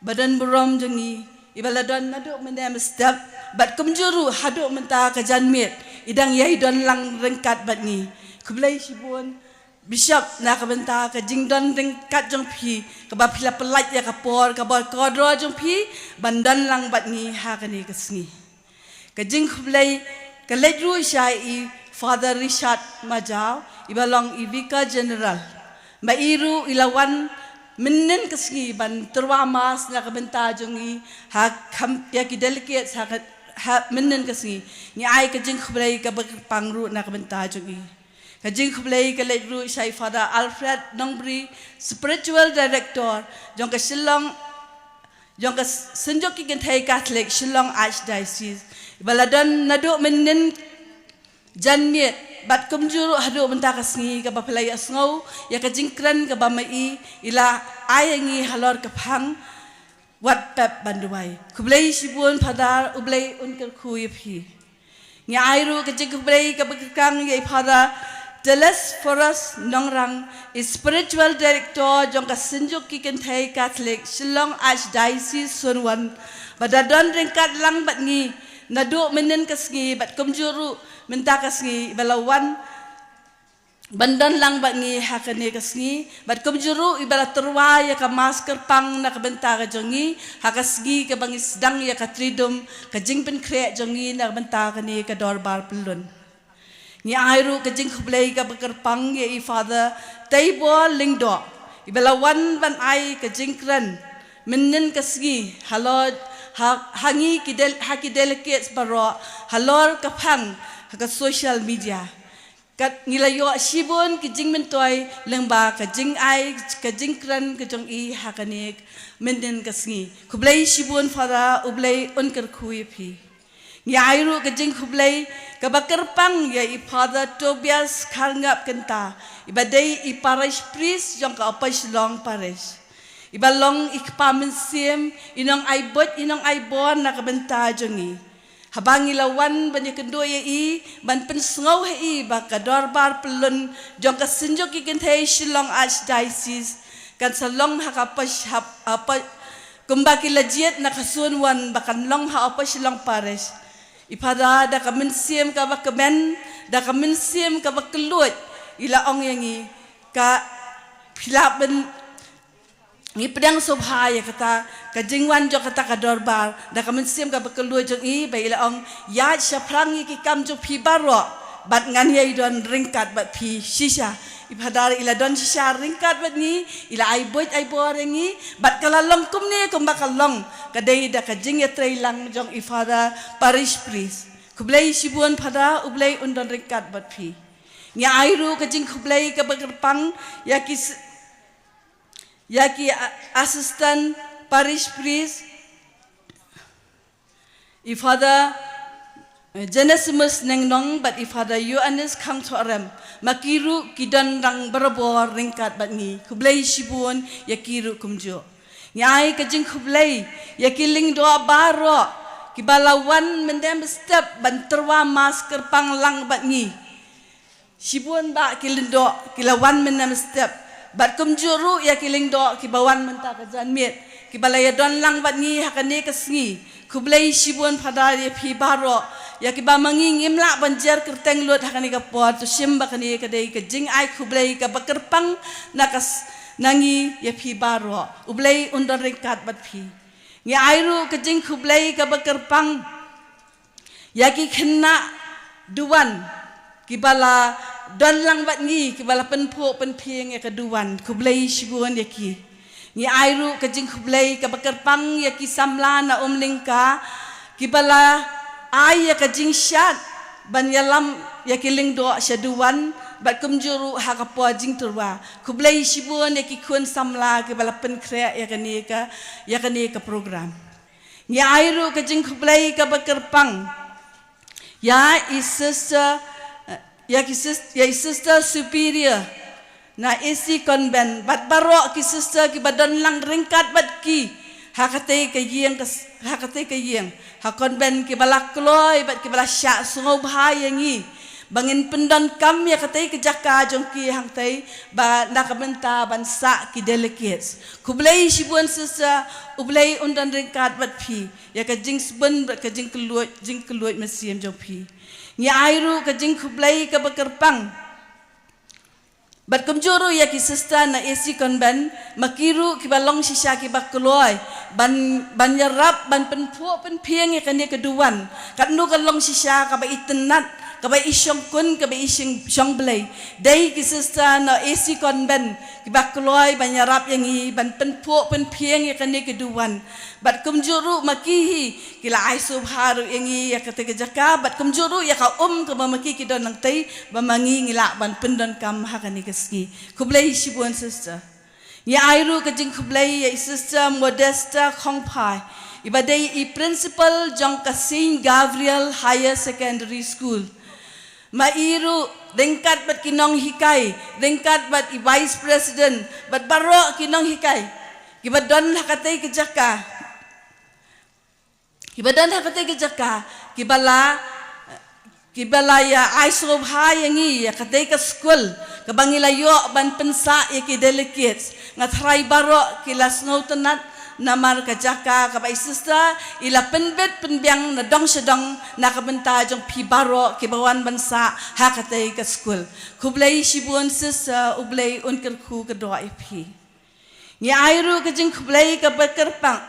ba don burom jong ngi, iba la don naduh mynne mynstep bad kumjuh ruh haduh mynta ka janmiet i dang ïai don lang ryngkat bad ngi. Khublei shibun Bishop na ka bynta ka jingdon ryngkat jong phi, kaba phi la pyllait ïa ka por kaba kordor jong phi ban don lang bad ngi ha kane ka sngi. Ka jingkhublei ka leit ruh sha i Father Richard Majaw, iba long i Vicar General, ba i ruh i la wan mynnin ka sngi ban tyrwa Mass na ka bynta jong ngi ha kham, ïa ki delegates ha ka, ha mynnin ka sngi. Ngi ai ka jingkhublei kaba kyrpang ruh na ka bynta jong ngi. Ka jingkhublei ka leit ruh sha i Father Alfred Nongbri, Spiritual Director jong ka Shillong, jong ka Synjuk ki Kynthei Catholic Shillong Archdiocese, iba la don naduh mynnin janmiet bad kumjuh ruh haduh mynta ka sngi, kaba phi la ïohsngew ïa ka jingkren kaba ma i i la ai ïa ngi halor ka phang wat pep ban duwai. Khublei shibun Father, U Blei un kyrkhu ïa phi. Ngi ai ruh ka jingkhublei kaba kyrkang ïa i Father Telesphorus Nongrang, i Spiritual Director jong ka Synjuk ki Kynthei Catholic Shillong Archdiocese Zone one, ba da don ryngkat lang bad ngi naduh mynnin ka sngi bad kumjuh ruh mynta ka sngi, ba la wan ban don lang bad ngi ha kane ka sngi, bad kumjuh ruh iba la tyrwa ïa ka Mass kyrpang na ka bynta ka jong ngi ha ka sngi kaba ngi sdang ïa ka Triduum, ka jingpynkhreh jong ngi na ka bynta kane ka dorbar pyllun. Ngi ai ruh ka jingkhublei kaba kyrpang ïa i Father Teibor Lyngdoh, iba la wan ban ai ka jingkren mynnin ka sngi halor, ha, ha ngi ki del-, ha ki delegates baroh halor ka phang ha ka social media. Kat ngi la ïoh shibun ki jingmyntoi lyngba ka jingai, ka jingkren ka jong i ha kane mynnin ka sngi. Khublei shibun Father, U Blei un kyrkhu ïa phi. Ngi ai ruh ka jingkhublei kaba kyrpang ïa i Father Tobias Kharngap Kynta, iba dei i Parish Priest jong ka Upper Shillong Parish, iba long i kpa mynsiem, i nongai buit, i nongai bor na ka bynta jong ngi. Haba ngi la wan ban ïakynduh ïa i, ban pynsngew ha i ba ka dorbar pyllun jong ka Synjuk ki Kynthei Shillong Archdiocese kan sa long ha ka Upper Sh-, ha Upper, kumba ki la jied na ka Zone one ba kan long ha Upper Shillong Parish. I Father da ka mynsiem kaba kmen, da ka mynsiem kaba kylluid, i la ong ïa ngi, ka phi lah ban ngi pdiang sngewbha ïa kata ka jingwan jong kata ka dorbar da ka mynsiem kaba kylluid jong i, ba i la ong, ïaid shaphrang ïa ki kam jong phi baroh bad ngan ïai don ryngkat bad phi shisha. I Father i la don shisha ryngkat bad ngi, i la ai buit ai bor ïa ngi, bad ka la long kumne kumba ka long, ka dei da ka jingïatreilang jong i Father Parish Priest. Khublei shibun Phada, U Blei un don ryngkat bad phi. Ngi ai ruh ka jingkhublei kaba kyrpang ïa ki s-, ïa ki a-, assistant parish priest, i Father, eh, Genesimus Nengnong bad i Father Ioannis Khangthohrem, ma ki ruh ki don lang barabor ryngkat bad ngi. Khublei shibun ïa ki ruh kumjuh. Ngi ai ka jingkhublei ïa ki lyngdoh baroh kiba la wan mynne mynstep ban tyrwa mass kyrpang lang bad ngi. Shibun bah ki lyngdoh ki la wan mynne mynstep. Bad kumjuh ruh ïa ki lyngdoh kiba wan mynta ka janmiet, kiba la ïadon lang bad ngi ha kane ka sngi. Khublei shibun Phada ïa phi baroh, ïa kiba ma ngi ngim lah ban jer kyrteng lut ha kane ka por, to shim ba kane ka dei ka jingai khublei kaba kyrpang na ka s-, na ngi ïa phi baroh. U Blei un don ryngkat bad phi. Ngi ai ruh ka jingkhublei kaba kyrpang ïa ki khynnah duwan kiba la don lang bad ngi, kiba la pynphuh pynphieng ïa ka duwan. Khublei shibun ïa ki. Ngi ai ruh ka jingkhublei kaba kyrpang ïa ki samla na Umlyngka kiba la ai ïa ka jingshad ban ïalam ïa ki lyngdoh sha duwan bad kumjuh ruh ha ka por jingtyrwa. Khublei shibun ïa ki khun samla kiba la pynkhreh ïa kane ka, ïa kane ka program. Ngi ai ruh ka jingkhublei kaba kyrpang ïa i sister, eh, ïa ki sis-, ïa i sister superior na A C Convent bad baroh ki sister kiba don lang ryngkat bad ki ha katei ka ïing ka s-, ha katei ka ïing ha convent, kiba la kloi bad kiba la shah sngewbha ïa ngi ba ngin pyndonkam ïa katei ka jaka jong ki hangtei ba na ka bynta ban sah ki delegates. Khublei shibun sister, U Blei un don ryngkat bad phi ïa ka jingsbun bad ka jingkylluid, jingkylluid mynsiem jong phi. Ngi ai ruh ka jingkhublei kaba kyrpang bad kumjuh ruh ïa ki sister na A C Convent, ma ki ruh kiba long shisha kiba kloi ban, ban ïarap ban pynphuh pynphieng ïa kane ka duwan. Katno ka long shisha kaba itynnad, kaba ishongkun, kaba ishong, shong Blei. Dei ki sister na A C Convent kiba kloi ban ïarap ïa ngi ban pynphuh pynphieng ïa kane ka duwan. Bad kumjuh ruh ma ki hi ki la ai sngewbha ruh ïa ngi ïa katei ka jaka bad kumjuh ruh ïa ka um kaba ma ki ki don nangtei ba ma ngi ngi lah ban pyndonkam ha kane ka sngi. Khublei shibun sister. Ngi ai ruh ka jingkhublei ïa i sister Modesta Khongphai, iba dei i principal jong ka Saint Gabriel Higher Secondary School. Ma i ruh ryngkat bad ki nonghikai, ryngkat bad i vice president bad baroh ki nonghikai kiba don ha katei ka jaka, kiba don ha katei ka jaka, kiba la, kiba la ïa ai sngewbha ïa ngi ïa katei ka skul kaba ngi la ïoh ban pynsah ïa ki delegates. Nga tharai baroh ki la sngewtynnad namar ka jaka kaba i sister i la pynbit pynbiang na dong sha dong na ka bynta jong phi baroh kiba wan ban sah ha katei ka skul. Khublei shibun sister, U Blei un kyrkhu kyrdoh ïa phi. Ngi ai ruh ka jingkhublei kaba kyrpang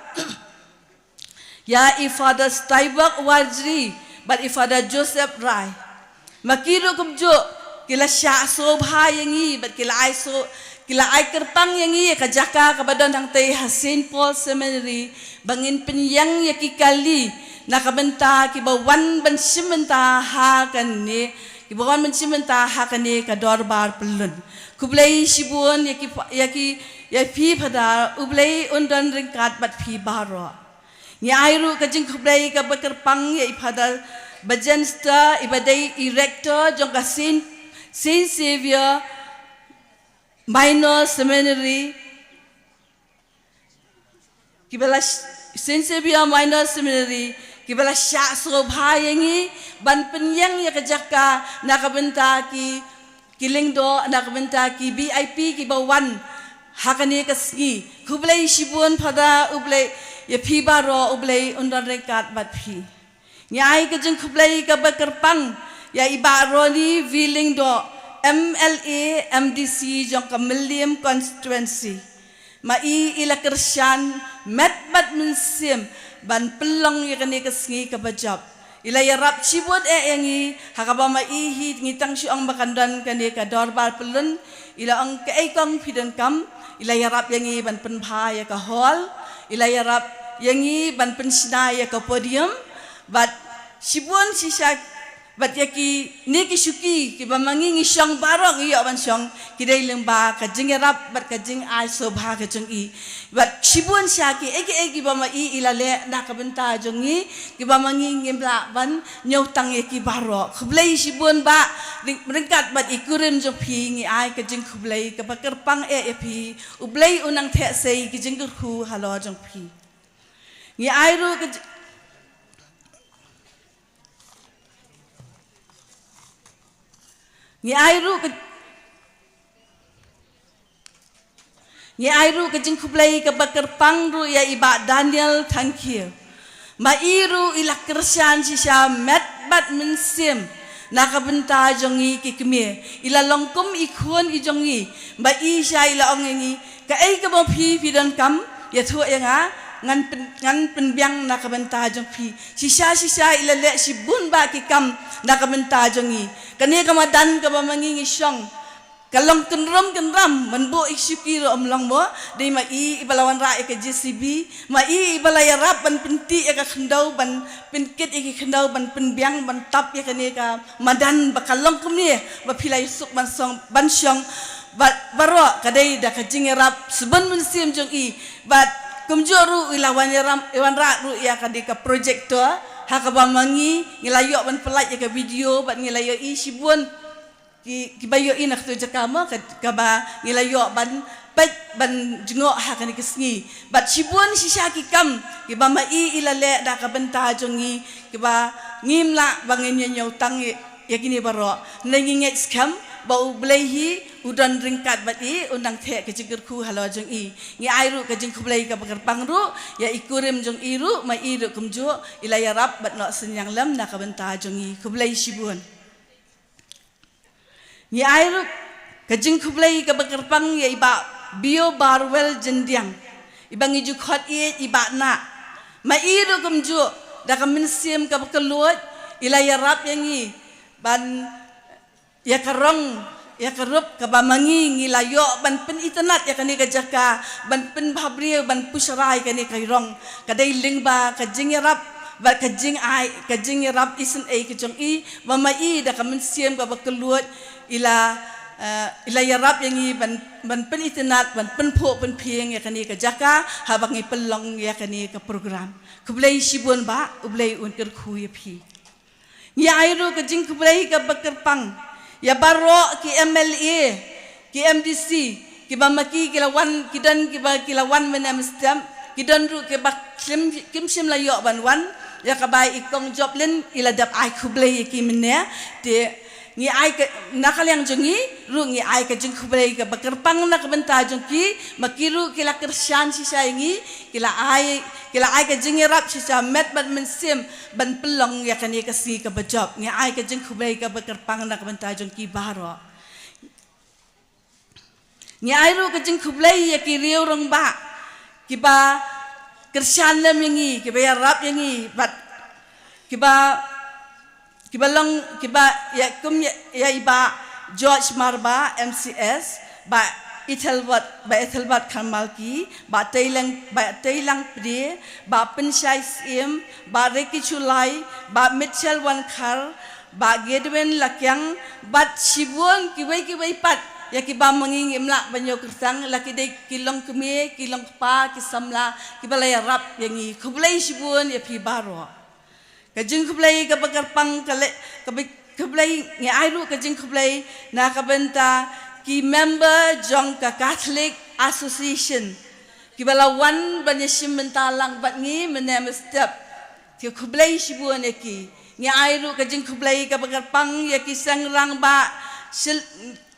ïa i Father Steinberg Warjri bad i Father Joseph Rai. Ma ki ruh kumjuh ki la shah sngewbha ïa ngi bad ki la ai sngewbha, ki la ai kyrpang ïa ngi ïa ka jaka kaba don hangtei ha Saint Paul Seminary ba ngin pynïeng ïa ki kali na ka bynta kiba wan ban shim bynta ha kane, kiba wan ban shim bynta ha kane ka dorbar pyllun. Khublei shibun ïa ki, ïa ki, ïa phi Phada, U Blei un don ryngkat bad phi baroh. Ngi ai ruh ka jingkhublei kaba kyrpang ïa i Phada Bajenster, iba dei i rector jong ka Saint, Saint Xavier Minor Seminary, kiba la sh-, Saint Xavier Minor Seminary, kiba la shah sngewbha ïa ngi ban pynïeng ïa ka jaka na ka bynta ki, ki lyngdoh, na ka bynta ki V I P kiba wan ha kane ka sngi. Khublei shibun Phada, U Blei ïa phi baroh, U Blei un don ryngkat bad phi. Ngi ai ka jingkhublei kaba kyrpang ïa i Bah Ronnie V Lyngdoh, M L A, M D C jong ka Mylliem constituency. Ma i i la kyrshan met bad mynsiem ban pynlong ïa kane ka sngi kaba jop. I la ïarap shibun eh ïa ngi ha kaba ma i hi ngi tang shu ong ba kan don kane ka dorbar pyllun, i la ong kaei kong phi donkam. I la ïarap ïa ngi ban pynbha ïa ka hall, i la ïarap ïa ngi ban pynshna ïa ka podium, bad Shibun shisha bad ïa kine ki shuki kiba ma ngi ngi shong baroh ngi ïoh ban shong, ki dei lyngba ka jingïarap bad ka jingai sngewbha ka jong i. Bad shibun shisha kiei kiei kiba ma i i la leh na ka bynta jong ngi, kiba ma ngi ngim lah ban ñiewtang ïa ki baroh. Khublei shibun Bah, ryngkat bad i kurim jong phi ngi ai ka jingkhublei kaba kyrpang eh ïa phi. U Blei u nang theh sei ki jingkyrkhu halor jong phi. Ngi ai ruh ka ji- Ngi ai ruh ka, ngi ai ruh ka jingkhublei kaba kyrpang ruh ïa i Bah Daniel Thangkhiew. Ma i ruh i la kyrshan shisha met bad mynsiem na ka bynta jong ngi ki kmie. I la long kum i khun i jong ngi. Ma i shisha i la ong ïa ngi, kaei kaba phi phi donkam, ïathuh ïa nga, ngan pyn, ngan pynbiang na ka bynta jong phi. Shisha shisha i la leh shibun bah ki kam na ka bynta jong ngi. Kane ka madan kaba ma ngi ngi shong, ka long kynrum kynram, man buh i shuki ruh ym long mo. Dei ma i iba la wanrah ïa ka J C B, ma i iba la ïarap ban pyntih ïa ka khyndew, ban pynkit ïa ki khyndew, ban pynbiang, ban tap ïa kane ka madan ba ka long kumne, ba phi la ïasuk ban shong, ban shong. Bad baroh ka dei da ka jingïarap shibun mynsiem jong i. Bad kumjuh ruh i la wan ïarap, i wanrah ruh ïa kane ka projector, ha kaba ma ngi ngi la ïoh ban pynlait ïa ka video, bad ngi la ïohi shibun ki, kiba ïohi na katto jaka mo, ka, kaba ngi la ïoh ban peit ban jngoh ha kane ka sngi. Bad shibun shisha ki kam kiba ma i i la leh da ka bynta jong ngi, kiba ngim lah ba ngin ïa ñiewtang ïa, ïa kine baroh. Hynrei ngi ngeit skhem ba U Blei hi u don ryngkat bad i, u nang theh ka jingkyrkhu halor jong i. Ngi ai ruh ka jingkhublei kaba kyrpang ruh ïa i kurim jong i ruh, ma i ruh kumjuh i la ïarap bad noh synñiang lem na ka bynta jong i. Khublei shibun. Ngi ai ruh ka jingkhublei kaba kyrpang ïa i Bah Bio Barwell Jyndiang, iba ngi ju khot ïa i Bah Nah. Ma i ruh kumjuh da ka mynsiem kaba kylluid i la ïarap ïa ngi ban ïa ka rong ïa ka rup kaba ma ngi ngi la ïoh ban pynitynnad ïa kane ka jaka, ban pynbhabriew, ban pynshai kane ka rong. Ka dei lyngba ka jingïarap bad ka jingai, ka jingïarap isynei ka jong i, ba ma i da ka mynsiem kaba kylluid i la, eh, i la ïarap ïa ngi ban, ban pynitynnad, ban pynphuh pynphieng ïa kane ka jaka haba ngi pynlong ïa kane ka program. Khublei shibun Bah, U Blei un kyrkhu ïa phi. Ngi ai ruh ka jingkhublei kaba kyrpang ïa baroh ki M L A, ki M D C, kiba ma ki ki la wan, ki don kiba ki la wan mynne mynstep, ki don ruh kiba kim, kim shym la ïoh ban wan, ïa kaba i Kong Joplin i la dep ai khublei ïa ki mynne. Te ngi ai ka, na ka liang jong ngi ruh ngi ai ka jingkhublei kaba kyrpang na ka bynta jong ki, ma ki ruh ki la kyrshan shisha ïa ngi, ki la ai, ki la ai ka jingïarap shisha met bad mynsiem ban pynlong ïa kane ka sngi kaba jop. Ngi ai ka jingkhublei kaba kyrpang na ka bynta jong ki baroh. Ngi ai ruh ka jingkhublei ïa ki riew rangbah kiba kyrshan lem ïa ngi, kiba ïarap ïa ngi bad kiba, kiba long, kiba ïa kum ïa, ïa i Bah George Marbah M C S, Bah Ethelbert, Bah Ethelbert Kharmalki, Bah Teilang, Bah Teilang Pde, Bah Pynshai Syiem, Bah Ricky Chulai, Bah Mitchell Wankhar, Bah Gedwin Lakiang, bad shibun kiwei kiwei pat ïa kiba ma ngi ngim lah ban ïoh kyrteng, la ki dei ki long kmie, ki long kpa, ki samla kiba la ïarap ïa ngi. Khublei shibun ïa phi baroh. Ka jingkhublei kaba kyrpang ka leh, kaba, khublei, ngi ai ruh ka jingkhublei na ka bynta ki member jong ka Catholic Association kiba la wan ban ïashim bynta lang bad ngi mynne mynstep. Te khublei shibun ïa ki. Ngi ai ruh ka jingkhublei kaba kyrpang ïa ki seng rangbah Shil-,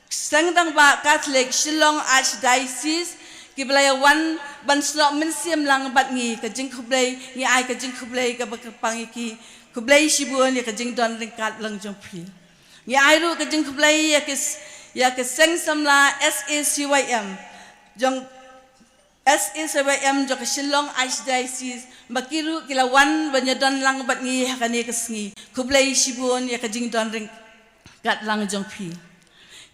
seng rangbah Catholic Shillong Archdiocese kiba la ïa wan ban snoh mynsiem lang bad ngi. Ka jingkhublei, ngi ai ka jingkhublei kaba kyrpang ïa ki. Khublei shibun ïa ka jingdon ryngkat lang jong phi. Ngi ai ruh ka jingkhublei ïa ki s-, ïa ki seng samla S A C Y M jong S A C Y M jong ka Shillong Archdiocese, ma ki ruh ki la wan ban ïadon lang bad ngi ha kane ka sngi. Khublei shibun ïa ka jingdon ryngkat lang jong phi.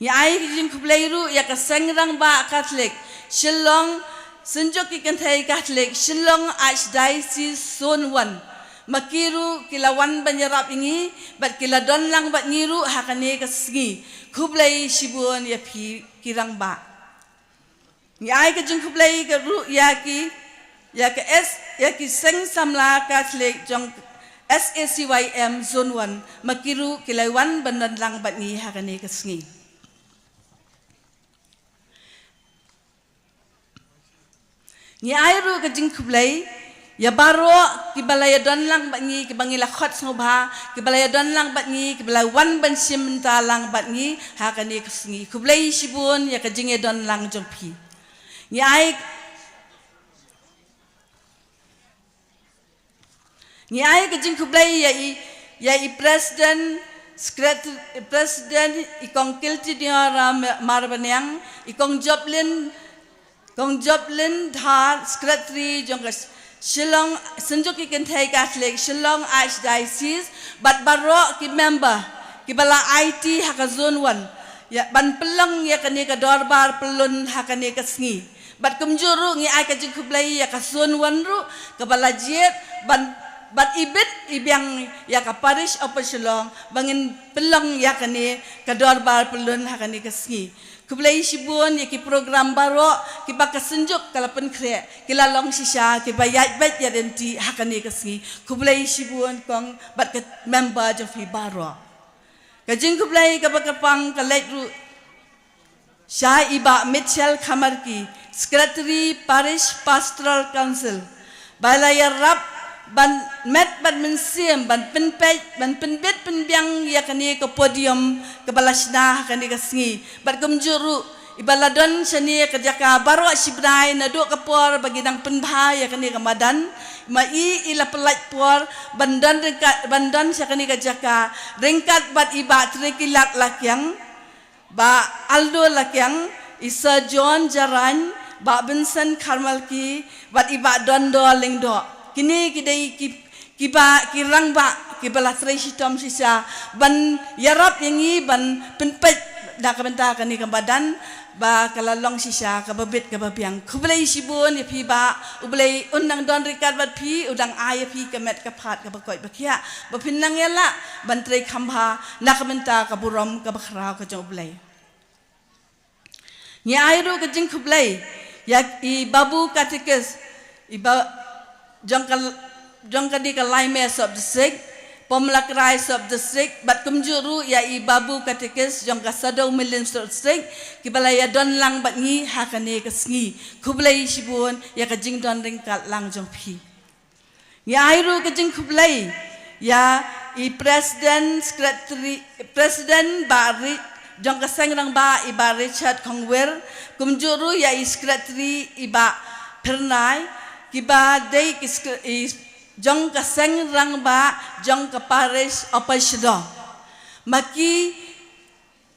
Ngi ai ka jingkhublei ruh ïa ka seng rangbah Catholic Shillong, Synjuk ki Kynthei Catholic Shillong Archdiocese Zone One, Ma ki ruh ki la wan ban ïarap ïa ngi, bad ki la don lang bad ngi ruh ha kane ka sngi. Khublei shibun ïa phi ki rangbah. Ngi ai ka jingkhublei ka ruh ïa ki, ïa ka S, ïa ki seng samla Catholic jong S A C Y M Zone One, ma ki ruh ki la wan ban don lang bad ngi ha kane ka sngi. Ngi ai ruh ka jingkhublei ïa baroh kiba la ïadon lang bad ngi, kiba ngi la khot sngewbha, kiba la ïadon lang bad ngi, kiba la wan ban shim bynta lang bad ngi ha kane ka sngi. Khublei shibun ïa ka jingïadon lang jong phi. Ngi ai, ngi ai ka jingkhublei ïa i, ïa i President, Secretary, President, i Kong Kiltidiora Marbaniang, i Kong Joplin, Kong Joplin Dhar, Secretary jong ka Shillong, Synjuk ki Kynthei Catholic Shillong Archdiocese, bad baroh ki member kiba la aiti ha ka Zone One, ïa, ban pynlong ïa kane ka dorbar pyllun ha kane ka sngi. Bad kumjuh ruh ngi ai ka jingkhublei ïa ka Zone One ruh kaba la jied ban, ban ibit ibiang ïa ka Parish Upper Shillong ba ngin pynlong ïa kane ka dorbar pyllun ha kane ka sngi. Khublei shibun ïa ki program baroh kiba ka Synjuk ka la pynkhreh, ki la long shisha kiba ïaid beit ïaid lynti ha kane ka sngi. Khublei shibun Kong bad ka member jong phi baroh. Ka jingkhublei kaba kyrpang ka leit ruh sha i Bah Mitchell Khamarki, Secretary Parish Pastoral Council, ba la ïarap ban met bad mynsiem ban pynpeit, ban pynbit pynbiang ïa kane ka podium kaba la shna ha kane ka sngi. Bad kumjuh ruh iba la don shane ka jaka baroh shi bnai naduh ka por ba ki dang pynbha ïa kane ka madan, ma i i la pynlait por ban don ryngkat, ban don sha kane ka jaka ryngkat bad i Bah Trekilat Lakiang, Bah Aldo Lakiang, i Sir John Jarain, Bah Vincent Kharmalki, bad i Bah Dondor Lyngdoh. Kine ki dei ki, kiba, ki rangbah kiba la trei shitom shisha ban ïarap ïa ngi ban pynpeit na ka bynta kane ka madan ba ka la long shisha kaba bit kaba biang. Khublei shibun ïa phi Bah, U Blei un nang don ryngkat bad phi, u dang ai ïa phi ka met ka phad kaba koit ba khiah, ba phin nang ïalah ban trei kham bha na ka bynta ka burom kaba khraw ka jong U Blei. Ngi ai ruh ka jingkhublei ïa i Babu Katikis, i ba, jong ka, jong kane ka Laimeh Sub District, Pomlakrai Sub District, bad kumjuh ruh ïa i Babu Katikis jong ka Sadawmilin Sub District, kiba la ïadon lang bad ngi ha kane ka sngi. Khublei shibun ïa ka jingdon ryngkat lang jong phi. Ngi ai ruh ka jingkhublei ïa i President, Secretary, President Bah Ri-, jong ka Seng Rangbah i Bah Richard Khongwir, kumjuh ruh ïa i Secretary i Bah Phyrnai, kiba dei ki sek-, i jong ka Seng Rangbah jong ka Parish Upper Shillong. Ma ki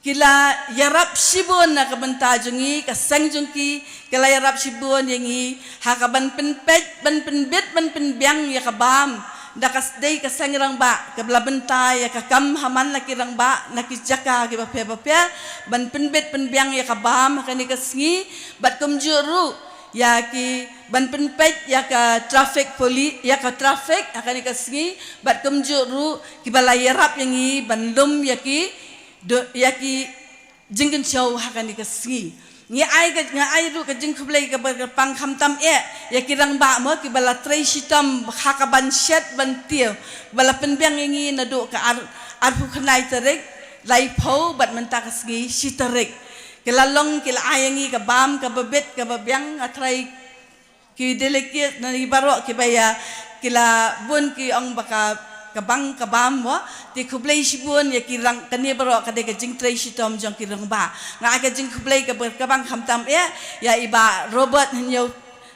ki la ïarap shibun na ka bynta jong ngi, ka seng jong ki, ki la ïarap shibun ïa ngi ha ka ban pynpeit, ban pynbit, ban pynbiang ïa ka bam. Da ka s-, dei ka Seng Rangbah kaba la bynta ïa ka kam ha man la ki rangbah na ki jaka kiba pher ba pher, ban pynbit pynbiang ïa ka bam ha kane ka sngi, bad kumjuh ruh ïa ki ban pynpeit ïa ka traffic poli-, ïa ka traffic ha kane ka sngi, bad kumjuh ruh kiba la ïarap ïa ngi ban lum ïa ki do-, ïa ki jingkynshew ha kane ka sngi. Ngi ai ka, ngi ai ruh ka jingkhublei kaba kyrpang khamtam eh ïa ki rangbah mo kiba la trei shitom ha ka ban shet ban tiew, ba la pynbiang ïa ngi naduh ka ar, arphew khyndai tarik, laiphew, bad mynta ka sngi shi tarik. Ki la long, ki la ai ïa ngi ka bam kaba bit kaba biang, nga trai ki delegate na ki baroh kiba ïa, ki la bun ki ong ba ka, ka bang ka bam mo. Te khublei shibun ïa ki rang, kane baroh ka dei ka jingtrei shitom jong ki rangbah. Nga ai ka jingkhublei kaba, ka bang khamtam eh ïa i Bah Robert Hynñiew,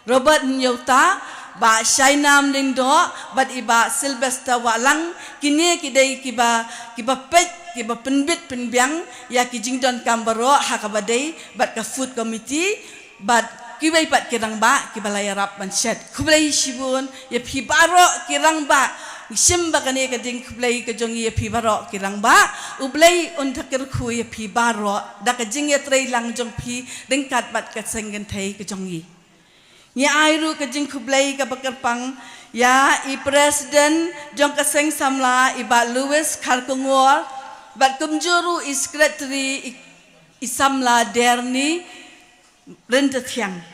Robert Hynñiewta, Bah Shainam Lyngdoh, bad i Bah Sylvester Wahlang. Kine ki dei kiba, kiba peit, kiba pynbit pynbiang ïa ki jingdonkam baroh ha kaba dei bad ka Food Committee. Bad kiwei pat ki rangbah kiba la ïarap ban shet. Khublei shibun ïa phi baroh ki rangbah. Ngi shim ba kane ka jingkhublei ka jong ngi ïa phi baroh ki rangbah. U Blei un da kyrkhu ïa phi baroh da ka jingïatreilang jong phi ryngkat bad ka Seng Kynthei ka jong ngi. Ngi ai ruh ka jingkhublei kaba kyrpang ïa i President jong ka Seng Samla, i Bah Louis Kharkongor, bad kumjuh ruh i Secretary, i, i Samla Derni Ryntathiang.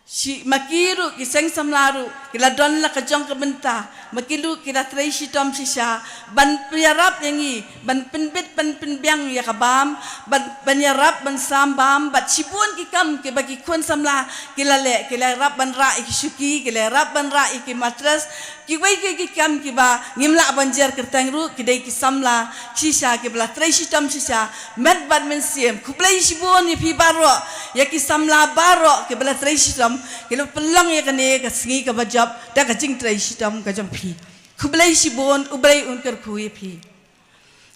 Shi, ma ki ruh ki Seng Samla ruh ki la don la ka jong ka bynta, ma ki ruh ki la trei shitom shisha ban pynïarap ïa ngi, ban pynbit, ban pynbiang ïa ka bam, ban, ban ïarap, ban sam bam, bad shibun ki kam kiba ki khun samla ki la leh, ki la ïarap ban rah ïa ki shuki, ki la ïarap ban rah ïa ki mattress, kiwei kiwei ki kam kiba ngim lah ban jer kyrteng ruh, ki dei ki samla shisha kiba la trei shitom shisha met bad mynsiem. Khublei shibun ïa phi baroh, ïa ki samla baroh kiba la trei shitom, ki la pynlong ïa kane ka sngi kaba jop da ka jingtrei shitom ka jong phi. Khublei shibun, U Blei un kyrkhu ïa phi.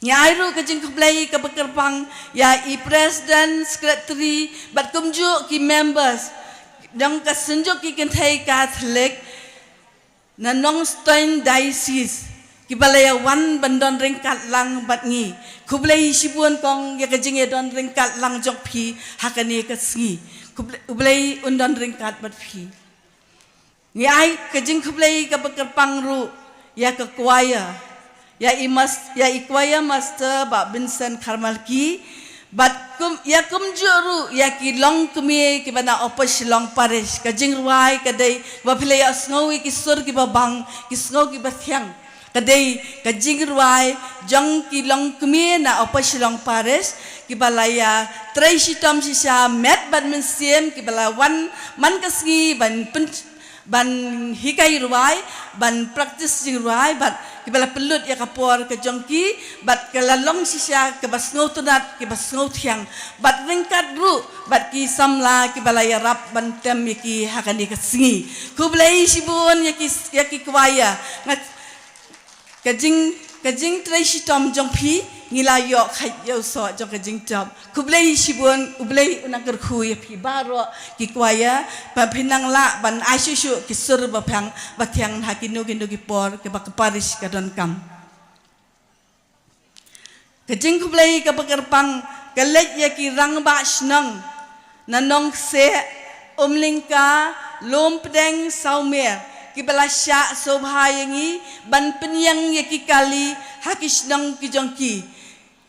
Ngi ai ruh ka jingkhublei kaba kyrpang ïa i President, Secretary, bad kumjuh ki members jong ka Synjuk ki Kynthei Katholik na Nongstoiñ Diocese, kiba la ïa wan ban don ryngkat lang bad ngi. Khublei shibun kong ïa ka jingïadon ryngkat lang jong phi ha kane ka sngi. Khublei, U Blei un don ryngkat bad phi. Ngi ai ka jingkhublei kaba kyrpang ruh ïa ka choir, ïa i mas-, ïa i choir master Bah Vincent Kharmalki, bad kum, ïa kumjuh ruh ïa ki longkmie kiba na Upper Shillong Parish. Ka jingrwai ka dei ba phi la ïa sngew ïa ki sur kiba bang, ki sngew kiba thiang. Ka dei ka jingrwai jong ki longkmie na Upper Shillong Parish, kiba la ïa trei shitom shisha met bad mynsiem, kiba la wan man ka sngi ban pyn-, ban hikai rwai, ban practice jingrwai, bad kiba la pynlut ïa ka por ka jong ki, bad ka la long shisha kaba sngewtynnat, kaba sngewthiang, bad ryngkat ruh bad ki samla kiba la ïarap ban tem ïa ki ha kane ka sngi. Khublei shibun ïa ki, ïa ki choir. Nga Ka jing, ka jingtrei shitom jong phi, ngi la ïoh khait ïa u soh jong ka jingtop. Khublei shibun, U Blei un nang kyrkhu ïa phi baroh ki choir, ba phin nang lah ban ai shuh shuh ki sur ba phang, ba thiang ha kino kino ki por kiba ka parish ka donkam. Ka jingkhublei kaba kyrpang ka leit ïa ki rangbah shnong na Nongkseh, Umlyngka, Lumpdeng, Sawmer, kiba la shah sngewbha ïa ngi ban pynïeng ïa ki kali ha ki shnong ki jong ki.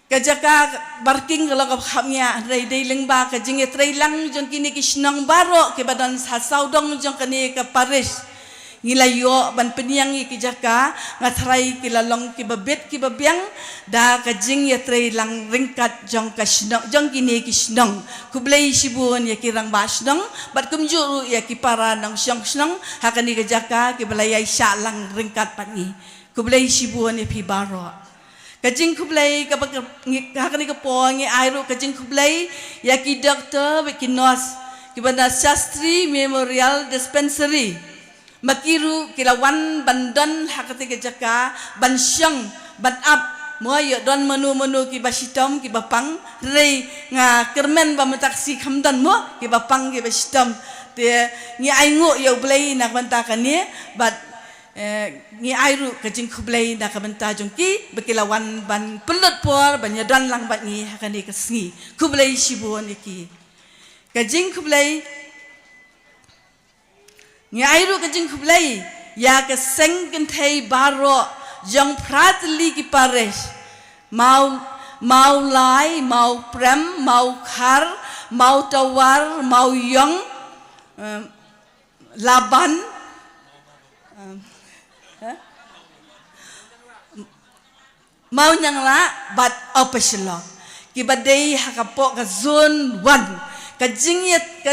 Ka jaka barking ka long kaba khapngiah, hynrei dei lyngba ka jingïatreilang jong kine ki shnong baroh kiba don ha sawdong jong kane ka parish. Ngi la ïoh ban pynïeng ïa ki jaka, nga tharai ki la long kiba bit kiba biang da ka jingïatreilang ryngkat jong ka shnong, jong kine ki shnong. Khublei shibun ïa ki rangbah shnong, bad kumjuh ruh ïa ki para nongshong shnong ha kane ka jaka kiba la ïai shah lang ryngkat bad ngi. Khublei shibun ïa phi baroh. Ka jingkhublei kaba ka, ngi, ha kane ka por ngi ai ruh ka jingkhublei ïa ki doktor bad ki nurse kiba na Shastri Memorial Dispensary. Ma ki ruh ki la wan ban don ha kata ka jaka ban shong ban ap, mo ïoh don mano mano kiba shitom kiba pang, hynrei nga kyrmen ba mynta ka sngi kham don mo kiba pang kiba shitom. Te ngi ai nguh ïa U Blei na ka bynta kane, bad, eh, ngi ai ruh ka jingkhublei na ka bynta jong ki ba ki la wan ban pynlut por ban ïadon lang bad ngi ha kane ka sngi. Khublei shibun ïa ki. Ka jingkhublei Ngi ai ruh ka jingkhublei ïa ka seng kynthei baroh jong phra tylli ki parish. Maw, Mawlai, Mawprem, Mawkhar, Mawtawar, Mawiong, em, Laban, em, eh? Mawnianglah bad Upper Shillong, kiba dei ha ka poh ka zone one. Ka jingïat ka,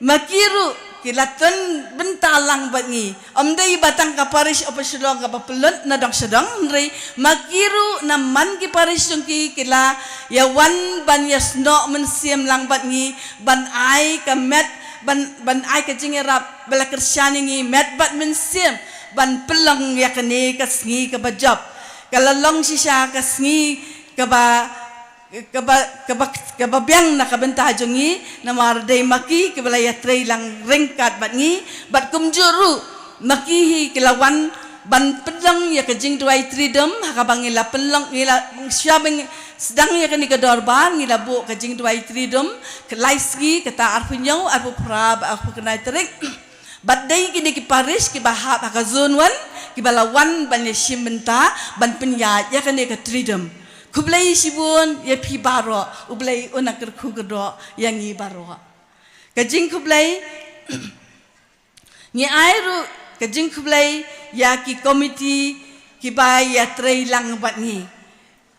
ma ki ruh ki la tun bynta lang bad ngi. Ym dei ba tang ka parish Upper Shillong kaba pynlut na dong sha dong, hynrei ma ki ruh na man ki parish jong ki ki la ïa wan ban ïa snoh mynsiem lang bad ngi, ban ai ka met, ban, ban ai ka jingïarap ba la kyrshan ïa ngi met bad mynsiem ban pynlong ïa kane ka sngi kaba jop. Ka la long shisha ka sngi kaba, kaba, kaba, kaba biang na ka bynta jong ngi, namar dei ma ki kiba la ïatrei lang ryngkat bad ngi, bad kumjuh ruh ma ki hi ki la wan ban pynlong ïa ka jingduwai Triduum, ha kaba ngi la pynlong, ngi la, sha ba ngi sdang ïa kane ka dorbar, ngi la buh ka jingduwai Triduum, ka lai sngi, kata arphew hynñiew, arphew phra, bad arphew khyndai tarik. Bad dei kine ki parish kiba hap ha ka zone one, kiba la wan ban ïa shim bynta, ban pynïaid ïa kane ka Triduum. Khublei shibun ïa phi baroh, U Blei un nang kyrkhu kyrdoh ïa ngi baroh. Ka jingkhublei, ngi ai ruh ka jingkhublei ïa ki komiti kiba ïatrei lang bad ngi.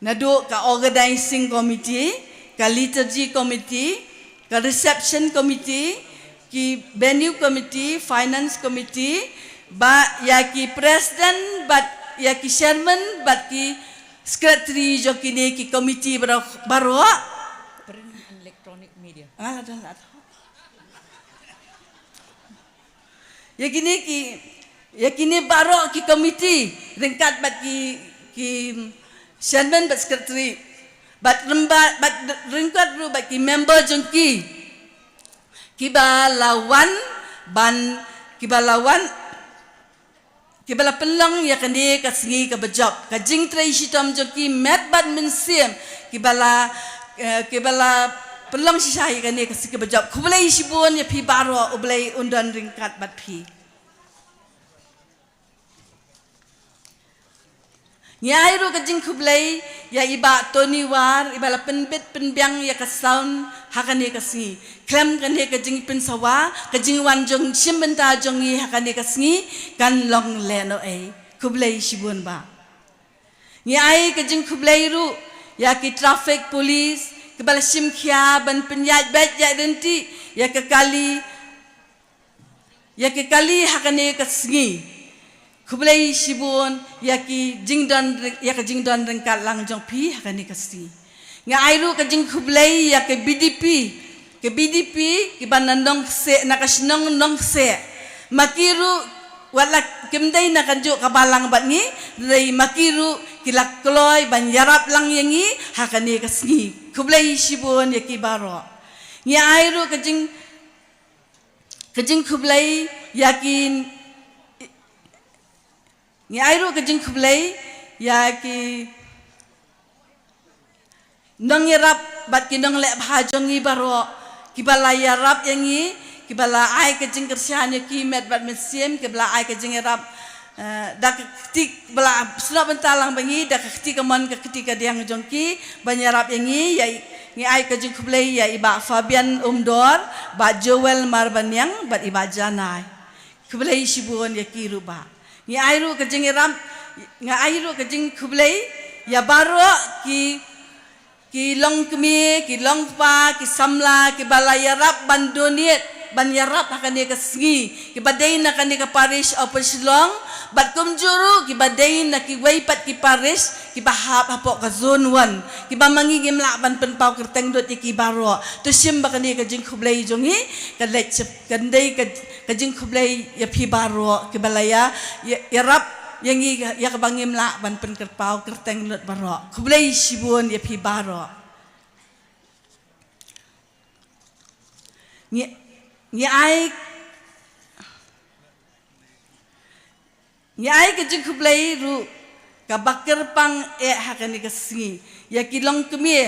Naduh ka organizing committee, ka liturgy committee, ka reception committee, ki venue committee, finance committee, bad ïa ki president, bad ïa ki chairman, bad ki secretary jong kine ki committee baroh, baroh. Print and electronic media. Ah, dah lah. Ïa kine ki, ïa kine baroh ki komiti, ryngkat bad ki, ki chairman bad secretary, bad rymba-, bad ryngkat ruh bad ki member jong ki, kiba la wan ban, kiba la wan, kiba la pynlong ïa kane ka sngi kaba jop, ka jingtrei shitom jong ki met bad mynsiem, kiba la, eh, kiba la pynlong shisha ïa kane ka sngi kaba jop. Khublei shibun ïa phi baroh, U Blei un don ryngkat bad phi. Ngi ai ruh ka jingkhublei ïa i Bah Tony War, iba la pynbit pynbiang ïa ka sound ha kane ka sngi. Khlem kane ka jingpynsawa, ka jingwan jong, shim bynta jong ngi ha kane ka sngi kan long lehnohei. Khublei shibun Bah. Ngi ai ka jingkhublei ruh ïa ki traffic police kiba la shim khia ban pynïaid beit ïaid ryntih ïa ka kali, ïa ka kali ha kane ka sngi. Khublei shibun ïa ki jingdon, ïa ka jingdon ryngkat lang jong phi ha kane ka sngi. Nga ai ruh ka jingkhublei ïa ka B D P, ka B D P kiba na Nongkseh, na ka shnong Nongkseh. Ma ki ruh, wat la kim dei na kajuh ka balang bad ngi, hynrei ma ki ruh ki la kloi ban ïarap lang ïa ngi ha kane ka sngi. Khublei shibun ïa ki baroh. Ngi ai ruh ka jing, ka jingkhublei ïa ki, ngi ai ruh ka jingkhublei ïa ki nongïarap bad ki nongleh bha jong ngi baroh, kiba la ïarap ïa ngi, kiba la ai ka jingkyrshan ïa ki met bad mynsiem, kiba la ai ka jingïarap, eh, da ka kti, ba la snoh bynta lang bad ngi da ka kti kamon ka kti kadiang jong ki ban ïarap ïa ngi. Ïa, ngi ai ka jingkhublei ïa i Bah Fabian Umdor, Bah Joel Marbaniang bad i Bah Janai. Khublei shibun ïa ki ruh Bah. Ngi ai ruh ka jingïarap, nga ai ruh ka jingkhublei ïa baroh ki, ki longkmie, ki longkpa, ki samla kiba la ïarap ban donate, ban ïarap ha kane ka sngi, kiba dei na kane ka parish Upper Shillong, bad kumjuh ruh kiba dei na kiwei pat ki parish kiba hap hapoh ka zone one, kiba ma ngi ngim lah ban pynpaw kyrteng lut ïa ki baroh. To shim ba kane ka jingkhublei jong ngi ka leit sha, kan dei ka, ka jingkhublei ïa phi baroh kiba la ïa, ïa, ïarap ïa ngi ïa kaba ngim lah ban pynpaw kyrteng lut baroh. Khublei shibun ïa phi baroh. Ngi, ngi ai, ngi ai ka jingkhublei ruh kaba kyrpang eh ha kane ka sngi ïa ki longkmie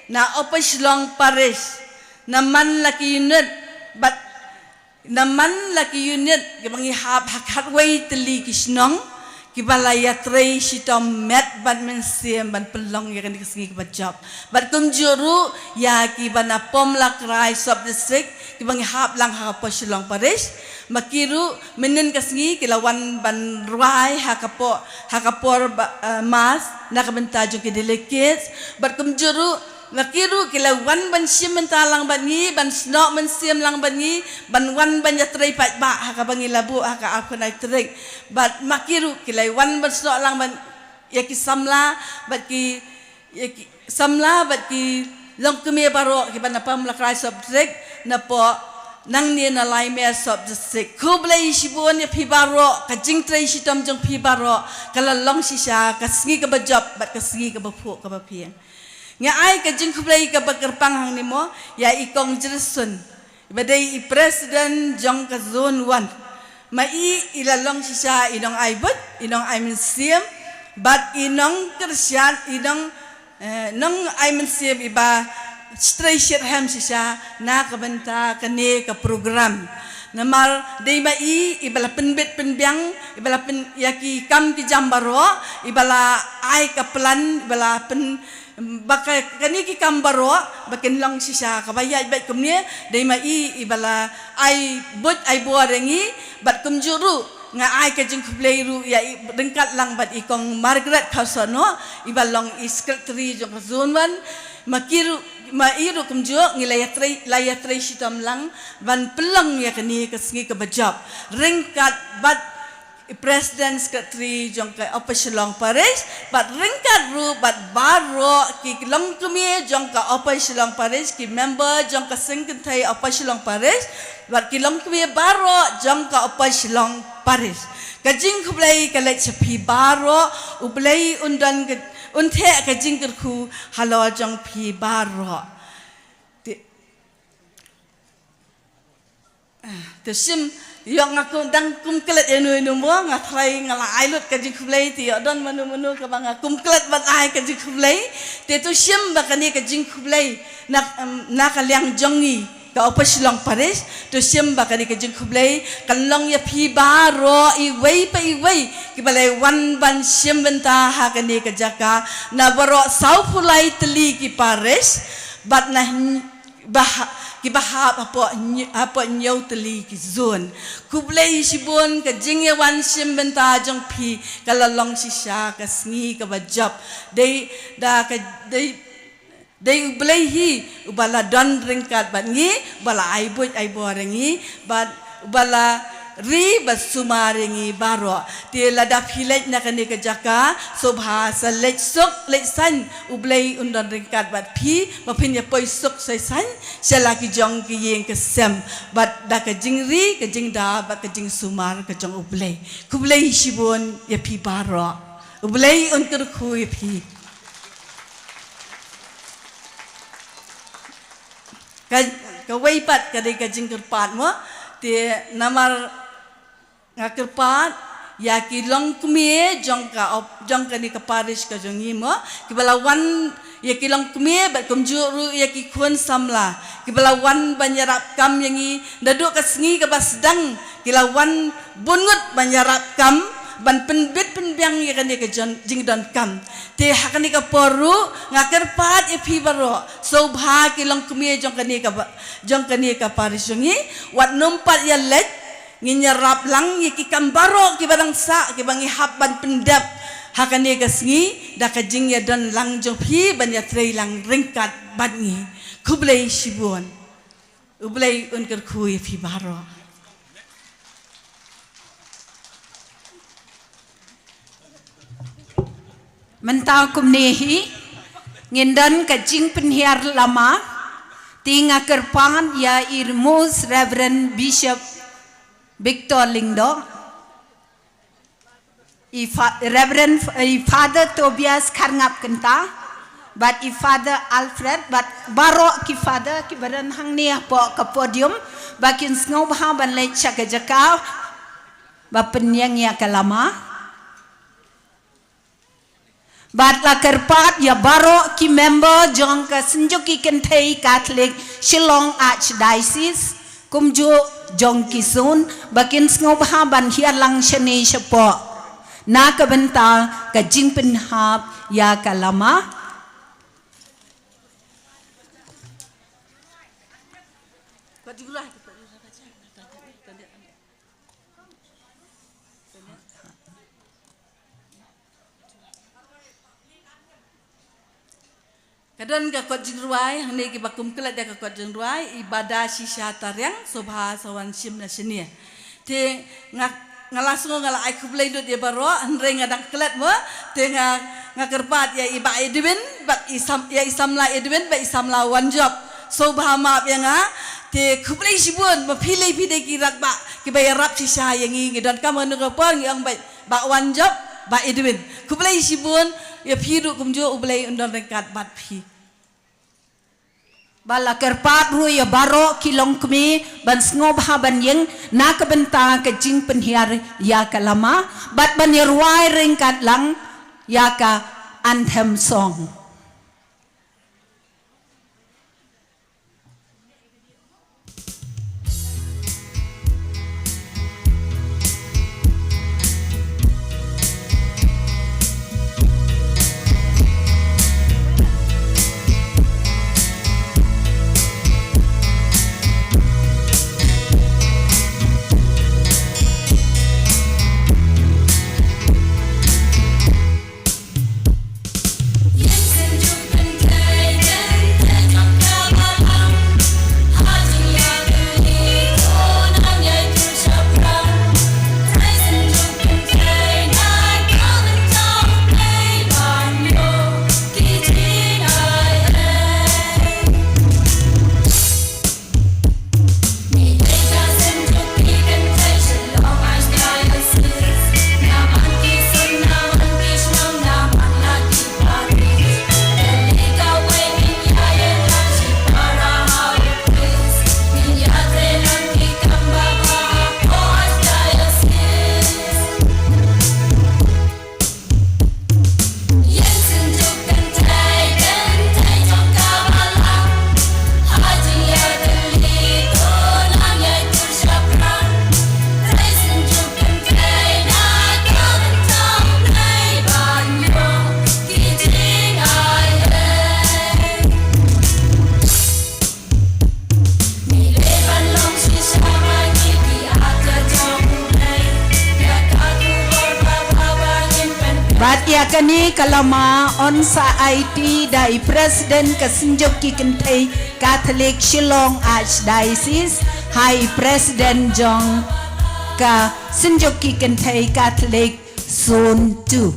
na Upper Shillong Parish, na man la ki unit bad na man la ki unit kiba ngi hap ha khatwei tylli ki shnong, kiba la ïatrei shitom met bad mynsiem ban pynlong ïa kane ka sngi kaba jop. Bad kumjuh ruh ïa kiba na Pomla Krai Sub District, kiba ngi hap lang ha Upper Shillong Parish, ma ki ruh mynhynnin ka sngi ki la wan ban rwai ha ka por, ha ka por ba, eh, mass na ka bynta jong ki delegates. Bad kumjuh ruh ma ki ruh ki la wan ban shim bynta lang bad ngi, ban snoh mynsiem lang bad ngi, ban wan ban ïatrei paidbah ha kaba ngi la buh ha ka arphew khyndai tarik. Bad ma ki ruh ki la wan ban snoh lang bad ïa ki samla bad ki, ïa ki samla bad ki longkmie baroh kiba na Pomla Krai Sub District, na poh nangne na Laimeh Sub District. Khublei shibun ïa phi baroh, ka jingtrei shitom jong phi baroh ka la long shisha ka sngi kaba jop bad ka sngi kaba phuh kaba phieng. Nga ai ka jingkhublei kaba kyrpang hangne mo ïa i Kong Jerson, iba dei i president jong ka zone one. Ma i i la long shisha i nongai buit, i nongai mynsiem, bad i nongkyrshan, i nong, eh, nongai mynsiem iba trei shitrhem shisha na ka bynta kane ka program. Namar dei ma i, i ba la pynbit pynbiang, i ba la pyn, ïa ki kam ki jam baroh, i ba la ai ka plan, i ba la pyn, ba ka, kane ki kam baroh ba kin long shisha kaba ïaid beit kumne, dei ma i, i ba la ai buit ai bor ïa ngi, bad kumjuh ruh nga ai ka jingkhublei ruh ïa i ryngkat lang bad i Kong Margaret Kharsohnoh, i ba long i secretary jong ka zone one, ma ki ruh, ma i ruh kumjuh ngi la ïatrei, la ïatrei shitom lang ban pynlong ïa kane ka sngi kaba jop ryngkat bad i President Secretary jong ka Upper Shillong Parish, bad ryngkat ruh bad baroh ki longkmie jong ka Upper Shillong Parish, ki member jong ka Seng Kynthei Upper Shillong Parish, bad ki longkmie baroh jong ka Upper Shillong Parish. Ka jingkhublei ka leit sha phi baroh, U Blei un don ka, un theh ka jingkyrkhu halor jong phi baroh. Te, te shim, ïoh nga kum, dang kum klet ïa nu ïa nu mo, nga tharai nga la ai lut ka jingkhublei, te ïoh don mano mano kaba nga kum klet ban ai ka jingkhublei. Te to shim ba kane ka jingkhublei na, em, na ka liang jong ngi ka Upper Shillong Parish, to shim ba kane ka jingkhublei kan long ïa phi baroh iwei pa iwei kiba la wan ban shim bynta ha kane ka jaka, na baroh sawphew lai tylli ki parish, bad na hyn-, ba ha, kiba hap hapoh hynñiew, hapoh hynñiew tylli ki zone. Khublei shibun, ka jingïawan shim bynta jong phi ka la long shisha ka sngi kaba jop. Dei da ka, dei, dei U Blei hi uba la don ryngkat bad ngi, uba la ai buit ai bor ïa ngi, bad uba la ri bad sumar ïa ngi baroh. Te lada phi leit na kane ka jaka, sngewbha sa leit suk leit saiñ, U Blei un don ryngkat bad phi, ba phin ïa poi suk soi saiñ sha la ki jong ki ïing ki sem, bad da ka jingri, ka jingda bad ka jingsumar ka jong U Blei. Khublei shibun ïa phi baroh. U Blei un kyrkhu ïa phi. Ka, kawei pat ka dei ka jingkyrpad mo, te namar nga kyrpad ïa ki longkmie jong ka op-, jong kane ka parish ka jong ngi mo, kiba la wan, ïa ki longkmie bad kumjuh ruh ïa ki khun samla kiba la wan ban ïarap kam ïa ngi naduh ka sngi kaba sdang, ki la wan bun ngut ban ïarap kam, ban pynbit pynbiang ïa kane ka jon-, jingdonkam. Te ha kane ka por ruh nga kyrpad ïa phi baroh, sngewbha ki longkmie jong kane ka ba-, jong kane ka parish jong ngi, wat nym pat ïa leit, ngin ïarap lang ïa ki kam baroh kiba dang sah, kiba ngi hap ban pyndep ha kane ka sngi da ka jingïadon lang jong phi ban ïatrei lang ryngkat bad ngi. Khublei shibun. U Blei un kyrkhu ïa phi baroh. Mynta kumne hi ngin don ka jingpynhiar lama, te nga kyrpad ïa i Most Reverend Bishop Victor Lyngdoh, i Fa-, Reverend, i Father Tobias Kharngap Kynta, bad i Father Alfred, bad baroh ki Father kiba don hangne hapoh ka podium, ba kin sngewbha ban leit sha ka jaka ba pynïeng ïa ka lama. Bad la kyrpad ïa baroh ki member jong ka Synjuk ki Kynthei Katholik Shillong Archdiocese, kumjuh jong ki zone, ba kin sngewbha ban hiar lang shane shapoh na ka bynta ka jingpynhap ïa ka lama. Ka don ka kot jingrwai, hangne kiba kum klet ïa ka kot jingrwai, i Bada Shisha Tariang, sngewbha sa wan shim na shane. Te nga, nga la sngew nga la ai khublei lut ïa baroh, hynrei nga dang klet mo, te nga, nga kyrpad ïa i Bah Edwin, bad i sam, ïa i samla Edwin, bad i samla Wanjop. Sngewbha map ïa nga, te khublei shibun, ma phi lei phi dei ki rangbah kiba ïarap shisha ïa ngi, ngi donkam ha kano ka por ngi ong bad Bah Wanjop, Bah Edwin. Khublei shibun, ïa phi ruh kumjuh U Blei un don ryngkat bad phi. Ba la kyrpad ruh ïa baroh ki longkmie ban sngewbha ban ïeng na ka bynta ka jingpynhiar ïa ka lama, bad ban ïarwai ryngkat lang ïa ka anthem song. Bad ïa kane ka lama yn sa aiti da i President ka Synjuk ki Kynthei Katholik Shillong Archdiocese ha i President jong ka Synjuk ki Kynthei Katholik Zone two.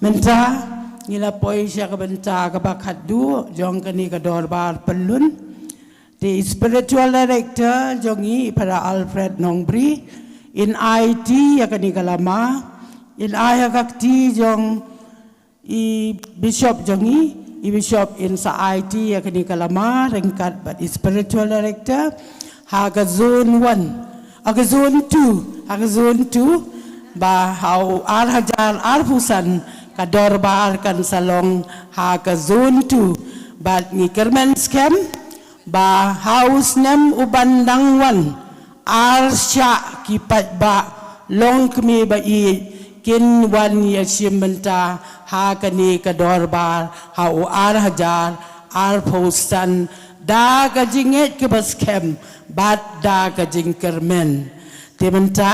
Mynta ngi la poi sha ka bynta kaba khatduh jong kane ka dorbar pyllun. Te i spiritual director jong ngi, i Phadar Alfred Nongbri, in aiti ïa kane ka lama, in ai ha ka kti jong i bishop jong ngi, i bishop in sa aiti ïa kane ka lama ryngkat bad i spiritual director ha ka zone one, ha ka zone two, ha ka zone two, ba ha u ar hajar arphew san ka dorbar kan sa long ha ka zone two, bad ngi kyrmen skhem ba ha u snem uban dang wan, ar shah ki paidbah longkmie ba ïeit kin wan ïashim bynta ha kane ka dorbar ha u ar hajar arphew san da ka jingngeit kaba skhem bad da ka jingkyrmen. Te mynta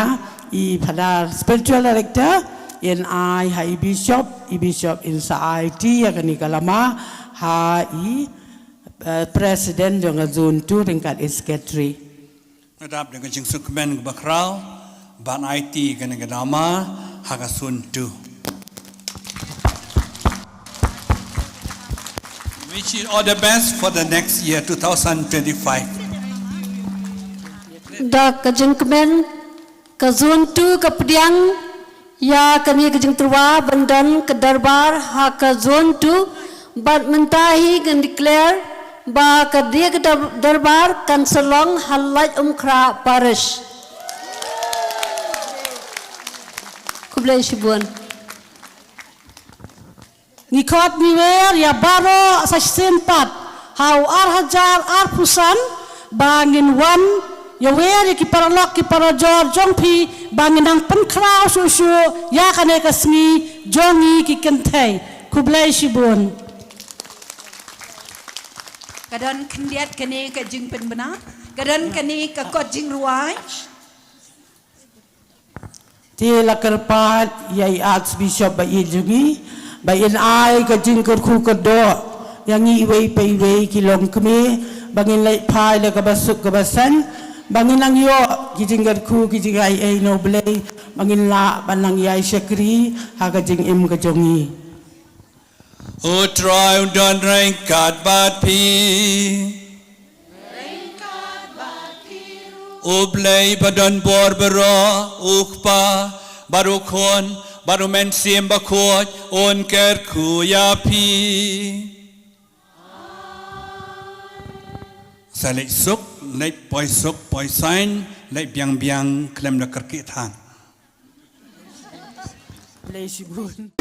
i Phadar spiritual director in ai ha i bishop, i bishop in sa aiti ïa kane ka lama ha i eh, president jong ka zone two ryngkat i secretary. Nga dap da ka jingsngewkmen kaba khraw ban aiti ïa kane ka lama ha ka zone two. Wish you all the best for the next year, two thousand twenty-five. Da ka jingkmen ka zone two ka pdiang ïa kane ka jingtyrwa ban don ka dorbar ha ka zone two, bad mynta hi ngan declare ba kane ka dor-, dorbar kan sa long ha Laitumkhrah Parish. Khublei shibun. Ngi khot ngi wer ïa baroh sa shisien pat ha u ar hajar arphew san ba ngin wan ïa wer ïa ki paralok ki parajor jong phi ba ngin nang pynkhraw shuh shuh ïa kane ka sngi jong ngi ki kynthei. Khublei shibun. Ka don khyndiat kane ka jingpynbna, ka don kane ka kot jingrwai. Te la kyrpad ïa i Archbishop ba ïeit jong ngi ba in ai ka jingkyrkhu kyrdoh ïa ngi iwei pa iwei ki longkmie, ba ngin leit phai da kaba suk kaba saiñ, ba ngin nang ïoh ki jingkyrkhu ki jingai ei na U Blei, ba ngin lah ban nang ïai shakri ha ka jingim ka jong ngi. U Trai un don ryngkat bad phi. U Blei ba don bor baroh, U Kpa bad U Khun bad U Mynsiem Bakhuid, un kyrkhu ïa phi. Sa leit suk, leit poi suk poi saiñ, leit biang biang khlem da kyrkieh than. Blei shibun.